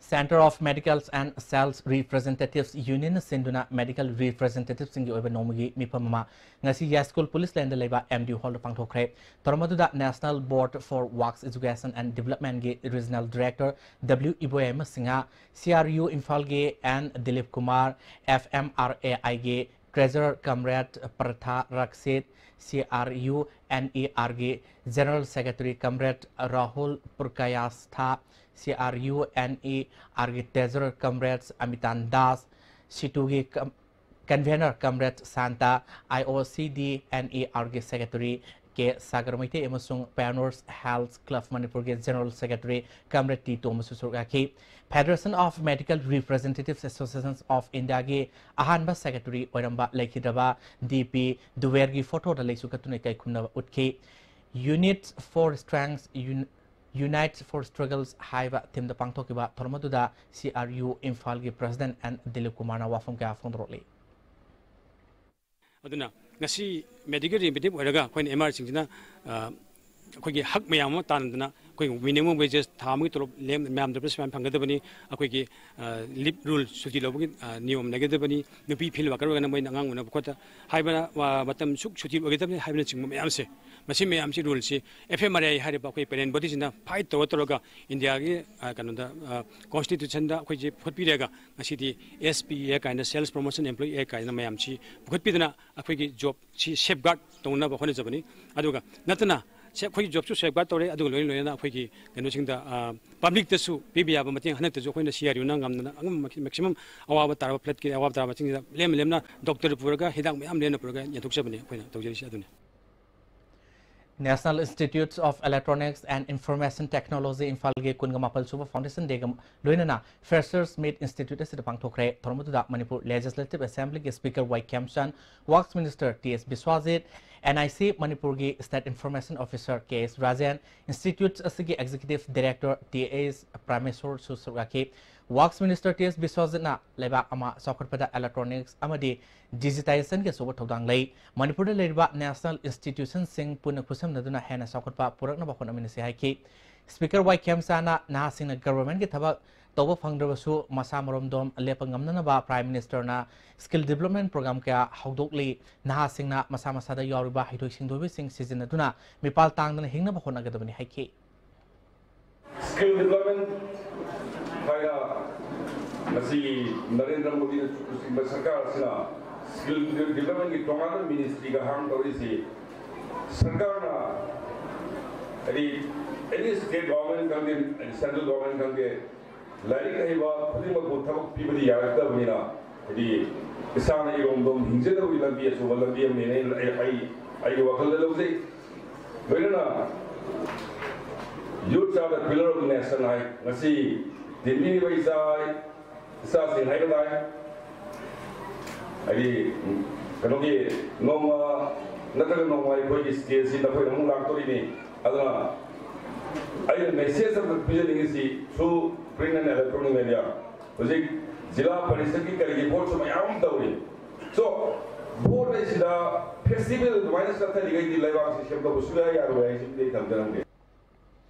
Centre of Medicals and Sales Representatives Union ꯅ ꯁꯤꯟꯗꯨꯅ ꯃꯦꯗꯤꯀꯦꯜ ꯔꯤꯄ꯭ꯔꯖꯦꯟꯇꯦꯇꯤꯚꯁꯤꯡꯒꯤ ꯑꯣꯏꯕ ꯅꯣꯡꯃꯒꯤ ꯃꯤꯐꯝ ꯑꯃ ꯉꯁꯤ ꯌꯥꯏꯁ꯭ꯀꯨꯜ ꯄꯨꯂꯤꯁ ꯂꯦꯟꯗ ꯂꯩꯕ ꯑꯦꯝ ꯗꯤ ꯍꯣꯜꯗ ꯄꯥꯡꯊꯣꯛꯈ꯭ꯔꯦ꯫ ꯊꯧꯔꯝ ꯑꯗꯨꯗ National Board for Works Education and Development ꯒꯤ regional director W Iboyaima Singh, C R U ꯏꯝꯐꯥꯜꯒꯤ N Dilip Kumar, F M R A ꯑꯥꯏꯒꯤ treasurer comrade Pratha Rakshit, C R U N E ꯑꯥꯔꯒꯤ general secretary comrade Rahul Purkayastha, C R U N E ꯑꯥꯔꯒꯤ ꯇ꯭ꯔꯦꯖꯔꯔ ꯀꯝꯔꯦꯗ ꯑꯃꯤꯇꯥꯟ ꯗꯥꯁ, ꯁꯤꯇꯨꯒꯤ ꯀꯝ- convenor comrade Santa, I O C D N E ꯑꯥꯔꯒꯤ ꯁꯦꯀ꯭ꯔꯦꯇꯔꯤ ꯀꯦ ꯁꯥꯒꯔ ꯃꯩꯇꯩ ꯑꯃꯁꯨꯡ Pioneers Health Club ꯃꯅꯤꯄꯨꯔꯒꯤ ꯖꯦꯅꯔꯦꯜ ꯁꯦꯀ꯭ꯔꯦꯇꯔꯤ ꯀꯝꯔꯦꯗ ꯇꯤ ꯇꯣꯝꯕꯁꯨ ꯁꯔꯨꯛ ꯌꯥꯈꯤ꯫ Federation of Medical Representatives Associations of Indiaꯒꯤ ꯑꯍꯥꯟꯕ ꯁꯦꯀ꯭ꯔꯦꯇꯔꯤ ꯑꯣꯏꯔꯝꯕ ꯂꯩꯈꯤꯗ꯭ꯔꯕ ꯗꯤ ꯄꯤ ꯗꯨꯕꯦꯔꯒꯤ ꯐꯣꯇꯣꯗ ꯂꯩꯁꯨ ꯀꯠꯇꯨꯅ ꯏꯀꯥꯏ ꯈꯨꯝꯅꯕ ꯎꯠꯈꯤ꯫ Unit for Strength, Un- Unite for Struggles ꯍꯥꯏꯕ ꯊꯤꯝꯗ ꯄꯥꯡꯊꯣꯛꯈꯤꯕ ꯊꯧꯔꯝ ꯑꯗꯨꯗ ꯁꯤ ꯑꯥꯔ ꯌꯨ ꯏꯝꯐꯥꯜꯒꯤ ꯄ꯭ꯔꯁꯤꯗꯦꯟꯠ ꯑꯦꯟ ꯗꯤꯂꯤꯞ ꯀꯨꯃꯥꯔꯅ ꯋꯥꯐꯝ ꯀꯌꯥ ꯐꯣꯡꯗꯣꯔꯛꯂꯤ꯫ ꯑꯗꯨꯅ ꯉꯁꯤ ꯃꯦꯗꯤꯀꯦꯜ ꯔꯤꯄ꯭ꯔꯖꯦꯟꯇꯦꯇꯤꯚ ꯑꯣꯏꯔꯒ ꯑꯩꯈꯣꯏꯅ ꯑꯦꯝ ꯑꯥꯔꯁꯤꯡꯁꯤꯅ ꯑꯩꯈꯣꯏꯒꯤ ꯍꯛ ꯃꯌꯥꯝ ꯑꯃ ꯇꯥꯟꯅꯗꯅ ꯑꯩꯈꯣꯏꯒꯤ ꯃꯤꯅꯤꯃꯝ ꯋꯦꯖꯦꯁ ꯊꯥ ꯑꯃꯒꯤ ꯇꯣꯂꯣꯞ ꯂꯦꯝ ꯃꯌꯥꯝꯗ꯭ꯔꯕ ꯁꯨꯃꯥꯏꯅ ꯐꯪꯒꯗꯕꯅꯤ꯫ ꯑꯩꯈꯣꯏꯒꯤ ꯂꯤꯞ ꯔꯨꯜ ꯁꯨꯇꯤ ꯂꯧꯕꯒꯤ ꯅꯤꯌꯣꯝ ꯂꯩꯒꯗꯕꯅꯤ꯫ ꯅꯨꯄꯤ ꯐꯤꯜ ꯋꯥꯀꯔ ꯑꯣꯏꯔꯒꯅ ꯃꯣꯏꯅ ꯑꯉꯥꯡ ꯎꯅꯕ ꯈꯣꯠꯇ ꯍꯥꯏꯕꯅ ꯃꯇꯝ ꯁꯨꯛ ꯁꯨꯇꯤ ꯑꯣꯏꯒꯗꯕꯅꯤ ꯍꯥꯏꯕꯅꯆꯤꯡꯕ ꯃꯌꯥꯝꯁꯦ, ꯃꯁꯤ ꯃꯌꯥꯝꯁꯤ ꯔꯨꯜꯁꯤ ꯑꯦꯐ ꯑꯦꯝ ꯑꯥꯔ ꯑꯥꯏ ꯍꯥꯏꯔꯤꯕ ꯑꯩꯈꯣꯏ ꯄꯦꯔꯦꯟ ꯕꯣꯗꯤꯁꯤꯅ ꯐꯥꯏꯠ ꯇꯧꯔ ꯇꯧꯔꯒ ꯏꯟꯗꯤꯌꯥꯒꯤ ꯀꯩꯅꯣꯗ ꯀꯣꯟꯁꯇꯤꯇ꯭ꯌꯨꯁꯟꯗ ꯑꯩꯈꯣꯏꯁꯤ ꯄꯨꯈꯠꯄꯤꯔꯒ ꯉꯁꯤꯗꯤ ꯑꯦꯁ ꯄꯤ ꯑꯦ ꯀꯥꯏꯅ, ꯁꯦꯜꯁ ꯄ꯭ꯔꯣꯃꯣꯁꯟ ꯑꯦꯝꯄ꯭ꯂꯣꯌꯤ ꯑꯦ ꯀꯥꯏꯅ ꯃꯌꯥꯝꯁꯤ ꯄꯨꯈꯠꯄꯤꯗꯅ ꯑꯩꯈꯣꯏꯒꯤ ꯖꯣꯕꯁꯤ ꯁꯦꯐꯒꯥꯔꯗ ꯇꯧꯅꯕ ꯍꯣꯠꯅꯖꯕꯅꯤ꯫ ꯑꯗꯨꯒ ꯅꯠꯇꯅ ꯑꯩꯈꯣꯏꯒꯤ ꯖꯣꯕꯁꯨ ꯁꯦꯐꯒꯥꯔꯗ ꯇꯧꯔꯦ, ꯑꯗꯨꯒ ꯂꯣꯏꯅ ꯂꯣꯏꯅꯅ ꯑꯩꯈꯣꯏꯒꯤ ꯀꯩꯅꯣꯁꯤꯡꯗ ꯄꯕ꯭ꯂꯤꯛꯇꯁꯨ ꯄꯤꯕ ꯌꯥꯕ ꯃꯇꯦꯡ ꯍꯟꯗꯛꯇꯁꯨ ꯑꯩꯈꯣꯏꯅ ꯁꯤ ꯑꯥꯔ ꯌꯨꯅ ꯉꯝꯗꯅ ꯑꯉꯝꯕ ꯃꯦꯛꯁꯤꯃꯝ ꯑꯋꯥꯕ ꯇꯥꯔꯕ ꯐ꯭ꯂꯠꯀꯤ ꯑꯋꯥꯕ ꯇꯥꯔꯕꯁꯤꯡꯁꯤꯗ ꯂꯦꯝꯅ ꯂꯦꯝꯅ ꯗꯣꯛꯇꯔ ꯄꯨꯔꯒ ꯍꯤꯗꯥꯛ ꯃꯌꯥꯝ ꯂꯦꯝꯅ ꯄꯨꯔꯒ ꯌꯦꯟꯊꯣꯛꯆꯕꯅꯤ ꯑꯩꯈꯣꯏꯅ ꯇꯧꯖꯔꯤꯁꯤ ꯑꯗꯨꯅꯤ꯫ National Institutes of Electronics and Information Technology ꯏꯝꯐꯥꯜꯒꯤ ꯀꯨꯟꯒ ꯃꯥꯄꯜ ꯁꯨꯕ Foundation Dayꯒ ꯂꯣꯏꯅꯅ Freshers Meet Institute ꯑꯁꯤꯗ ꯄꯥꯡꯊꯣꯛꯈ꯭ꯔꯦ꯫ ꯊꯧꯔꯝ ꯑꯗꯨꯗ ꯃꯅꯤꯄꯨꯔ Legislative Assemblyꯒꯤ Speaker Y Khemchand, Works Minister T S Biswajit, N I C ꯃꯅꯤꯄꯨꯔꯒꯤ State Information Officer K S Rajen, Institute ꯑꯁꯤꯒꯤ Executive Director ꯇꯤ ꯑꯦꯁ ꯄ꯭ꯔꯥꯃꯦꯁꯣꯔꯁꯨ ꯁꯔꯨꯛ ꯌꯥꯈꯤ꯫ Works Minister ꯇꯤ ꯑꯦꯁ ꯕꯤꯁ꯭ꯋꯥꯖꯤꯠꯅ ꯂꯩꯕꯥꯛ ꯑꯃ ꯆꯥꯎꯈꯠꯄꯗ electronics ꯑꯃꯗꯤ digitization ꯒꯤ ꯑꯆꯧꯕ ꯊꯧꯗꯥꯡ ꯂꯩ꯫ ꯃꯅꯤꯄꯨꯔꯗ ꯂꯩꯔꯤꯕ national institution ꯁꯤꯡ ꯄꯨꯟꯅ ꯈꯨꯠꯁꯝꯅꯗꯨꯅ ꯍꯦꯟꯅ ꯆꯥꯎꯈꯠꯄ ꯄꯨꯔꯛꯅꯕ ꯍꯣꯠꯅꯃꯤꯟꯅꯁꯤ ꯍꯥꯏꯈꯤ꯫ Speaker ꯋꯥꯏ ꯈ꯭ꯌꯥꯝꯆꯥꯟꯅ ꯅꯍꯥꯁꯤꯡꯅ government ꯀꯤ ꯊꯕꯛ ꯇꯧꯕ ꯐꯪꯗ꯭ꯔꯕꯁꯨ ꯃꯁꯥ ꯃꯔꯣꯝꯗꯣꯝ ꯂꯦꯞꯄ ꯉꯝꯅꯅꯕ Prime Minister ꯅ skill development program ꯀꯌꯥ ꯍꯧꯗꯣꯛꯂꯤ꯫ ꯅꯍꯥꯁꯤꯡꯅ ꯃꯁꯥ ꯃꯁꯥꯗ ꯌꯥꯎꯔꯤꯕ ꯍꯩꯊꯣꯏ ꯁꯤꯡꯊꯣꯏꯕꯁꯤꯡ ꯁꯤꯖꯤꯟꯅꯗꯨꯅ ꯃꯤꯄꯥꯜ ꯇꯥꯡꯗꯅ ꯍꯤꯡꯅꯕ ꯍꯣꯠꯅꯒꯗꯕꯅꯤ ꯍꯥꯏꯈꯤ꯫ Skill development ꯍꯥꯏꯅ ꯉꯁꯤꯒꯤ ꯅꯔꯦꯟꯗ꯭ꯔ ꯃꯣꯗꯤꯅ ꯂꯨꯆꯤꯡꯕ ꯁꯔꯀꯥꯔ ꯑꯁꯤꯅ skill development ꯀꯤ ꯇꯣꯉꯥꯟꯕ ministry ꯒ ꯍꯥꯡ ꯇꯧꯔꯤꯁꯤ, ꯁꯔꯀꯥꯔꯅ ꯍꯥꯏꯗꯤ any state government ꯈꯪꯗꯦ, central government ꯈꯪꯗꯦ, ꯂꯥꯏꯔꯤꯛ ꯍꯩꯕ ꯈꯨꯗꯤꯡꯃꯛꯄꯨ ꯊꯕꯛ ꯄꯤꯕꯗꯤ ꯌꯥꯔꯛꯇꯕꯅꯤꯅ, ꯍꯥꯏꯗꯤ ꯏꯁꯥꯅ ꯏꯔꯣꯝꯗꯣꯝ ꯍꯤꯡꯖꯅꯕꯒꯤ ꯂꯝꯕꯤ ꯑꯆꯧꯕ ꯂꯝꯕꯤ ꯑꯃꯅꯦꯅ ꯑꯩ ꯑꯩ ꯑꯩꯒꯤ ꯋꯥꯈꯜꯗ ꯂꯧꯖꯩ꯫ ꯂꯣꯏꯅꯅ Youths are the pillar of the nation ꯍꯥꯏ꯫ ꯉꯁꯤ ꯇꯤꯟꯕꯤꯔꯤꯕ ꯏꯆꯥ ꯏꯆꯥꯁꯤꯡ ꯍꯥꯏꯕ ꯇꯥꯏ꯫ ꯍꯥꯏꯗꯤ ꯀꯩꯅꯣꯒꯤ ꯅꯣꯡꯃ ꯅꯠꯇ꯭ꯔꯒ ꯅꯣꯡꯃ ꯑꯩꯈꯣꯏꯒꯤ state ꯁꯤ ꯅꯈꯣꯏꯅ ꯑꯃꯨꯛ ꯂꯥꯛꯇꯣꯔꯤꯅꯤ꯫ ꯑꯗꯨꯅ ꯑꯩꯅ message ꯑꯃꯈꯛ ꯄꯤꯖꯅꯤꯡꯉꯤꯁꯤ through print and electronic media, ꯍꯧꯖꯤꯛ ꯖꯤꯂꯥ ꯄꯔꯤꯁꯠꯀꯤ ꯀꯔꯤꯒꯤ vote ꯁꯨ ꯃꯌꯥꯝ ꯑꯃ ꯇꯧꯔꯤ꯫ So vote ꯍꯥꯏꯁꯤꯗ ꯐꯦꯁꯇꯤꯚꯦꯜ ꯑꯗꯨꯃꯥꯏꯅ ꯆꯠꯊꯔꯤꯈꯩꯗꯤ ꯂꯩꯕꯥꯛꯁꯤ ꯁꯦꯝꯗꯣꯛꯄ ꯁꯨꯡꯌꯥ ꯌꯥꯔꯣꯏ ꯍꯥꯏꯁꯤꯃꯗꯤ ꯑꯩ ꯊꯝꯖꯔꯝꯒꯦ꯫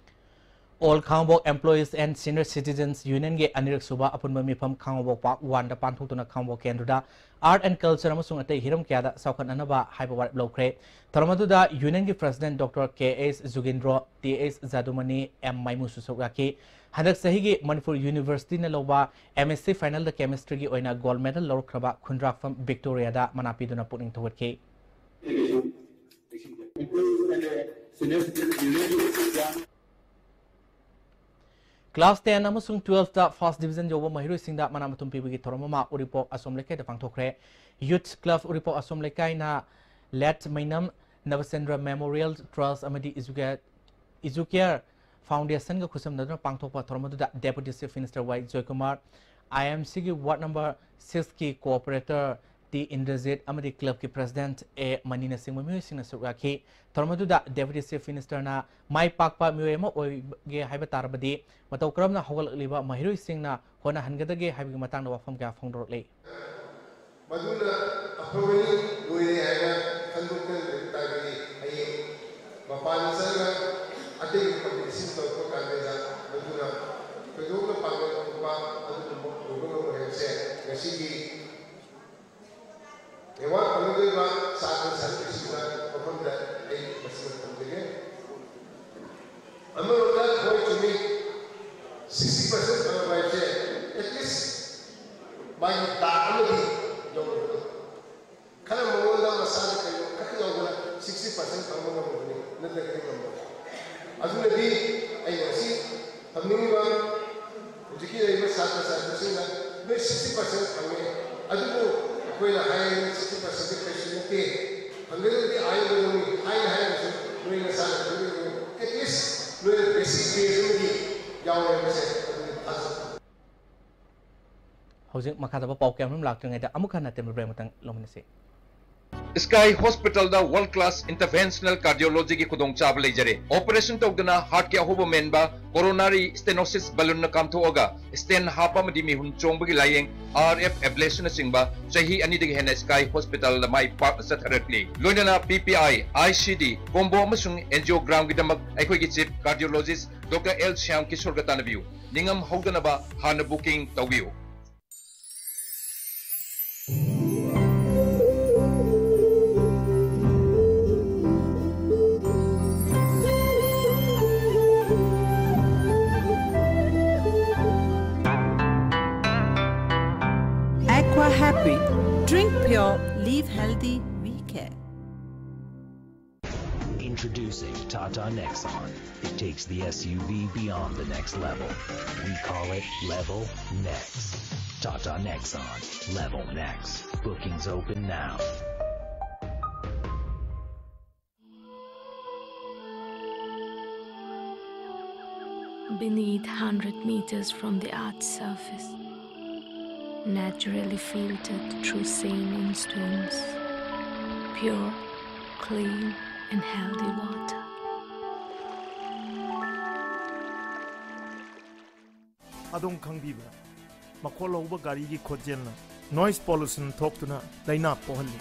All Khangabok Employees and Senior Citizens Union ꯒꯤ ꯑꯅꯤꯔꯛ ꯁꯨꯕ ꯑꯄꯨꯟꯕ ꯃꯤꯐꯝ ꯈꯥꯡꯉꯕꯣꯛ ꯄꯥꯔꯛ ꯋꯥꯟꯗ ꯄꯥꯡꯊꯣꯛꯇꯨꯅ ꯈꯥꯡꯉꯕꯣꯛ ꯀꯦꯟꯗ꯭ꯔꯗ Art and Culture ꯑꯃꯁꯨꯡ ꯑꯇꯩ ꯍꯤꯔꯝ ꯀꯌꯥꯗ ꯆꯥꯎꯈꯠꯅꯅꯕ ꯍꯥꯏꯕ ꯋꯥꯔꯦꯞ ꯂꯧꯈ꯭ꯔꯦ꯫ ꯊꯧꯔꯝ ꯑꯗꯨꯗ Union ꯒꯤ President Doctor K H Jugindro, T H Jadumani, M ꯃꯥꯏꯃꯨꯁꯨ ꯁꯔꯨꯛ ꯌꯥꯈꯤ꯫ ꯍꯟꯗꯛ ꯆꯍꯤꯒꯤ ꯃꯅꯤꯄꯨꯔ University ꯅ ꯂꯧꯕ M S C Final ꯗ Chemistry ꯒꯤ ꯑꯣꯏꯅ Gold Medal ꯂꯧꯔꯛꯈ꯭ꯔꯕ ꯈꯨꯟꯗ꯭ꯔꯥꯛꯐꯝ Victoria ꯗ ꯃꯅꯥ ꯄꯤꯗꯨꯅ ꯄꯨꯛꯅꯤꯡ ꯊꯧꯒꯠꯈꯤ꯫ Class ten ꯑꯃꯁꯨꯡ twelfth ꯇ first division ꯌꯧꯕ ꯃꯍꯩꯔꯣꯏꯁꯤꯡꯗ ꯃꯅꯥ ꯃꯊꯨꯝ ꯄꯤꯕꯒꯤ ꯊꯧꯔꯝ ꯑꯃ ꯎꯔꯤꯄꯣꯛ ꯑꯁꯣꯝ ꯂꯩꯀꯥꯏꯗ ꯄꯥꯡꯊꯣꯛꯈ꯭ꯔꯦ꯫ Youth Club ꯎꯔꯤꯄꯣꯛ ꯑꯁꯣꯝ ꯂꯩꯀꯥꯏꯅ Late ꯃꯩꯅꯝ ꯅꯕꯆꯟꯗ꯭ꯔ Memorial Trust ꯑꯃꯗꯤ Educa-, Educare Foundation ꯒ ꯈꯨꯠꯁꯝꯅꯗꯨꯅ ꯄꯥꯡꯊꯣꯛꯄ ꯊꯧꯔꯝ ꯑꯗꯨꯗ Deputy Chief Minister Y Joykumar, I M C ꯒꯤ Ward number six ꯀꯤ Cooperator ꯇꯤ ꯏꯟꯗ꯭ꯔꯖꯤꯠ ꯑꯃꯗꯤ club ꯀꯤ President ꯑꯦ ꯃꯅꯤꯅꯆꯤꯡꯕ ꯃꯤꯑꯣꯏꯁꯤꯡꯅ ꯁꯔꯨꯛ ꯌꯥꯈꯤ꯫ ꯊꯧꯔꯝ ꯑꯗꯨꯗ Deputy Chief Minister ꯅ ꯃꯥꯏ ꯄꯥꯛꯄ ꯃꯤꯑꯣꯏ ꯑꯃ ꯑꯣꯏꯒꯦ ꯍꯥꯏꯕ ꯇꯥꯔꯕꯗꯤ ꯃꯇꯧ ꯀꯔꯝꯅ ꯍꯧꯒꯠꯂꯛꯂꯤꯕ ꯃꯍꯩꯔꯣꯏꯁꯤꯡꯅ ꯍꯣꯠꯅꯍꯟꯒꯗꯒꯦ ꯍꯥꯏꯕꯒꯤ ꯃꯇꯥꯡꯗ ꯋꯥꯐꯝ ꯀꯌꯥ ꯐꯣꯡꯗꯣꯔꯛꯂꯤ꯫ ꯃꯗꯨꯅ ꯑꯐꯕꯅꯤ, ꯂꯣꯏꯔꯦ ꯍꯥꯏꯅ ꯈꯟꯗꯣꯛꯇꯅ ꯂꯩꯕ ꯇꯥꯔꯒꯗꯤ ꯍꯌꯦꯡ ꯃꯄꯥꯟꯗ ꯆꯠꯂꯒ ꯑꯇꯩ competition ꯇꯧꯔꯛꯄ ꯀꯥꯟꯗ ꯃꯗꯨꯅ ꯊꯣꯏꯗꯣꯛꯅ ꯄꯥꯡꯒꯜ ꯊꯣꯛꯄ ꯑꯗꯨꯒꯨꯝꯕ ꯑꯣꯏꯕ ꯉꯝꯃꯣꯏ ꯍꯥꯏꯕꯁꯦ ꯉꯁꯤꯒꯤ award ꯐꯪꯒꯗꯧꯔꯤꯕ ꯁꯥꯇ꯭ꯔ ꯁꯥꯇ꯭ꯔꯤꯁꯤꯡꯗ ꯃꯐꯝꯗ ꯑꯩ ꯃꯁꯤꯃ ꯊꯝꯖꯒꯦ꯫ ꯑꯃꯔꯣꯝꯗ ꯍꯣꯏ ꯆꯨꯝꯃꯤ, sixty percent ꯐꯪꯕ ꯍꯥꯏꯕꯁꯦ at least ꯃꯥꯒꯤ ꯗꯥꯛ ꯑꯃꯗꯤ ꯌꯧꯔꯕꯅꯤ꯫ ꯈꯔ ꯃꯉꯣꯟꯗ ꯃꯁꯥꯗ ꯀꯩꯅꯣ ꯈꯔ ꯌꯥꯎꯗꯅ sixty percent ꯐꯪꯕ ꯉꯝꯃꯕꯅꯤ, ꯅꯠꯇ꯭ꯔꯒꯗꯤ ꯉꯝꯃꯣꯏ꯫ ꯑꯗꯨꯅꯗꯤ ꯑꯩꯅ ꯉꯁꯤ ꯊꯝꯅꯤꯡꯉꯤꯕ ꯍꯧꯖꯤꯛꯀꯤ ꯂꯩꯔꯤꯕ ꯁꯥꯇ꯭ꯔ ꯁꯥꯇ꯭ꯔꯤꯁꯤꯡꯅ ꯅꯣꯏ sixty percent ꯐꯪꯉꯦ, ꯑꯗꯨꯕꯨ ꯑꯩꯈꯣꯏꯅ ꯍꯥꯏꯔꯤꯕ sixty percent ꯁꯦ ꯀꯩꯁꯨ ꯅꯠꯇꯦ, ꯐꯪꯒꯗꯕꯗꯤ ꯑꯥ ꯌꯧꯒꯗꯕꯅꯤ ꯍꯥꯏꯅ ꯍꯥꯏꯔꯒꯁꯨ ꯅꯣꯏ ꯅꯁꯥꯅ ꯈꯪꯕꯤꯔꯝꯒꯅꯤ, at least ꯅꯣꯏꯅ basic base ꯑꯃꯗꯤ ꯌꯥꯎꯔꯦ ꯍꯥꯏꯕꯁꯦ ꯑꯗꯨꯗꯤ ꯊꯥꯖꯩ꯫ ꯍꯧꯖꯤꯛ ꯃꯈꯥ ꯇꯥꯕ ꯄꯥꯎ ꯀꯌꯥ ꯃꯔꯨꯝ ꯂꯥꯛꯇ꯭ꯔꯤꯉꯩꯗ ꯑꯃꯨꯛ ꯍꯟꯅ temporary break ꯑꯃꯇꯪ ꯂꯧꯃꯤꯟꯅꯁꯤ꯫ Sky Hospitalꯗ world class interventional cardiologyꯒꯤ ꯈꯨꯗꯣꯡꯆꯥꯕ ꯂꯩꯖꯔꯦ꯫ Operation ꯇꯧꯗꯅ heartꯀꯤ ꯑꯍꯣꯕ ꯃꯦꯟꯕ, coronary stenosis balloonꯅ ꯀꯥꯝꯊꯣꯛꯑꯒ stent ꯍꯥꯞꯄ ꯑꯃꯗꯤ ꯃꯤꯍꯨꯟ ꯆꯣꯡꯕꯒꯤ ꯂꯥꯌꯦꯡ, RF ablationꯅꯆꯤꯡꯕ ꯆꯍꯤ ꯑꯅꯤꯗꯒꯤ ꯍꯦꯟꯅ Sky Hospitalꯗ ꯃꯥꯏ ꯄꯥꯛꯅ ꯆꯠꯊꯔꯛꯂꯤ꯫ ꯂꯣꯏꯅꯅ PPI, ICD, combo ꯑꯃꯁꯨꯡ angiogramꯒꯤꯗꯃꯛ ꯑꯩꯈꯣꯏꯒꯤ chief cardiologist Doctor L Shyam ꯀꯤꯁꯣꯔꯒ ꯇꯥꯟꯅꯕꯤꯌꯨ꯫ ꯅꯤꯡꯉꯝ ꯍꯧꯗꯅꯕ ꯍꯥꯟꯅ booking ꯇꯧꯕꯤꯌꯨ꯫ Aqua Happy. Drink pure, live healthy, we care. Introducing Tata Nexon. It takes the SUV beyond the next level. We call it Level Next. Tata Nexon. Level Next. Bookings open now. Beneath, hundred meters from the earth's surface, naturally filtered through saline stones, pure, clean, and healthy water. ꯑꯗꯣꯝ ꯈꯪꯕꯤꯕ꯭ꯔꯥ? ꯃꯈꯣꯜ ꯍꯧꯕ ꯒꯥꯔꯤꯒꯤ ꯈꯣꯟꯖꯦꯜꯅ noise pollution ꯊꯣꯛꯇꯨꯅ ꯂꯥꯏꯅꯥ ꯄꯣꯛꯍꯜꯂꯤ꯫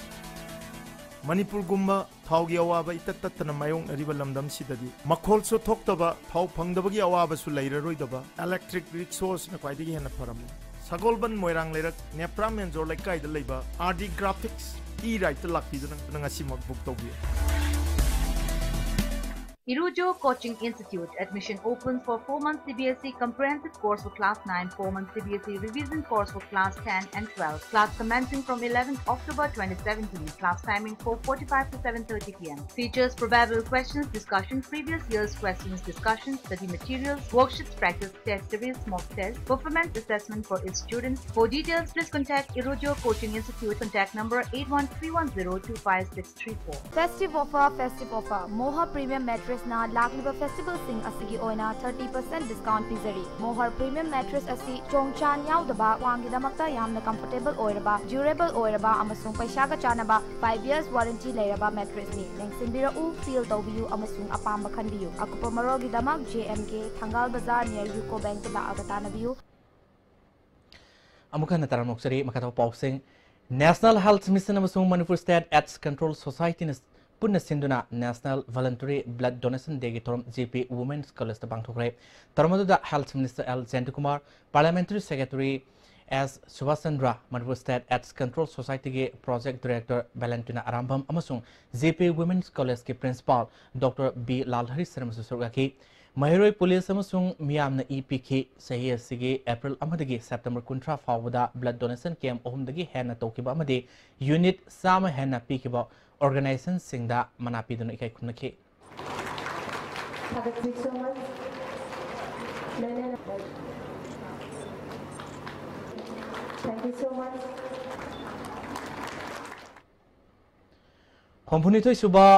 ꯃꯅꯤꯄꯨꯔꯒꯨꯝꯕ ꯊꯥꯎꯒꯤ ꯑꯋꯥꯕ ꯏꯇꯠ ꯇꯠꯇꯅ ꯃꯥꯌꯣꯛꯅꯔꯤꯕ ꯂꯝꯗꯝꯁꯤꯗꯗꯤ ꯃꯈꯣꯜꯁꯨ ꯊꯣꯛꯇꯕ, ꯊꯥꯎ ꯐꯪꯗꯕꯒꯤ ꯑꯋꯥꯕꯁꯨ ꯂꯩꯔꯔꯣꯏꯗꯕ electric rickshaw ꯁꯤꯅ ꯈ꯭ꯋꯥꯏꯗꯒꯤ ꯍꯦꯟꯅ ꯐꯔꯝꯃꯤ꯫ ꯁꯒꯣꯜꯕꯟ ꯃꯣꯏꯔꯥꯡ ꯂꯩꯔꯛ ꯅꯦꯄ꯭ꯔꯥ ꯃꯦꯟꯖꯣꯔ ꯂꯩꯀꯥꯏꯗ ꯂꯩꯕ RD Graphics E-Ride ꯇ ꯂꯥꯛꯄꯤꯗꯨꯅ ꯉꯁꯤꯃꯛ book ꯇꯧꯕꯤꯌꯨ꯫ Irujo Coaching Institute. Admission open for four months CBSE comprehensive course for class nine, four months CBSE revision course for class ten and twelve. Class commencing from eleventh October twenty seventeen. Class timing four forty-five to seven thirty p.m. Features: probable questions, discussion, previous year's questions, discussion, study materials, worksheets, practice test series, mock test, performance assessment for each student. For details, please contact Irujo Coaching Institute. Contact number eight one three one zero two five six three four. Festive offer, festive offer. Moha Premium Mattress ꯅ ꯂꯥꯛꯂꯤꯕ ꯐꯦꯁꯇꯤꯚꯦꯜꯁꯤꯡ ꯑꯁꯤꯒꯤ ꯑꯣꯏꯅ ꯊꯥꯔꯇꯤ ꯄꯔꯁꯦꯟꯠ ꯗꯤꯁꯀꯥꯎꯟꯠ ꯄꯤꯖꯔꯤ꯫ ꯃꯣꯍꯔ ꯄ꯭ꯔꯤꯃꯤꯌꯝ ꯃꯦꯇ꯭ꯔꯦꯁ ꯑꯁꯤ ꯆꯣꯡ ꯆꯥꯟ ꯌꯥꯎꯗꯕ, ꯈ꯭ꯋꯥꯡꯒꯤꯗꯃꯛꯇ ꯌꯥꯝꯅ ꯀꯝꯐꯣꯔꯇꯦꯕꯜ ꯑꯣꯏꯔꯕ, ꯗ꯭ꯌꯨꯔꯦꯕꯜ ꯑꯣꯏꯔꯕ ꯑꯃꯁꯨꯡ ꯄꯩꯁꯥꯒ ꯆꯥꯟꯅꯕ ꯐꯥꯏꯚ ꯌꯔꯁ ꯋꯥꯔꯦꯟꯇꯤ ꯂꯩꯔꯕ ꯃꯦꯇ꯭ꯔꯦꯁꯅꯤ꯫ ꯂꯦꯡꯁꯤꯟꯕꯤꯔꯛꯎ, ꯐꯤꯜ ꯇꯧꯕꯤꯌꯨ ꯑꯃꯁꯨꯡ ꯑꯄꯥꯝꯕ ꯈꯟꯕꯤꯌꯨ꯫ ꯑꯀꯨꯞꯄ ꯃꯔꯣꯜꯒꯤꯗꯃꯛ J M K, ꯊꯪꯒꯥꯜ ꯕꯖꯥꯔ near UCO Bank ꯇ ꯂꯥꯛꯑꯒ ꯇꯥꯟꯅꯕꯤꯌꯨ꯫ ꯑꯃꯨꯛ ꯍꯟꯅ ꯇꯔꯥꯝꯅ ꯑꯣꯛꯆꯔꯤ꯫ ꯃꯈꯥ ꯊꯥꯕ ꯄꯥꯎꯁꯤꯡ꯫ National Health Mission ꯑꯃꯁꯨꯡ Manipur State AIDS Control Society ꯅ ꯄꯨꯟꯅ ꯁꯤꯟꯗꯨꯅ National Voluntary Blood Donation Day ꯒꯤ ꯊꯧꯔꯝ J P Women's College ꯇ ꯄꯥꯡꯊꯣꯛꯈ꯭ꯔꯦ꯫ ꯊꯧꯔꯝ ꯑꯗꯨꯗ Health Minister L Jayantakumar, Parliamentary Secretary S Subhash Chandra, Manipur State AIDS Control Society ꯒꯤ Project Director Valentina Arambam ꯑꯃꯁꯨꯡ J P Women's College ꯀꯤ Principal Doctor B Lalhari Sharma ꯁꯨ ꯁꯔꯨꯛ ꯌꯥꯈꯤ꯫ ꯃꯍꯩꯔꯣꯏ, ꯄꯨꯂꯤꯁ ꯑꯃꯁꯨꯡ ꯃꯤꯌꯥꯝꯅ ꯏ ꯄꯤꯈꯤ꯫ ꯆꯍꯤ ꯑꯁꯤꯒꯤ ꯑꯦꯄ꯭ꯔꯤꯜ ꯑꯃꯗꯒꯤ ꯁꯦꯞꯇꯦꯝꯕꯔ ꯀꯨꯟꯊ꯭ꯔꯥ ꯐꯥꯎꯕꯗ blood donation camp ꯑꯍꯨꯝꯗꯒꯤ ꯍꯦꯟꯅ ꯇꯧꯈꯤꯕ ꯑꯃꯗꯤ unit ꯆꯥꯝꯃ ꯍꯦꯟꯅ ꯄꯤꯈꯤꯕ organization ꯁꯤꯡꯗ ꯃꯅꯥ ꯄꯤꯗꯨꯅ ꯏꯀꯥꯏ ꯈꯨꯝꯅꯈꯤ꯫ ꯊꯥꯒꯠꯆꯔꯤ so much꯫ ꯂꯣꯏꯅꯅ Thank you so much꯫ ꯍꯨꯝꯐꯨꯅꯤꯊꯣꯏ ꯁꯨꯕ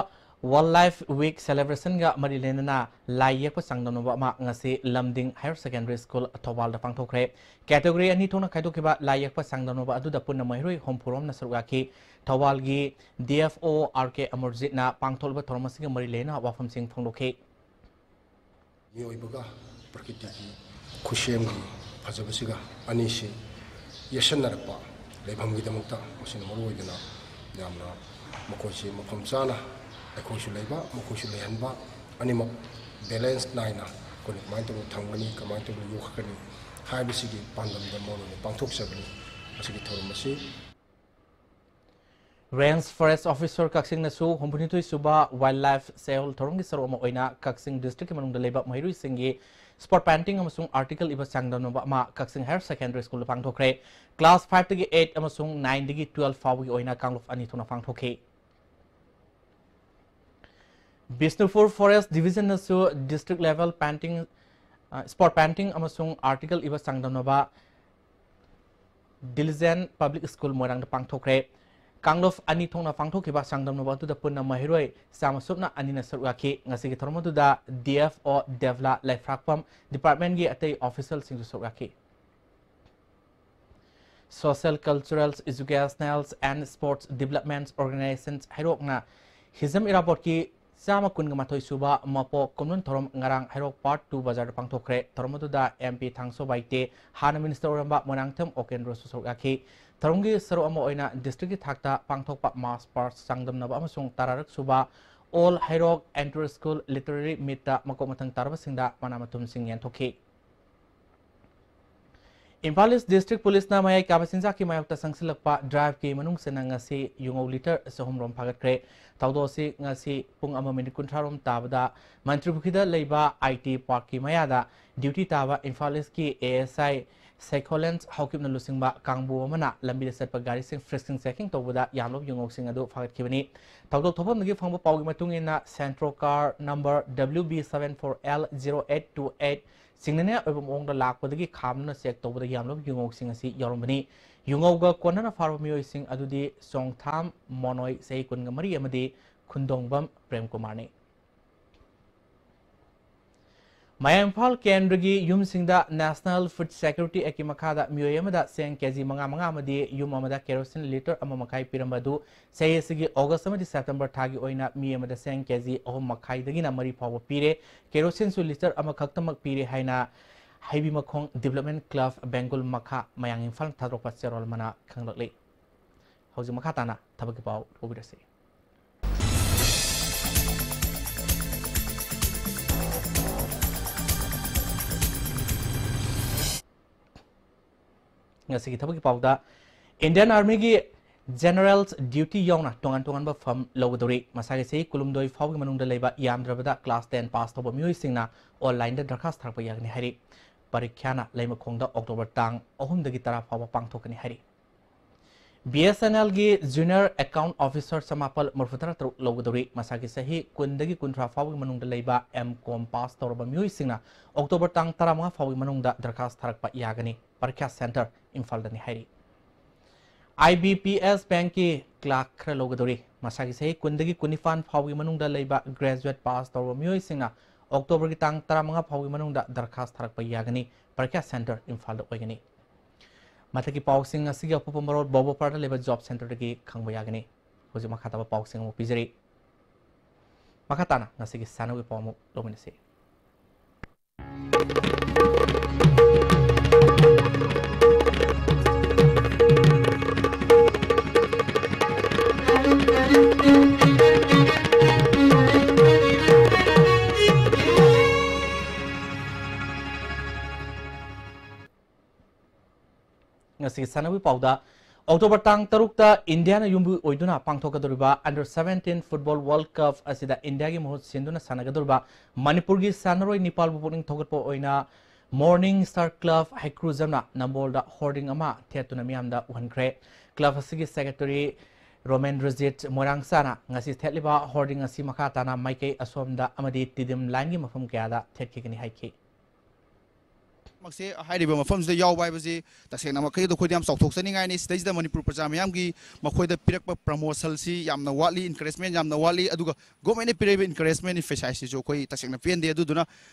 Wildlife Week celebration ꯒ ꯃꯔꯤ ꯂꯩꯅꯅ ꯂꯥꯏ ꯌꯦꯛꯄ ꯆꯥꯡꯗꯝꯅꯕ ꯑꯃ ꯉꯁꯤ ꯂꯝꯗꯤꯡ Higher Secondary School ꯊꯧꯕꯥꯜꯗ ꯄꯥꯡꯊꯣꯛꯈ꯭ꯔꯦ꯫ Category ꯑꯅꯤ ꯊꯣꯛꯅ ꯈꯥꯏꯗꯣꯛꯈꯤꯕ ꯂꯥꯏ ꯌꯦꯛꯄ ꯆꯥꯡꯗꯝꯅꯕ ꯑꯗꯨꯗ ꯄꯨꯟꯅ ꯃꯍꯩꯔꯣꯏ ꯍꯨꯝꯐꯨꯔꯣꯝꯅ ꯁꯔꯨꯛ ꯌꯥꯈꯤ꯫ ꯊꯧꯕꯥꯜꯒꯤ D F O R K ꯑꯃꯔꯖꯤꯠꯅ ꯄꯥꯡꯊꯣꯛꯂꯤꯕ ꯊꯧꯔꯝ ꯑꯁꯤꯒ ꯃꯔꯤ ꯂꯩꯅꯅ ꯋꯥꯐꯝꯁꯤꯡ ꯐꯣꯡꯗꯣꯛꯈꯤ꯫ ꯃꯤꯑꯣꯏꯕꯒ ꯄ꯭ꯔꯀꯤꯇꯤꯒꯤ ꯈꯨꯠꯁꯦꯝꯒꯤ ꯐꯖꯕꯁꯤꯒ ꯑꯅꯤꯁꯤ ꯌꯦꯠꯁꯟꯅꯔꯛꯄ ꯂꯩꯐꯝꯒꯤꯗꯃꯛꯇ ꯃꯁꯤꯅ ꯃꯔꯨ ꯑꯣꯏꯗꯅ ꯌꯥꯝꯅ ꯃꯈꯣꯏꯁꯤ ꯃꯐꯝ ꯆꯥꯅ ꯑꯩꯈꯣꯏꯁꯨ ꯂꯩꯕ, ꯃꯈꯣꯏꯁꯨ ꯂꯩꯍꯟꯕ, ꯑꯅꯤꯃꯛ balance ꯅꯥꯏꯅ ꯑꯩꯈꯣꯏꯅ ꯀꯃꯥꯏꯅ ꯇꯧꯅ ꯊꯝꯒꯅꯤ, ꯀꯃꯥꯏꯅ ꯇꯧꯅ ꯌꯣꯛꯈꯠꯀꯅꯤ ꯍꯥꯏꯕꯁꯤꯒꯤ ꯄꯥꯟꯗꯝꯗ ꯃꯔꯨ ꯑꯣꯏꯅ ꯄꯥꯡꯊꯣꯛꯆꯕꯅꯤ ꯃꯁꯤꯒꯤ ꯊꯧꯔꯝ ꯑꯁꯤ꯫ Range Forest Officer ꯀꯛꯆꯤꯡꯅꯁꯨ ꯍꯨꯝꯐꯨꯅꯤꯊꯣꯏ ꯁꯨꯕ Wildlife ꯆꯌꯣꯜ ꯊꯧꯔꯝꯒꯤ ꯁꯔꯨꯛ ꯑꯃ ꯑꯣꯏꯅ ꯀꯛꯆꯤꯡ district ꯀꯤ ꯃꯅꯨꯡꯗ ꯂꯩꯕ ꯃꯍꯩꯔꯣꯏꯁꯤꯡꯒꯤ spot painting ꯑꯃꯁꯨꯡ article ꯏꯕ ꯆꯥꯡꯗꯝꯅꯕ ꯑꯃ ꯀꯛꯆꯤꯡ Higher Secondary School ꯗ ꯄꯥꯡꯊꯣꯛꯈ꯭ꯔꯦ꯫ Class five ꯇꯒꯤ eight ꯑꯃꯁꯨꯡ nine ꯗꯒꯤ twelve ꯐꯥꯎꯕꯒꯤ ꯑꯣꯏꯅ ꯀꯥꯡꯂꯨꯞ ꯑꯅꯤ ꯊꯣꯛꯅ ꯄꯥꯡꯊꯣꯛꯈꯤ꯫ ꯕꯤꯁꯅꯨꯄꯨꯔ Forest Division ꯅꯁꯨ district level painting, ꯑ, spot painting ꯑꯃꯁꯨꯡ article ꯏꯕ ꯆꯥꯡꯗꯝꯅꯕ Diligent Public School ꯃꯣꯏꯔꯥꯡꯗ ꯄꯥꯡꯊꯣꯛꯈ꯭ꯔꯦ꯫ ꯀꯥꯡꯂꯨꯞ ꯑꯅꯤ ꯊꯣꯛꯅ ꯄꯥꯡꯊꯣꯛꯈꯤꯕ ꯆꯥꯡꯗꯝꯅꯕ ꯑꯗꯨꯗ ꯄꯨꯟꯅ ꯃꯍꯩꯔꯣꯏ ꯆꯥꯝꯃ ꯁꯨꯞꯅ ꯑꯅꯤꯅ ꯁꯔꯨꯛ ꯌꯥꯈꯤ꯫ ꯉꯁꯤꯒꯤ ꯊꯧꯔꯝ ꯑꯗꯨꯗ D F O ꯗꯦꯕꯂꯥ ꯂꯩꯐ꯭ꯔꯥꯛꯄꯝ, department ꯀꯤ ꯑꯇꯩ official ꯁꯤꯡꯁꯨ ꯁꯔꯨꯛ ꯌꯥꯈꯤ꯫ Social, Cultural, Educational and Sports Development Organizations ꯍꯩꯔꯣꯛꯅ ꯍꯤꯖꯝ ꯏꯔꯥꯕꯣꯠꯀꯤ ꯆꯥꯝꯃ ꯀꯨꯟꯒ ꯃꯥꯊꯣꯏ ꯁꯨꯕ ꯃꯄꯣꯛ ꯀꯨꯝꯂꯣꯟ ꯊꯧꯔꯝ ꯉꯔꯥꯡ ꯍꯩꯔꯣꯛ Part two ꯕꯖꯥꯔꯗ ꯄꯥꯡꯊꯣꯛꯈ꯭ꯔꯦ꯫ ꯊꯧꯔꯝ ꯑꯗꯨꯗ M P ꯊꯥꯡꯁꯣ ꯕꯥꯏꯇꯦ, ꯍꯥꯟꯅ minister ꯑꯣꯏꯔꯝꯕ ꯃꯣꯏꯔꯥꯡꯊꯦꯝ ꯑꯣꯀꯦꯟꯗ꯭ꯔꯣꯁꯨ ꯁꯔꯨꯛ ꯌꯥꯈꯤ꯫ ꯊꯧꯔꯝꯒꯤ ꯁꯔꯨꯛ ꯑꯃ ꯑꯣꯏꯅ district ꯀꯤ ꯊꯥꯛꯇ ꯄꯥꯡꯊꯣꯛꯄ march past ꯆꯥꯡꯗꯝꯅꯕ ꯑꯃꯁꯨꯡ ꯇꯔꯥꯔꯛ ꯁꯨꯕ All ꯍꯩꯔꯣꯛ Inter School Literary Meet ꯇ ꯃꯀꯣꯛ ꯃꯊꯪ ꯇꯥꯔꯕꯁꯤꯡꯗ ꯃꯅꯥ ꯃꯊꯨꯝꯁꯤꯡ ꯌꯦꯟꯊꯣꯛꯈꯤ꯫ ꯏꯝꯐꯥꯜ East District Police ꯅ ꯃꯌꯥꯏ ꯀꯥꯕ ꯆꯤꯟꯖꯥꯛꯀꯤ ꯃꯥꯌꯣꯛꯇ ꯆꯪꯁꯤꯜꯂꯛꯄ drive ꯀꯤ ꯃꯅꯨꯡ ꯆꯟꯅ ꯉꯁꯤ ꯌꯨꯉꯧ litre ꯆꯍꯨꯝ ꯔꯣꯝ ꯐꯥꯒꯠꯈ꯭ꯔꯦ꯫ ꯊꯧꯗꯣꯛ ꯑꯁꯤ ꯉꯁꯤ ꯄꯨꯡ ꯑꯃ minute ꯀꯨꯟꯊ꯭ꯔꯥ ꯔꯣꯝ ꯇꯥꯕꯗ ꯃꯟꯇ꯭ꯔꯤꯄꯨꯈ꯭ꯔꯤꯗ ꯂꯩꯕ I T park ꯀꯤ ꯃꯌꯥꯗ duty ꯇꯥꯕ ꯏꯝꯐꯥꯜ East ꯀꯤ A S I Psycholence ꯍꯧꯈꯤꯕꯅ ꯂꯨꯆꯤꯡꯕ ꯀꯥꯡꯕꯨ ꯑꯃꯅ ꯂꯝꯕꯤꯗ ꯆꯠꯄ ꯒꯥꯔꯤꯁꯤꯡ frisking checking ꯇꯧꯕꯗ ꯌꯥꯝꯂꯕ ꯌꯨꯉꯧꯁꯤꯡ ꯑꯗꯨ ꯐꯥꯒꯠꯈꯤꯕꯅꯤ꯫ ꯊꯧꯗꯣꯛ ꯊꯣꯛꯐꯝꯗꯒꯤ ꯐꯪꯕ ꯄꯥꯎꯒꯤ ꯃꯇꯨꯡ ꯏꯟꯅ, Santro car number W B seven four L zero eight two eight ꯆꯤꯡꯅꯅꯤꯡꯉꯥꯏ ꯑꯣꯏꯕ ꯃꯑꯣꯡꯗ ꯂꯥꯛꯄꯗꯒꯤ ꯈꯥꯝꯗꯨꯅ check ꯇꯧꯕꯗ ꯌꯥꯝꯂꯕ ꯌꯨꯉꯧꯁꯤꯡ ꯑꯁꯤ ꯌꯥꯎꯔꯝꯕꯅꯤ꯫ ꯌꯨꯉꯧꯒ ꯀꯣꯟꯅꯅ ꯐꯥꯔꯕ ꯃꯤꯑꯣꯏꯁꯤꯡ ꯑꯗꯨꯗꯤ ꯆꯣꯡꯊꯥꯝ ꯃꯣꯅꯣꯏ, ꯆꯍꯤ ꯀꯨꯟꯒ ꯃꯔꯤ, ꯑꯃꯗꯤ ꯈꯨꯟꯗꯣꯡꯕꯝ ꯄ꯭ꯔꯦꯝꯀꯨꯃꯥꯔꯅꯤ꯫ ꯃꯌꯥꯏ ꯏꯝꯐꯥꯜ ꯀꯦꯟꯗ꯭ꯔꯒꯤ ꯌꯨꯝꯁꯤꯡꯗ National Food Security Act ꯀꯤ ꯃꯈꯥꯗ ꯃꯤꯑꯣꯏ ꯑꯃꯗ ꯆꯦꯡ K G ꯃꯉꯥ ꯃꯉꯥ ꯑꯃꯗꯤ ꯌꯨꯝ ꯑꯃꯗ ꯀꯦꯔꯣꯁꯤꯟ litre ꯑꯃ ꯃꯈꯥꯏ ꯄꯤꯔꯝꯕ ꯑꯗꯨ ꯆꯍꯤ ꯑꯁꯤꯒꯤ August ꯑꯃꯗꯤ September ꯊꯥꯒꯤ ꯑꯣꯏꯅ ꯃꯤ ꯑꯃꯗ ꯆꯦꯡ K G ꯑꯍꯨꯝ ꯃꯈꯥꯏꯗꯒꯤꯅ ꯃꯔꯤ ꯐꯥꯎꯕ ꯄꯤꯔꯦ꯫ ꯀꯦꯔꯣꯁꯤꯟꯁꯨ litre ꯑꯃꯈꯛꯇꯃꯛ ꯄꯤꯔꯦ ꯍꯥꯏꯅ ꯍꯩꯕꯤꯃꯈꯣꯡ Development Club ꯕꯦꯡꯒꯨꯜ ꯃꯈꯥ ꯃꯌꯥꯡ ꯏꯝꯐꯥꯜ ꯊꯥꯗꯣꯔꯛꯄ ꯆꯦꯔꯣꯜ ꯑꯃꯅ ꯈꯪꯂꯛꯂꯤ꯫ ꯍꯧꯖꯤꯛ ꯃꯈꯥ ꯇꯥꯅ ꯊꯕꯛꯀꯤ ꯄꯥꯎ ꯂꯧꯕꯤꯔꯁꯤ꯫ ꯉꯁꯤꯒꯤ ꯊꯕꯛꯀꯤ ꯄꯥꯎꯗ, Indian Army ꯒꯤ General Duty ꯌꯥꯎꯅ ꯇꯣꯉꯥꯟ ꯇꯣꯉꯥꯟꯕ ꯐꯝ ꯂꯧꯒꯗꯧꯔꯤ꯫ ꯃꯁꯥꯒꯤ ꯆꯍꯤ ꯀꯨꯟꯍꯨꯝꯗꯣꯏ ꯐꯥꯎꯒꯤ ꯃꯅꯨꯡꯗ ꯂꯩꯕ ꯌꯥꯝꯗ꯭ꯔꯕꯗ class ten pass ꯇꯧꯕ ꯃꯤꯑꯣꯏꯁꯤꯡꯅ online ꯗ ꯗꯔꯈꯥꯁ ꯊꯥꯔꯛꯄ ꯌꯥꯒꯅꯤ ꯍꯥꯏꯔꯤ꯫ ꯄꯔꯤꯈ꯭ꯌꯥꯅ ꯂꯩꯃꯈꯣꯡꯗ October ꯇꯥꯡ ꯑꯍꯨꯝꯗꯒꯤ ꯇꯔꯥ ꯐꯥꯎꯕ ꯄꯥꯡꯊꯣꯛꯀꯅꯤ ꯍꯥꯏꯔꯤ꯫ B S N L ꯒꯤ Junior Account Officer ꯆꯃꯥꯄꯜ ꯃꯔꯤꯐꯨꯇꯔꯥ ꯇꯔꯨꯛ ꯂꯧꯒꯗꯧꯔꯤ꯫ ꯃꯁꯥꯒꯤ ꯆꯍꯤ ꯀꯨꯟꯗꯒꯤ ꯀꯨꯟꯊ꯭ꯔꯥ ꯐꯥꯎꯕꯒꯤ ꯃꯅꯨꯡꯗ ꯂꯩꯕ M Com pass ꯇꯧꯔꯕ ꯃꯤꯑꯣꯏꯁꯤꯡꯅ October ꯇꯥꯡ ꯇꯔꯥꯃꯉꯥ ꯐꯥꯎꯕꯒꯤ ꯃꯅꯨꯡꯗ ꯗꯔꯈꯥꯁ ꯊꯥꯔꯛꯄ ꯌꯥꯒꯅꯤ꯫ ꯄꯔꯤꯈ꯭ꯌꯥ centre ꯏꯝꯐꯥꯜꯗꯅꯤ ꯍꯥꯏꯔꯤ꯫ ꯑꯥꯏ ꯕꯤ ꯄꯤ ꯑꯦꯁ ꯕꯦꯡꯛꯀꯤ ꯀ꯭ꯂꯥꯔꯛ ꯈꯔ ꯂꯧꯒꯗꯧꯔꯤ꯫ ꯃꯁꯥꯒꯤ ꯆꯍꯤ ꯀꯨꯟꯗꯒꯤ ꯀꯨꯟꯅꯤꯄꯥꯟ ꯐꯥꯎꯒꯤ ꯃꯅꯨꯡꯗ ꯂꯩꯕ ꯒ꯭ꯔꯦꯖꯨꯑꯦꯠ ꯄꯥꯁ ꯇꯧꯔꯕ ꯃꯤꯑꯣꯏꯁꯤꯡꯅ ꯑꯣꯛꯇꯣꯕꯔꯒꯤ ꯇꯥꯡ ꯇꯔꯥꯃꯉꯥ ꯐꯥꯎꯒꯤ ꯃꯅꯨꯡꯗ ꯗꯔꯈꯥꯁ ꯊꯥꯔꯛꯄ ꯌꯥꯒꯅꯤ꯫ ꯄꯔꯤꯈ꯭ꯌꯥ ꯁꯦꯟꯇꯔ ꯏꯝꯐꯥꯜꯗ ꯑꯣꯏꯒꯅꯤ꯫ ꯃꯊꯛꯀꯤ ꯄꯥꯎꯁꯤꯡ ꯑꯁꯤꯒꯤ ꯑꯀꯨꯞꯄ ꯃꯔꯣꯜ ꯕꯣꯕꯣꯄꯥꯔꯗ ꯂꯩꯕ ꯖꯣꯕ ꯁꯦꯟꯇꯔꯗꯒꯤ ꯈꯪꯕ ꯌꯥꯒꯅꯤ꯫ ꯍꯧꯖꯤꯛ ꯃꯈꯥ ꯇꯥꯕ ꯄꯥꯎꯁꯤꯡ ꯑꯃꯨꯛ ꯄꯤꯖꯔꯤ꯫ ꯃꯈꯥ ꯇꯥꯅ ꯉꯁꯤꯒꯤ ꯁꯥꯟꯅꯕꯒꯤ ꯄꯥꯎ ꯑꯃꯨꯛ ꯂꯧꯃꯤꯟꯅꯁꯤ꯫ ꯉꯁꯤꯒꯤ ꯁꯥꯟꯅꯕꯒꯤ ꯄꯥꯎꯗ, ꯑꯣꯛꯇꯣꯕꯔ ꯇꯥꯡ ꯇꯔꯨꯛꯇ ꯏꯟꯗꯤꯌꯥꯅ ꯌꯨꯝꯕꯨ ꯑꯣꯏꯗꯨꯅ ꯄꯥꯡꯊꯣꯛꯀꯗꯧꯔꯤꯕ Under seventeen Football World Cup ꯑꯁꯤꯗ ꯏꯟꯗꯤꯌꯥꯒꯤ ꯃꯍꯨꯠ ꯁꯤꯟꯗꯨꯅ ꯁꯥꯟꯅꯒꯗꯧꯔꯤꯕ ꯃꯅꯤꯄꯨꯔꯒꯤ ꯁꯥꯟꯅꯔꯣꯏ ꯅꯤꯄꯥꯜꯕꯨ ꯄꯨꯛꯅꯤꯡ ꯊꯧꯒꯠꯄ ꯑꯣꯏꯅ Morning Star Club ꯍꯩꯀ꯭ꯔꯨꯖꯝꯅ ꯅꯝꯕꯣꯜꯗ ꯍꯣꯔꯗꯤꯡ ꯑꯃ ꯊꯦꯠꯇꯨꯅ ꯃꯤꯌꯥꯝꯗ ꯎꯍꯟꯈ꯭ꯔꯦ꯫ ꯀ꯭ꯂꯕ ꯑꯁꯤꯒꯤ ꯁꯦꯀ꯭ꯔꯦꯇꯔꯤ ꯔꯣꯃꯦꯟꯗ꯭ꯔꯖꯤꯠ ꯃꯣꯏꯔꯥꯡꯆꯥꯅ ꯉꯁꯤ ꯊꯦꯠꯂꯤꯕ ꯍꯣꯔꯗꯤꯡ ꯑꯁꯤ ꯃꯈꯥ ꯇꯥꯅ ꯃꯥꯏꯀꯩ ꯑꯁꯣꯝꯗ ꯑꯃꯗꯤ ꯇꯤꯗꯤꯝ ꯂꯥꯏꯟꯒꯤ ꯃꯐꯝ ꯀꯌꯥꯗ ꯊꯦꯠꯈꯤꯒꯅꯤ ꯍꯥꯏꯈꯤ꯫ ꯃꯛꯁꯦ ꯍꯥꯏꯔꯤꯕ ꯃꯐꯝꯁꯤꯗ ꯌꯥꯎꯕ ꯍꯥꯏꯕꯁꯤ ꯇꯁꯦꯡꯅꯃꯛ ꯑꯩꯈꯣꯏꯗ ꯌꯥꯝ ꯆꯥꯎꯊꯣꯛꯆꯅꯤꯡꯉꯥꯏꯅꯤ꯫ ꯁꯤꯗꯩꯁꯤꯗ ꯃꯅꯤꯄꯨꯔ ꯄ꯭ꯔꯖꯥ ꯃꯌꯥꯝꯒꯤ ꯃꯈꯣꯏꯗ ꯄꯤꯔꯛꯄ ꯄ꯭ꯔꯃꯣꯁꯟꯁꯤ ꯌꯥꯝꯅ ꯋꯥꯠꯂꯤ, ꯏꯟꯀꯔꯦꯖꯃꯦꯟ ꯌꯥꯝꯅ ꯋꯥꯠꯂꯤ, ꯑꯗꯨꯒ ꯒꯣꯔꯃꯦꯟꯅ ꯄꯤꯔꯛꯏꯕ ꯏꯟꯀꯔꯦꯖꯃꯦꯟ ꯄꯩꯁꯥꯁꯤꯁꯨ ꯑꯩꯈꯣꯏ ꯇꯁꯦꯡꯅ ꯄꯦꯟꯗꯦ꯫ ꯑꯗꯨꯗꯨꯅ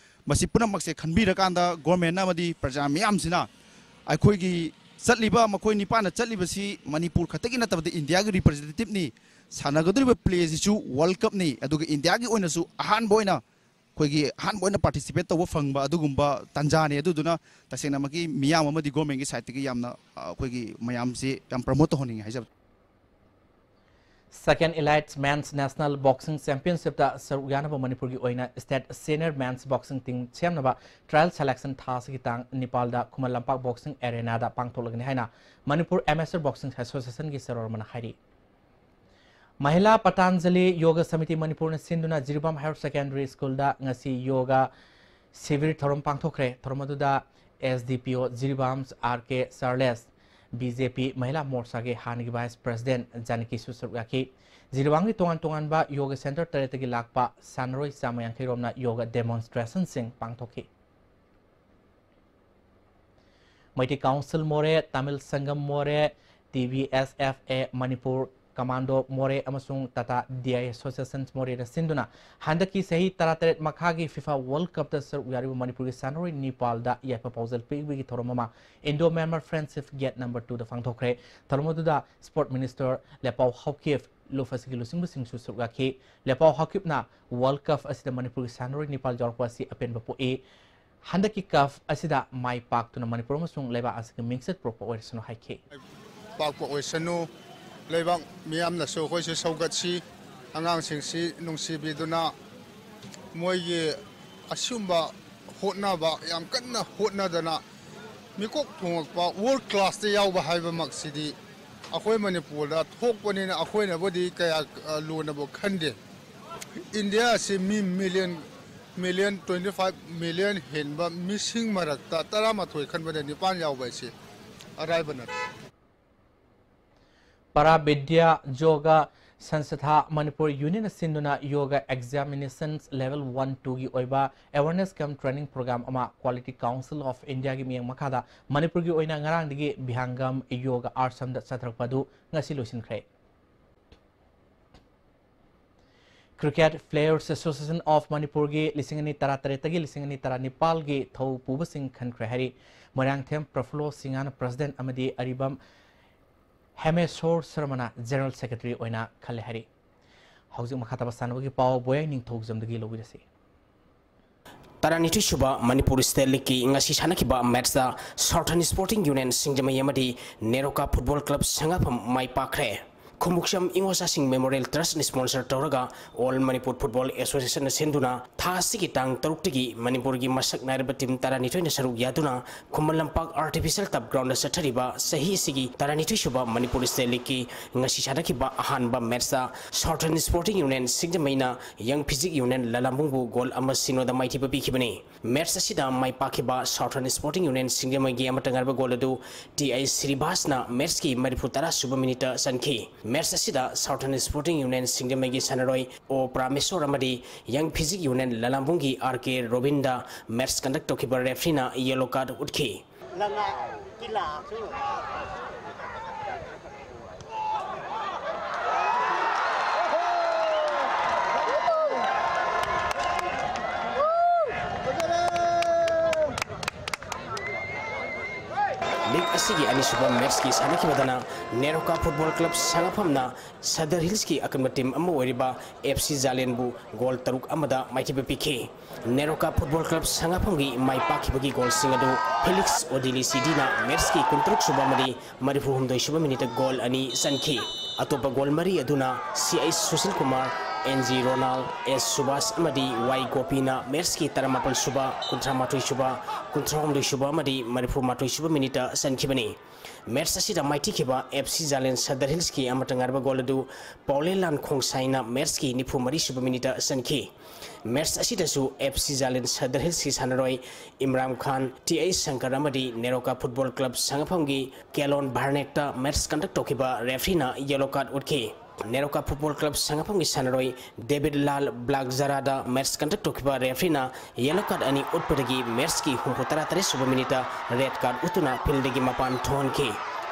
ꯃꯁꯤ ꯄꯨꯝꯅꯃꯛꯁꯦ ꯈꯟꯕꯤꯔꯀꯥꯟꯗ ꯒꯣꯔꯃꯦꯟꯅ ꯑꯃꯗꯤ ꯄ꯭ꯔꯖꯥ ꯃꯌꯥꯝꯁꯤꯅ ꯑꯩꯈꯣꯏꯒꯤ ꯆꯠꯂꯤꯕ ꯃꯈꯣꯏ ꯅꯤꯄꯥꯟꯅ ꯆꯠꯂꯤꯕꯁꯤ ꯃꯅꯤꯄꯨꯔ ꯈꯛꯇꯒꯤ ꯅꯠꯇꯕꯗ ꯏꯟꯗꯤꯌꯥꯒꯤ ꯔꯤꯄ꯭ꯔꯖꯦꯟꯇꯦꯇꯤꯞꯅꯤ꯫ ꯁꯥꯟꯅꯒꯗꯧꯔꯤꯕ ꯄ꯭ꯂꯦꯁꯤꯁꯨ ꯋꯥꯔꯜ ꯀꯞꯅꯤ, ꯑꯗꯨꯒ ꯏꯟꯗꯤꯌꯥꯒꯤ ꯑꯣꯏꯅꯁꯨ ꯑꯍꯥꯟꯕ ꯑꯣꯏꯅ ꯑꯩꯈꯣꯏꯒꯤ ꯑꯍꯥꯟꯕ ꯑꯣꯏꯅ ꯄꯥꯔꯇꯤꯁꯤꯄꯦꯠ ꯇꯧꯕ ꯐꯪꯕ ꯑꯗꯨꯒꯨꯝꯕ ꯇꯥꯟꯖꯥꯅꯤ꯫ ꯑꯗꯨꯗꯨꯅ ꯇꯁꯦꯡꯅꯃꯛꯀꯤ ꯃꯤꯌꯥꯝ ꯑꯃꯗꯤ ꯒꯣꯔꯃꯦꯟꯒꯤ ꯁꯥꯏꯠꯇꯒꯤ ꯌꯥꯝꯅ, ꯑ, ꯑꯩꯈꯣꯏꯒꯤ ꯃꯌꯥꯝꯁꯤ ꯌꯥꯝ ꯄ꯭ꯔꯃꯣꯠ ꯇꯧꯍꯟꯅꯤꯡꯉꯤ ꯍꯥꯏꯖꯕ꯫ Second Elite Men's National Boxing Championshipꯇ ꯁꯔꯨꯛ ꯌꯥꯅꯕ ꯃꯅꯤꯄꯨꯔꯒꯤ ꯑꯣꯏꯅ State Senior Men's Boxing Team ꯁꯦꯝꯅꯕ trial selection ꯊꯥ ꯑꯁꯤꯒꯤ ꯇꯥꯡ ꯅꯤꯄꯥꯜꯗ ꯈꯨꯃꯟ ꯂꯝꯄꯥꯛ Boxing Arenaꯗ ꯄꯥꯡꯊꯣꯛꯂꯒꯅꯤ ꯍꯥꯏꯅ ꯃꯅꯤꯄꯨꯔ Amateur Boxing Associationꯒꯤ ꯆꯦꯔꯣꯜ ꯑꯃꯅ ꯍꯥꯏꯔꯤ꯫ ꯃꯍꯤꯂꯥ ꯄꯇꯥꯟꯖꯂꯤ ꯌꯣꯒ ꯁꯃꯤꯇꯤ ꯃꯅꯤꯄꯨꯔꯅ ꯁꯤꯟꯗꯨꯅ ꯖꯤꯔꯤꯕꯥꯝ Higher Secondary Schoolꯗ ꯉꯁꯤ ꯌꯣꯒ ꯁꯤꯕꯤꯔ ꯊꯧꯔꯝ ꯄꯥꯡꯊꯣꯛꯈ꯭ꯔꯦ꯫ ꯊꯧꯔꯝ ꯑꯗꯨꯗ S D P O Jiribam R K Charles, B J P ꯃꯍꯤꯂꯥ ꯃꯣꯔꯆꯥꯒꯤ ꯍꯥꯟꯅꯒꯤ Vice President ꯖꯥꯅꯀꯤꯁꯨ ꯁꯔꯨꯛ ꯌꯥꯈꯤ꯫ ꯖꯤꯔꯤꯕꯥꯝꯒꯤ ꯇꯣꯉꯥꯟ ꯇꯣꯉꯥꯟꯕ ꯌꯣꯒ ꯁꯦꯟꯇꯔ ꯇꯔꯦꯠꯇꯒꯤ ꯂꯥꯛꯄ ꯁꯥꯟꯅꯔꯣꯏ ꯆꯥꯝꯃ ꯌꯥꯡꯈꯩ ꯔꯣꯝꯅ ꯌꯣꯒ demonstrationꯁꯤꯡ ꯄꯥꯡꯊꯣꯛꯈꯤ꯫ ꯃꯩꯇꯩ ꯀꯥꯎꯟꯁꯤꯜ ꯃꯣꯔꯦ, ꯇꯥꯃꯤꯜ ꯁꯪꯒꯝ ꯃꯣꯔꯦ, T B S F A Manipur, commando ꯃꯣꯔꯦ ꯑꯃꯁꯨꯡ ꯇꯥꯇꯥ ꯗꯤ ꯑꯥꯏ ꯑꯦꯁꯣꯁꯤꯌꯦꯁꯟ ꯃꯣꯔꯦꯅ ꯁꯤꯟꯗꯨꯅ ꯍꯟꯗꯛꯀꯤ ꯆꯍꯤ ꯇꯔꯥꯇꯔꯦꯠ ꯃꯈꯥꯒꯤ ꯐꯤꯐꯥ ꯋꯥꯔꯜ ꯀꯞꯇ ꯁꯔꯨꯛ ꯌꯥꯔꯤꯕ ꯃꯅꯤꯄꯨꯔꯒꯤ ꯁꯥꯟꯅꯔꯣꯏ ꯅꯤꯄꯥꯜꯗ ꯌꯥꯏꯐ ꯄꯥꯎꯖꯦꯜ ꯄꯤꯕꯒꯤ ꯊꯧꯔꯝ ꯑꯃ ꯏꯟꯗꯣ ꯃ꯭ꯌꯥꯟꯃꯥꯔ ꯐ꯭ꯔꯦꯟꯗꯁꯤꯞ ꯒꯦꯠ ꯅꯝꯕꯔ ꯇꯨꯗ ꯄꯥꯡꯊꯣꯛꯈ꯭ꯔꯦ꯫ ꯊꯧꯔꯝ ꯑꯗꯨꯗ ꯁ꯭ꯄꯣꯔꯠ ꯃꯤꯅꯤꯁꯇꯔ ꯂꯦꯄꯥꯎ ꯍꯥꯎꯀꯤꯞ, ꯂꯨꯞ ꯑꯁꯤꯒꯤ ꯂꯨꯆꯤꯡꯕꯁꯤꯡꯁꯨ ꯁꯔꯨꯛ ꯌꯥꯈꯤ꯫ ꯂꯦꯄꯥꯎ ꯍꯥꯎꯀꯤꯞꯅ ꯋꯥꯔꯜ ꯀꯞ ꯑꯁꯤꯗ ꯃꯅꯤꯄꯨꯔꯒꯤ ꯁꯥꯟꯅꯔꯣꯏ ꯅꯤꯄꯥꯜ ꯌꯥꯎꯔꯛꯄ ꯑꯁꯤ ꯑꯄꯦꯟꯕ ꯄꯣꯛꯏ꯫ ꯍꯟꯗꯛꯀꯤ ꯀꯞ ꯑꯁꯤꯗ ꯃꯥꯏ ꯄꯥꯛꯇꯨꯅ ꯃꯅꯤꯄꯨꯔ ꯑꯃꯁꯨꯡ ꯂꯩꯕꯥꯛ ꯑꯁꯤꯒꯤ ꯃꯤꯡꯆꯠ ꯄꯨꯔꯛꯄ ꯑꯣꯏꯔꯁꯅꯨ ꯍꯥꯏꯈꯤ꯫ ꯄꯥꯛꯄ ꯑꯣꯏꯁꯅꯨ꯫ ꯂꯩꯕꯥꯛ ꯃꯤꯌꯥꯝꯅꯁꯨ ꯑꯩꯈꯣꯏꯁꯨ ꯁꯧꯒꯠꯁꯤ꯫ ꯑꯉꯥꯡꯁꯤꯡꯁꯤ ꯅꯨꯡꯁꯤꯕꯤꯗꯨꯅ ꯃꯣꯏꯒꯤ ꯑꯁꯤꯒꯨꯝꯕ ꯍꯣꯠꯅꯕ, ꯌꯥꯝ ꯀꯟꯅ ꯍꯣꯠꯅꯗꯅ ꯃꯤꯀꯣꯛ ꯊꯣꯡꯂꯛꯄ ꯋꯥꯔꯜ ꯀ꯭ꯂꯥꯁꯇ ꯌꯥꯎꯕ ꯍꯥꯏꯕꯃꯛꯁꯤꯗꯤ ꯑꯩꯈꯣꯏ ꯃꯅꯤꯄꯨꯔꯗ ꯊꯣꯛꯄꯅꯤꯅ ꯑꯩꯈꯣꯏꯅꯕꯨꯗꯤ ꯀꯌꯥ, ꯑ, ꯂꯨꯅꯕꯨ ꯈꯟꯗꯦ꯫ ꯏꯟꯗꯤꯌꯥ ꯑꯁꯤ ꯃꯤ million, million, twenty five million ꯍꯦꯟꯕ ꯃꯤꯁꯤꯡ ꯃꯔꯛꯇ ꯇꯔꯥꯃꯥꯊꯣꯏ ꯈꯟꯕꯗ ꯅꯤꯄꯥꯟ ꯌꯥꯎꯕ ꯍꯥꯏꯁꯤ ꯑꯔꯥꯏꯕ ꯅꯠꯇꯦ꯫ ꯄꯔꯥ ꯕꯤꯗ꯭ꯌꯥ ꯌꯣꯒ ꯁꯟꯁꯊꯥ ꯃꯅꯤꯄꯨꯔ ꯌꯨꯅꯤꯌꯟꯅ ꯁꯤꯟꯗꯨꯅ ꯌꯣꯒ ꯑꯦꯛꯖꯥꯃꯤꯅꯦꯁꯟ ꯂꯦꯚꯦꯜ ꯋꯥꯟ ꯇꯨꯒꯤ ꯑꯣꯏꯕ ꯑꯦꯋꯥꯔꯅꯦꯁ ꯀꯝ ꯇ꯭ꯔꯦꯅꯤꯡ ꯄ꯭ꯔꯣꯒ꯭ꯔꯥꯝ ꯑꯃ ꯀ꯭ꯋꯥꯂꯤꯇꯤ ꯀꯥꯎꯟꯁꯤꯜ ꯑꯣꯐ ꯏꯟꯗꯤꯌꯥꯒꯤ ꯃꯤꯠꯌꯦꯡ ꯃꯈꯥꯗ ꯃꯅꯤꯄꯨꯔꯒꯤ ꯑꯣꯏꯅ ꯉꯔꯥꯡꯗꯒꯤ ꯕꯤꯍꯥꯡꯒꯝ ꯌꯣꯒ ꯑꯥꯁ꯭ꯔꯝꯗ ꯆꯠꯊꯔꯛꯄ ꯑꯗꯨ ꯉꯁꯤ ꯂꯣꯏꯁꯤꯟꯈ꯭ꯔꯦ꯫ ꯀ꯭ꯔꯤꯀꯦꯠ ꯄ꯭ꯂꯦꯌꯔꯁ ꯑꯦꯁꯣꯁꯤꯌꯦꯁꯟ ꯑꯣꯐ ꯃꯅꯤꯄꯨꯔꯒꯤ ꯂꯤꯁꯤꯡ ꯑꯅꯤ ꯇꯔꯥꯇꯔꯦꯠꯇꯒꯤ ꯂꯤꯁꯤꯡ ꯑꯅꯤ ꯇꯔꯥꯅꯤꯄꯥꯜꯒꯤ ꯊꯧ ꯄꯨꯕꯁꯤꯡ ꯈꯟꯈ꯭ꯔꯦ ꯍꯥꯏꯔꯤ꯫ ꯃꯣꯏꯔꯥꯡꯊꯦꯝ ꯄ꯭ꯔꯐꯨꯜꯂꯣ ꯁꯤꯡꯍꯅ ꯄ꯭ꯔꯁꯤꯗꯦꯟꯠ ꯑꯃꯗꯤ ꯑꯔꯤꯕꯝ ꯍꯦꯃꯦꯁꯣꯔ ꯁꯔꯃꯅ ꯖꯦꯅꯔꯦꯜ ꯁꯦꯀ꯭ꯔꯦꯇꯔꯤ ꯑꯣꯏꯅ ꯈꯜꯂꯦ ꯍꯥꯏꯔꯤ꯫ ꯍꯧꯖꯤꯛ ꯃꯈꯥ ꯇꯥꯕ ꯁꯥꯟꯅꯕꯒꯤ ꯄꯥꯎ ꯕꯣꯌꯥꯏ ꯅꯤꯡꯊꯧꯖꯝꯗꯒꯤ ꯂꯧꯕꯤꯔꯁꯤ꯫ ꯇꯔꯥꯅꯤꯊꯣꯏ ꯁꯨꯕ ꯃꯅꯤꯄꯨꯔ ꯁ꯭ꯇꯦꯠ ꯂꯤꯒꯀꯤ ꯉꯁꯤ ꯁꯥꯟꯅꯈꯤꯕ ꯃꯦꯠꯁꯇ ꯁꯥꯎꯊꯔꯟ ꯁ꯭ꯄꯣꯔꯇꯤꯡ ꯌꯨꯅꯤꯌꯟ ꯁꯤꯡꯖꯃꯩ ꯑꯃꯗꯤ ꯅꯦꯔꯣꯀꯥ ꯐꯨꯠꯕꯣꯜ ꯀ꯭ꯂꯕ ꯁꯉꯥꯐꯝ ꯃꯥꯏ ꯄꯥꯛꯈ꯭ꯔꯦ꯫ ꯈꯣꯡꯎꯞꯁꯝ ꯏꯉꯣꯆꯥꯁꯤꯡ ꯃꯦꯃꯣꯔꯤꯌꯦꯜ ꯇ꯭ꯔꯁꯠꯅ ꯁ꯭ꯄꯣꯟꯁꯔ ꯇꯧꯔꯒ ꯑꯣꯜ ꯃꯅꯤꯄꯨꯔ ꯐꯨꯠꯕꯣꯜ ꯑꯦꯁꯣꯁꯤꯌꯦꯁꯟꯅ ꯁꯤꯟꯗꯨꯅ ꯊꯥ ꯑꯁꯤꯒꯤ ꯇꯥꯡ ꯇꯔꯨꯛꯇꯒꯤ ꯃꯅꯤꯄꯨꯔꯒꯤ ꯃꯁꯛ ꯅꯥꯏꯔꯕ ꯇꯤꯝ ꯇꯔꯥꯅꯤꯊꯣꯏꯅ ꯁꯔꯨꯛ ꯌꯥꯗꯨꯅ ꯈꯨꯃꯟ ꯂꯝꯄꯥꯛ ꯑꯥꯔꯇꯤꯐꯤꯁꯤꯌꯦꯜ ꯇꯔꯐ ꯒ꯭ꯔꯥꯎꯟꯗ ꯆꯠꯊꯔꯤꯕ ꯆꯍꯤ ꯑꯁꯤꯒꯤ ꯇꯔꯥꯅꯤꯊꯣꯏ ꯁꯨꯕ ꯃꯅꯤꯄꯨꯔ ꯁ꯭ꯇꯦꯠ ꯂꯤꯒꯀꯤ ꯉꯁꯤ ꯁꯥꯟꯅꯈꯤꯕ ꯑꯍꯥꯟꯕ ꯃꯦꯠꯁꯇ ꯁꯥꯎꯊꯔꯟ ꯁ꯭ꯄꯣꯔꯇꯤꯡ ꯌꯨꯅꯤꯌꯟ ꯁꯤꯡꯖꯃꯩꯅ ꯌꯪ ꯐꯤꯖꯤꯛ ꯌꯨꯅꯤꯌꯟ ꯂꯂꯥꯝꯕꯨꯡꯕꯨ ꯒꯣꯜ ꯑꯃ ꯁꯤꯅꯣꯗ ꯃꯥꯏꯊꯤꯕ ꯄꯤꯈꯤꯕꯅꯤ꯫ ꯃꯦꯠꯁ ꯑꯁꯤꯗ ꯃꯥꯏ ꯄꯥꯛꯈꯤꯕ ꯁꯥꯎꯊꯔꯟ ꯁ꯭ꯄꯣꯔꯇꯤꯡ ꯌꯨꯅꯤꯌꯟ ꯁꯤꯡꯖꯃꯩꯒꯤ ꯑꯃꯠꯇ ꯉꯥꯏꯔꯕ ꯒꯣꯜ ꯑꯗꯨ ꯇꯤ ꯑꯥꯏ ꯁ꯭ꯔꯤꯕꯥꯁꯅ ꯃꯦꯠꯁꯀꯤ ꯃꯔꯤꯐꯨ ꯇꯔꯥ ꯁꯨꯕ ꯃꯤꯅꯤꯠꯇ ꯆꯟꯈꯤ꯫ ꯃꯦꯠꯁ ꯑꯁꯤꯗ ꯁꯥꯎꯊꯔꯟ ꯁ꯭ꯄꯣꯔꯇꯤꯡ ꯌꯨꯅꯤꯌꯟ ꯁꯤꯡꯖꯃꯩꯒꯤ ꯁꯥꯟꯅꯔꯣꯏ ꯑꯣ ꯄ꯭ꯔꯥꯃꯦꯁꯣꯔ ꯑꯃꯗꯤ ꯌꯪ ꯐꯤꯖꯤꯛ ꯌꯨꯅꯤꯌꯟ ꯂꯂꯥꯝꯕꯨꯡꯒꯤ ꯑꯥꯔ ꯀꯦ ꯔꯣꯕꯤꯟꯗ ꯃꯦꯠꯁ ꯀꯟꯗꯛ ꯇꯧꯈꯤꯕ ꯔꯦꯐ꯭ꯔꯤꯅ ꯌꯦꯂꯣ ꯀꯥꯔꯗ ꯎꯠꯈꯤ꯫ ꯑꯁꯤꯒꯤ ꯑꯅꯤꯁꯨꯕ ꯃꯦꯠꯁꯀꯤ ꯁꯥꯟꯅꯈꯤꯕꯗꯅ ꯅꯦꯔꯣꯀꯥ ꯐꯨꯠꯕꯣꯜ ꯀ꯭ꯂꯕ ꯁꯉꯥꯐꯝꯅ ꯁꯗꯔ ꯍꯤꯜꯁꯀꯤ ꯑꯀꯟꯕ ꯇꯤꯝ ꯑꯃ ꯑꯣꯏꯔꯤꯕ ꯑꯦꯐ ꯁꯤ ꯖꯥꯂꯦꯟꯕꯨ ꯒꯣꯜ ꯇꯔꯨꯛ ꯑꯃꯗ ꯃꯥꯏꯊꯤꯕ ꯄꯤꯈꯤ꯫ ꯅꯦꯔꯣꯀꯥ ꯐꯨꯠꯕꯣꯜ ꯀ꯭ꯂꯕ ꯁꯉꯥꯐꯝꯒꯤ ꯃꯥꯏ ꯄꯥꯛꯈꯤꯕꯒꯤ ꯒꯣꯜꯁꯤꯡ ꯑꯗꯨ ꯐꯤꯂꯤꯛꯁ ꯑꯣꯗꯤꯂꯤ ꯁꯤꯗꯤꯅ ꯃꯦꯠꯁꯀꯤ ꯀꯨꯟꯇꯔꯨꯛ ꯁꯨꯕ ꯑꯃꯗꯤ ꯃꯔꯤꯐꯨ ꯍꯨꯝꯗꯣꯏ ꯁꯨꯕ ꯃꯤꯅꯤꯠꯇ ꯒꯣꯜ ꯑꯅꯤ ꯆꯟꯈꯤ꯫ ꯑꯇꯣꯞꯄ ꯒꯣꯜ ꯃꯔꯤ ꯑꯗꯨꯅ ꯁꯤ H Sushil Kumar, and G ꯔꯣꯅꯥꯜ, ꯑꯦꯁ ꯁꯨꯕꯥꯁ ꯑꯃꯗꯤ ꯋꯥꯏ ꯒꯣꯄꯤꯅ ꯃꯦꯠꯁꯀꯤ ꯇꯔꯥꯃꯥꯄꯜ ꯁꯨꯕ, ꯀꯨꯟꯊ꯭ꯔꯥ ꯃꯥꯊꯣꯏ ꯁꯨꯕ, ꯀꯨꯟꯊ꯭ꯔꯥ ꯍꯨꯝꯗꯣꯏ ꯁꯨꯕ ꯑꯃꯗꯤ ꯃꯔꯤꯐꯨ ꯃꯥꯊꯣꯏ ꯁꯨꯕ ꯃꯤꯅꯤꯠꯇ ꯆꯟꯈꯤꯕꯅꯤ꯫ ꯃꯦꯠꯁ ꯑꯁꯤꯗ ꯃꯥꯏꯊꯤꯈꯤꯕ ꯑꯦꯐ ꯁꯤ ꯖꯥꯂꯦꯟ ꯁꯗꯔ ꯍꯤꯜꯁꯀꯤ ꯑꯃꯠꯇ ꯉꯥꯏꯔꯕ ꯒꯣꯜ ꯑꯗꯨ ꯄꯥꯎꯂꯦꯂꯥꯟ ꯈꯣꯡꯁꯥꯏꯅ ꯃꯦꯠꯁꯀꯤ ꯅꯤꯐꯨ ꯃꯔꯤ ꯁꯨꯕ ꯃꯤꯅꯤꯠꯇ ꯆꯟꯈꯤ꯫ ꯃꯦꯠꯁ ꯑꯁꯤꯗꯁꯨ ꯑꯦꯐ ꯁꯤ ꯖꯥꯂꯦꯟ ꯁꯗꯔ ꯍꯤꯜꯁꯀꯤ ꯁꯥꯟꯅꯔꯣꯏ ꯏꯝꯔꯥꯟ ꯈꯥꯟ, ꯇꯤ ꯑꯩꯆ ꯁꯪꯀꯔ ꯑꯃꯗꯤ ꯅꯦꯔꯣꯀꯥ ꯐꯨꯠꯕꯣꯜ ꯀ꯭ꯂꯕ ꯁꯉꯥꯐꯝꯒꯤ ꯀꯦꯂꯣꯟ ꯚꯥꯔꯅꯦꯛꯇ ꯃꯦꯠꯁ ꯀꯟꯗꯛ ꯇꯧꯈꯤꯕ ꯔꯦꯐ꯭ꯔꯤꯅ ꯌꯦꯂꯣ ꯀꯥꯔꯗ ꯎꯠꯈꯤ꯫ ꯅꯦꯔꯣꯀꯥ ꯐꯨꯠꯕꯣꯜ ꯀ꯭ꯂꯕ ꯁꯉꯥꯐꯝꯒꯤ ꯁꯥꯟꯅꯔꯣꯏ ꯗꯦꯕꯤꯠ ꯂꯥꯜ ꯕ꯭ꯂꯥꯛꯖꯥꯔꯥꯗ ꯃꯦꯠꯁ ꯀꯟꯗꯛ ꯇꯧꯈꯤꯕ ꯔꯦꯐ꯭ꯔꯤꯅ ꯌꯦꯂꯣ ꯀꯥꯔꯗ ꯑꯅꯤ ꯎꯠꯄꯗꯒꯤ ꯃꯦꯠꯁꯀꯤ ꯍꯨꯝꯐꯨ ꯇꯔꯥ ꯇꯔꯦꯠ ꯁꯨꯕ ꯃꯤꯅꯤꯠꯇ ꯔꯦꯗ ꯀꯥꯔꯗ ꯎꯠꯇꯨꯅ ꯐꯤꯜꯗꯒꯤ ꯃꯄꯥꯟ ꯊꯣꯛꯍꯟꯈꯤ꯫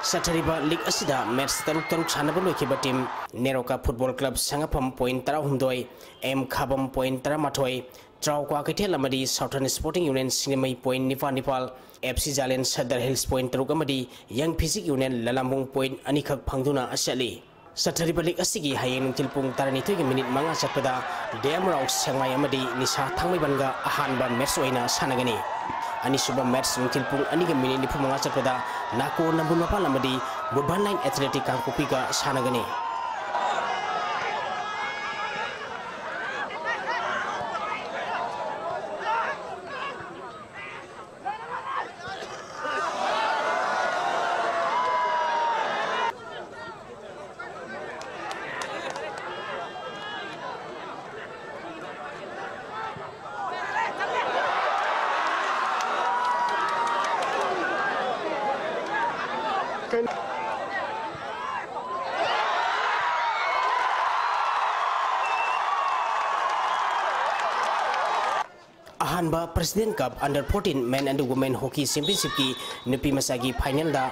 ꯆꯠꯊꯔꯤꯕ ꯂꯤꯒ ꯑꯁꯤꯗ ꯃꯦꯠꯁ ꯇꯔꯨꯛ ꯇꯔꯨꯛ ꯁꯥꯟꯅꯕ ꯂꯣꯏꯈꯤꯕ ꯇꯤꯝ ꯅꯦꯔꯣꯀꯥ ꯐꯨꯠꯕꯣꯜ ꯀ꯭ꯂꯕ ꯁꯉꯥꯐꯝ ꯄꯣꯏꯟ ꯇꯔꯥꯍꯨꯝꯗꯣꯏ, ꯑꯦꯝ ꯈꯥꯕꯝ ꯄꯣꯏꯟ ꯇꯔꯥꯃꯥꯊꯣꯏ, ꯇ꯭ꯔꯥꯎꯀ꯭ꯋꯥ ꯀꯩꯊꯦꯜ ꯑꯃꯗꯤ southern sporting union Singjamei point ꯅꯤꯄꯥꯜ ꯅꯤꯄꯥꯜ, F C ꯖꯥꯂꯦꯟ Sadar hills point ꯇꯔꯨꯛ ꯑꯃꯗꯤ ꯌꯪ ꯐꯤꯖꯤꯛ ꯌꯨꯅꯤꯌꯟ ꯂꯂꯥꯝꯕꯨꯡ ꯄꯣꯏꯟ ꯑꯅꯤꯈꯛ ꯐꯪꯗꯨꯅ ꯆꯠꯂꯤ꯫ ꯆꯠꯊꯔꯤꯕ ꯂꯤꯒ ꯑꯁꯤꯒꯤ ꯍꯌꯦꯡ ꯅꯨꯡꯊꯤꯜ ꯄꯨꯡ ꯇꯔꯥꯅꯤꯊꯣꯏꯒꯤ ꯃꯤꯅꯤꯠ ꯃꯉꯥ ꯆꯠꯄꯗ ꯗꯦꯝ ꯔꯥꯎ ꯁꯦꯡꯃꯥꯏ ꯑꯃꯗꯤ ꯅꯤꯁꯥ ꯊꯥꯡꯃꯩꯕꯟꯒ ꯑꯍꯥꯟꯕ ꯃꯦꯠꯁ ꯑꯣꯏꯅ ꯁꯥꯟꯅꯒꯅꯤ꯫ ꯑꯅꯤꯁꯨꯕ ꯃꯦꯠꯁ ꯅꯨꯡꯊꯤꯜ ꯄꯨꯡ ꯑꯅꯤꯒꯤ ꯃꯤꯅꯤꯠ ꯅꯤꯐꯨ ꯃꯉꯥ ꯆꯠꯄꯗ ꯅꯥꯀꯣ ꯅꯝꯕꯨꯜ ꯃꯄꯥꯜ ꯑꯃꯗꯤ ꯕꯨꯔꯕꯥꯟ ꯂꯥꯏꯟ ꯑꯦꯊꯂꯦꯇꯤꯛ ꯀꯥꯡꯄꯣꯛꯄꯤꯒ ꯁꯥꯟꯅꯒꯅꯤ꯫ ꯑꯍꯥꯟꯕ President Cup Under fourteen Men and Women Hockey Championshipꯀꯤ ꯅꯨꯄꯤ ꯃꯆꯥꯒꯤ finalꯗ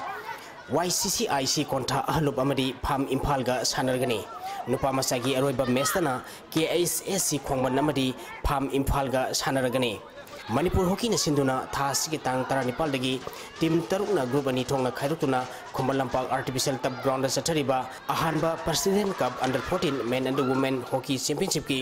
ꯋꯥꯏ ꯁꯤ ꯁꯤ ꯑꯥꯏ ꯁꯤ ꯀꯣꯟꯊꯥ ꯑꯍꯂꯨꯞ ꯑꯃꯗꯤ ꯐꯥꯝ ꯏꯝꯐꯥꯜꯒ ꯁꯥꯟꯅꯔꯒꯅꯤ꯫ ꯅꯨꯄꯥ ꯃꯆꯥꯒꯤ ꯑꯔꯣꯏꯕ ꯃꯦꯠꯁꯇꯅ ꯀꯦ ꯑꯩꯆ ꯑꯦꯁ ꯁꯤ ꯈꯣꯡꯕꯟ ꯑꯃꯗꯤ ꯐꯥꯝ ꯏꯝꯐꯥꯜꯒ ꯁꯥꯟꯅꯔꯒꯅꯤ꯫ ꯃꯅꯤꯄꯨꯔ ꯍꯣꯀꯤꯅ ꯁꯤꯟꯗꯨꯅ ꯊꯥ ꯑꯁꯤꯒꯤ ꯇꯥꯡ ꯇꯔꯥꯅꯤꯄꯥꯜꯗꯒꯤ ꯇꯤꯝ ꯇꯔꯨꯛꯅ ꯒ꯭ꯔꯨꯞ ꯑꯅꯤ ꯊꯣꯛꯅ ꯈꯥꯏꯗꯣꯛꯇꯨꯅ ꯈꯨꯃꯟ ꯂꯝꯄꯥꯛ ꯑꯥꯔꯇꯤꯐꯤꯁꯤꯌꯦꯜ ꯇꯔꯐ ꯒ꯭ꯔꯥꯎꯟꯗ ꯆꯠꯊꯔꯤꯕ ꯑꯍꯥꯟꯕ president cup under fourteen men and women hockey ꯆꯦꯝꯄꯤꯌꯟꯁꯤꯞꯀꯤ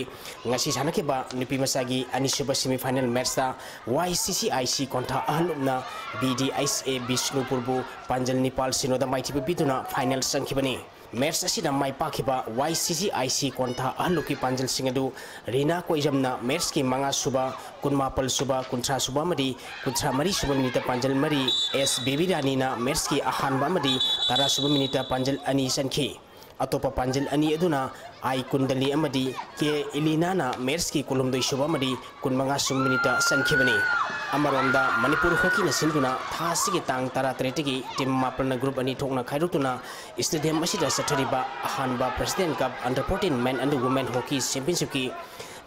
ꯉꯁꯤ ꯁꯥꯟꯅꯈꯤꯕ ꯅꯨꯄꯤ ꯃꯆꯥꯒꯤ ꯑꯅꯤꯁꯨꯕ ꯁꯦꯃꯤꯐꯥꯏꯅꯦꯜ ꯃꯦꯠꯁꯇ ꯋꯥꯏ ꯁꯤ C I C ꯀꯣꯟꯊꯥ ꯑꯍꯜꯂꯨꯞꯅ B D H ꯑꯦ ꯕꯤꯁꯅꯨꯄꯨꯔꯕꯨ ꯄꯥꯟꯖꯜ ꯅꯤꯄꯥꯜ ꯁꯤꯅꯣꯗ ꯃꯥꯏꯊꯤꯕ ꯄꯤꯗꯨꯅ ꯐꯥꯏꯅꯦꯜ ꯆꯪꯈꯤꯕꯅꯤ꯫ ꯃꯦꯠꯁ ꯑꯁꯤꯗ ꯃꯥꯏ ꯄꯥꯛꯈꯤꯕ ꯋꯥꯏ ꯁꯤ ꯁꯤ ꯑꯥꯏ ꯁꯤ ꯀꯣꯟꯊꯥ ꯑꯍꯜꯂꯨꯞꯀꯤ ꯄꯥꯟꯖꯜꯁꯤꯡ ꯑꯗꯨ ꯔꯤꯅꯥ ꯀꯣꯏꯖꯝꯅ ꯃꯦꯠꯁꯀꯤ ꯃꯉꯥ ꯁꯨꯕ, ꯀꯨꯟꯃꯥꯄꯜ ꯁꯨꯕ, ꯀꯨꯟꯊ꯭ꯔꯥ ꯁꯨꯕ ꯑꯃꯗꯤ ꯀꯨꯟꯊ꯭ꯔꯥ ꯃꯔꯤ ꯁꯨꯕ ꯃꯤꯅꯤꯠꯇ ꯄꯥꯟꯖꯜ ꯃꯔꯤ, ꯑꯦꯁ ꯕꯦꯕꯤ ꯔꯥꯅꯤꯅ ꯃꯦꯠꯁꯀꯤ ꯑꯍꯥꯟꯕ ꯑꯃꯗꯤ ꯇꯔꯥ ꯁꯨꯕ ꯃꯤꯅꯤꯠꯇ ꯄꯥꯟꯖꯜ ꯑꯅꯤ ꯆꯟꯈꯤ꯫ ꯑꯇꯣꯞꯄ ꯄꯥꯟꯖꯜ ꯑꯅꯤ ꯑꯗꯨꯅ ꯑꯥꯏ ꯀꯨꯟꯗꯂꯤ ꯑꯃꯗꯤ ꯀꯦ ꯏꯂꯤꯅꯥꯅ ꯃꯦꯠꯁꯀꯤ ꯀꯨꯟꯍꯨꯝꯗꯣꯏ ꯁꯨꯕ ꯑꯃꯗꯤ ꯀꯨꯟꯃꯉꯥ ꯁꯨꯕ ꯃꯤꯅꯤꯠꯇ ꯆꯟꯈꯤꯕꯅꯤ꯫ ꯑꯃꯔꯣꯝꯗ ꯃꯅꯤꯄꯨꯔ ꯍꯣꯀꯤꯅ ꯁꯤꯟꯗꯨꯅ ꯊꯥ ꯑꯁꯤꯒꯤ ꯇꯥꯡ ꯇꯔꯥꯇꯔꯦꯠꯇꯒꯤ ꯇꯤꯝ ꯃꯥꯄꯜꯅ ꯒ꯭ꯔꯨꯞ ꯑꯅꯤ ꯊꯣꯛꯅ ꯈꯥꯏꯗꯣꯛꯇꯨꯅ ꯁ꯭ꯇꯦꯗꯤꯌꯝ ꯑꯁꯤꯗ ꯆꯠꯊꯔꯤꯕ ꯑꯍꯥꯟꯕ president cup under fourteen men and women hockey ꯆꯦꯝꯄꯤꯌꯟꯁꯤꯞꯀꯤ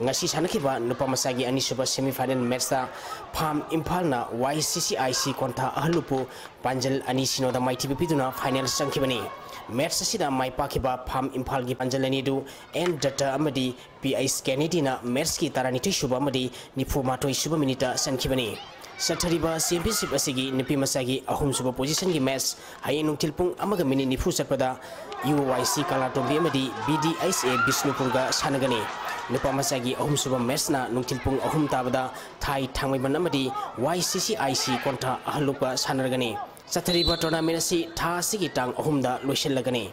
ꯉꯁꯤ ꯁꯥꯟꯅꯈꯤꯕ ꯅꯨꯄꯥ ꯃꯆꯥꯒꯤ ꯑꯅꯤꯁꯨꯕ ꯁꯦꯃꯤꯐꯥꯏꯅꯦꯜ ꯃꯦꯠꯁꯇ ꯐꯥꯝ ꯏꯝꯐꯥꯜꯅ ꯋꯥꯏ ꯁꯤ ꯁꯤ ꯑꯥꯏ ꯁꯤ ꯀꯣꯟꯊꯥ ꯑꯍꯜꯂꯨꯞꯄꯨ ꯄꯥꯟꯖꯜ ꯑꯅꯤ ꯁꯤꯅꯣꯗ ꯃꯥꯏꯊꯤꯕ ꯄꯤꯗꯨꯅ ꯐꯥꯏꯅꯦꯜ ꯆꯪꯈꯤꯕꯅꯤ꯫ ꯃꯦꯠꯁ ꯑꯁꯤꯗ ꯃꯥꯏ ꯄꯥꯛꯈꯤꯕ ꯐꯥꯝ ꯏꯝꯐꯥꯜꯒꯤ ꯄꯥꯟꯖꯜ ꯑꯅꯤꯗꯨ ꯑꯦꯟ ꯗꯠꯇ ꯑꯃꯗꯤ ꯄꯤ ꯑꯩꯆ ꯀꯦꯅꯦꯗꯤꯅ ꯃꯦꯠꯁꯀꯤ ꯇꯔꯥꯅꯤꯊꯣꯏ ꯁꯨꯕ ꯑꯃꯗꯤ ꯅꯤꯐꯨ ꯃꯥꯊꯣꯏ ꯁꯨꯕ ꯃꯤꯅꯤꯠꯇ ꯆꯟꯈꯤꯕꯅꯤ꯫ ꯆꯠꯊꯔꯤꯕ ꯆꯦꯝꯄꯤꯌꯟꯁꯤꯞ ꯑꯁꯤꯒꯤ ꯅꯨꯄꯤ ꯃꯆꯥꯒꯤ ꯑꯍꯨꯝꯁꯨꯕ ꯄꯣꯖꯤꯁꯟꯒꯤ ꯃꯦꯠꯁ ꯍꯌꯦꯡ ꯅꯨꯡꯊꯤꯜ ꯄꯨꯡ ꯑꯃꯒ ꯃꯤꯅꯤꯠ ꯅꯤꯐꯨ ꯆꯠꯄꯗ ꯌꯨ ꯋꯥꯏ ꯁꯤ ꯀꯂꯥꯇꯣꯝꯕꯤ ꯑꯃꯗꯤ ꯕꯤ ꯗꯤ ꯑꯩꯆ ꯑꯦ ꯕꯤꯁꯅꯨꯄꯨꯔꯒ ꯁꯥꯟꯅꯒꯅꯤ꯫ ꯅꯨꯄꯥ ꯃꯆꯥꯒꯤ ꯑꯍꯨꯝꯁꯨꯕ ꯃꯦꯠꯁꯅ ꯅꯨꯡꯊꯤꯜ ꯄꯨꯡ ꯑꯍꯨꯝ ꯇꯥꯕꯗ ꯊꯥꯏ ꯊꯥꯡꯃꯩꯕꯟ ꯑꯃꯗꯤ ꯋꯥꯏ ꯁꯤ ꯁꯤ ꯑꯥꯏ ꯁꯤ ꯀꯣꯟꯊꯥ ꯑꯍꯜꯂꯨꯞꯀ ꯁꯥꯟꯅꯔꯒꯅꯤ꯫ ꯆꯠꯊꯔꯤꯕ ꯇꯣꯔꯅꯥꯃꯦꯟ ꯑꯁꯤ ꯊꯥ ꯑꯁꯤꯒꯤ ꯇꯥꯡ ꯑꯍꯨꯝꯗ ꯂꯣꯏꯁꯤꯜꯂꯒꯅꯤ꯫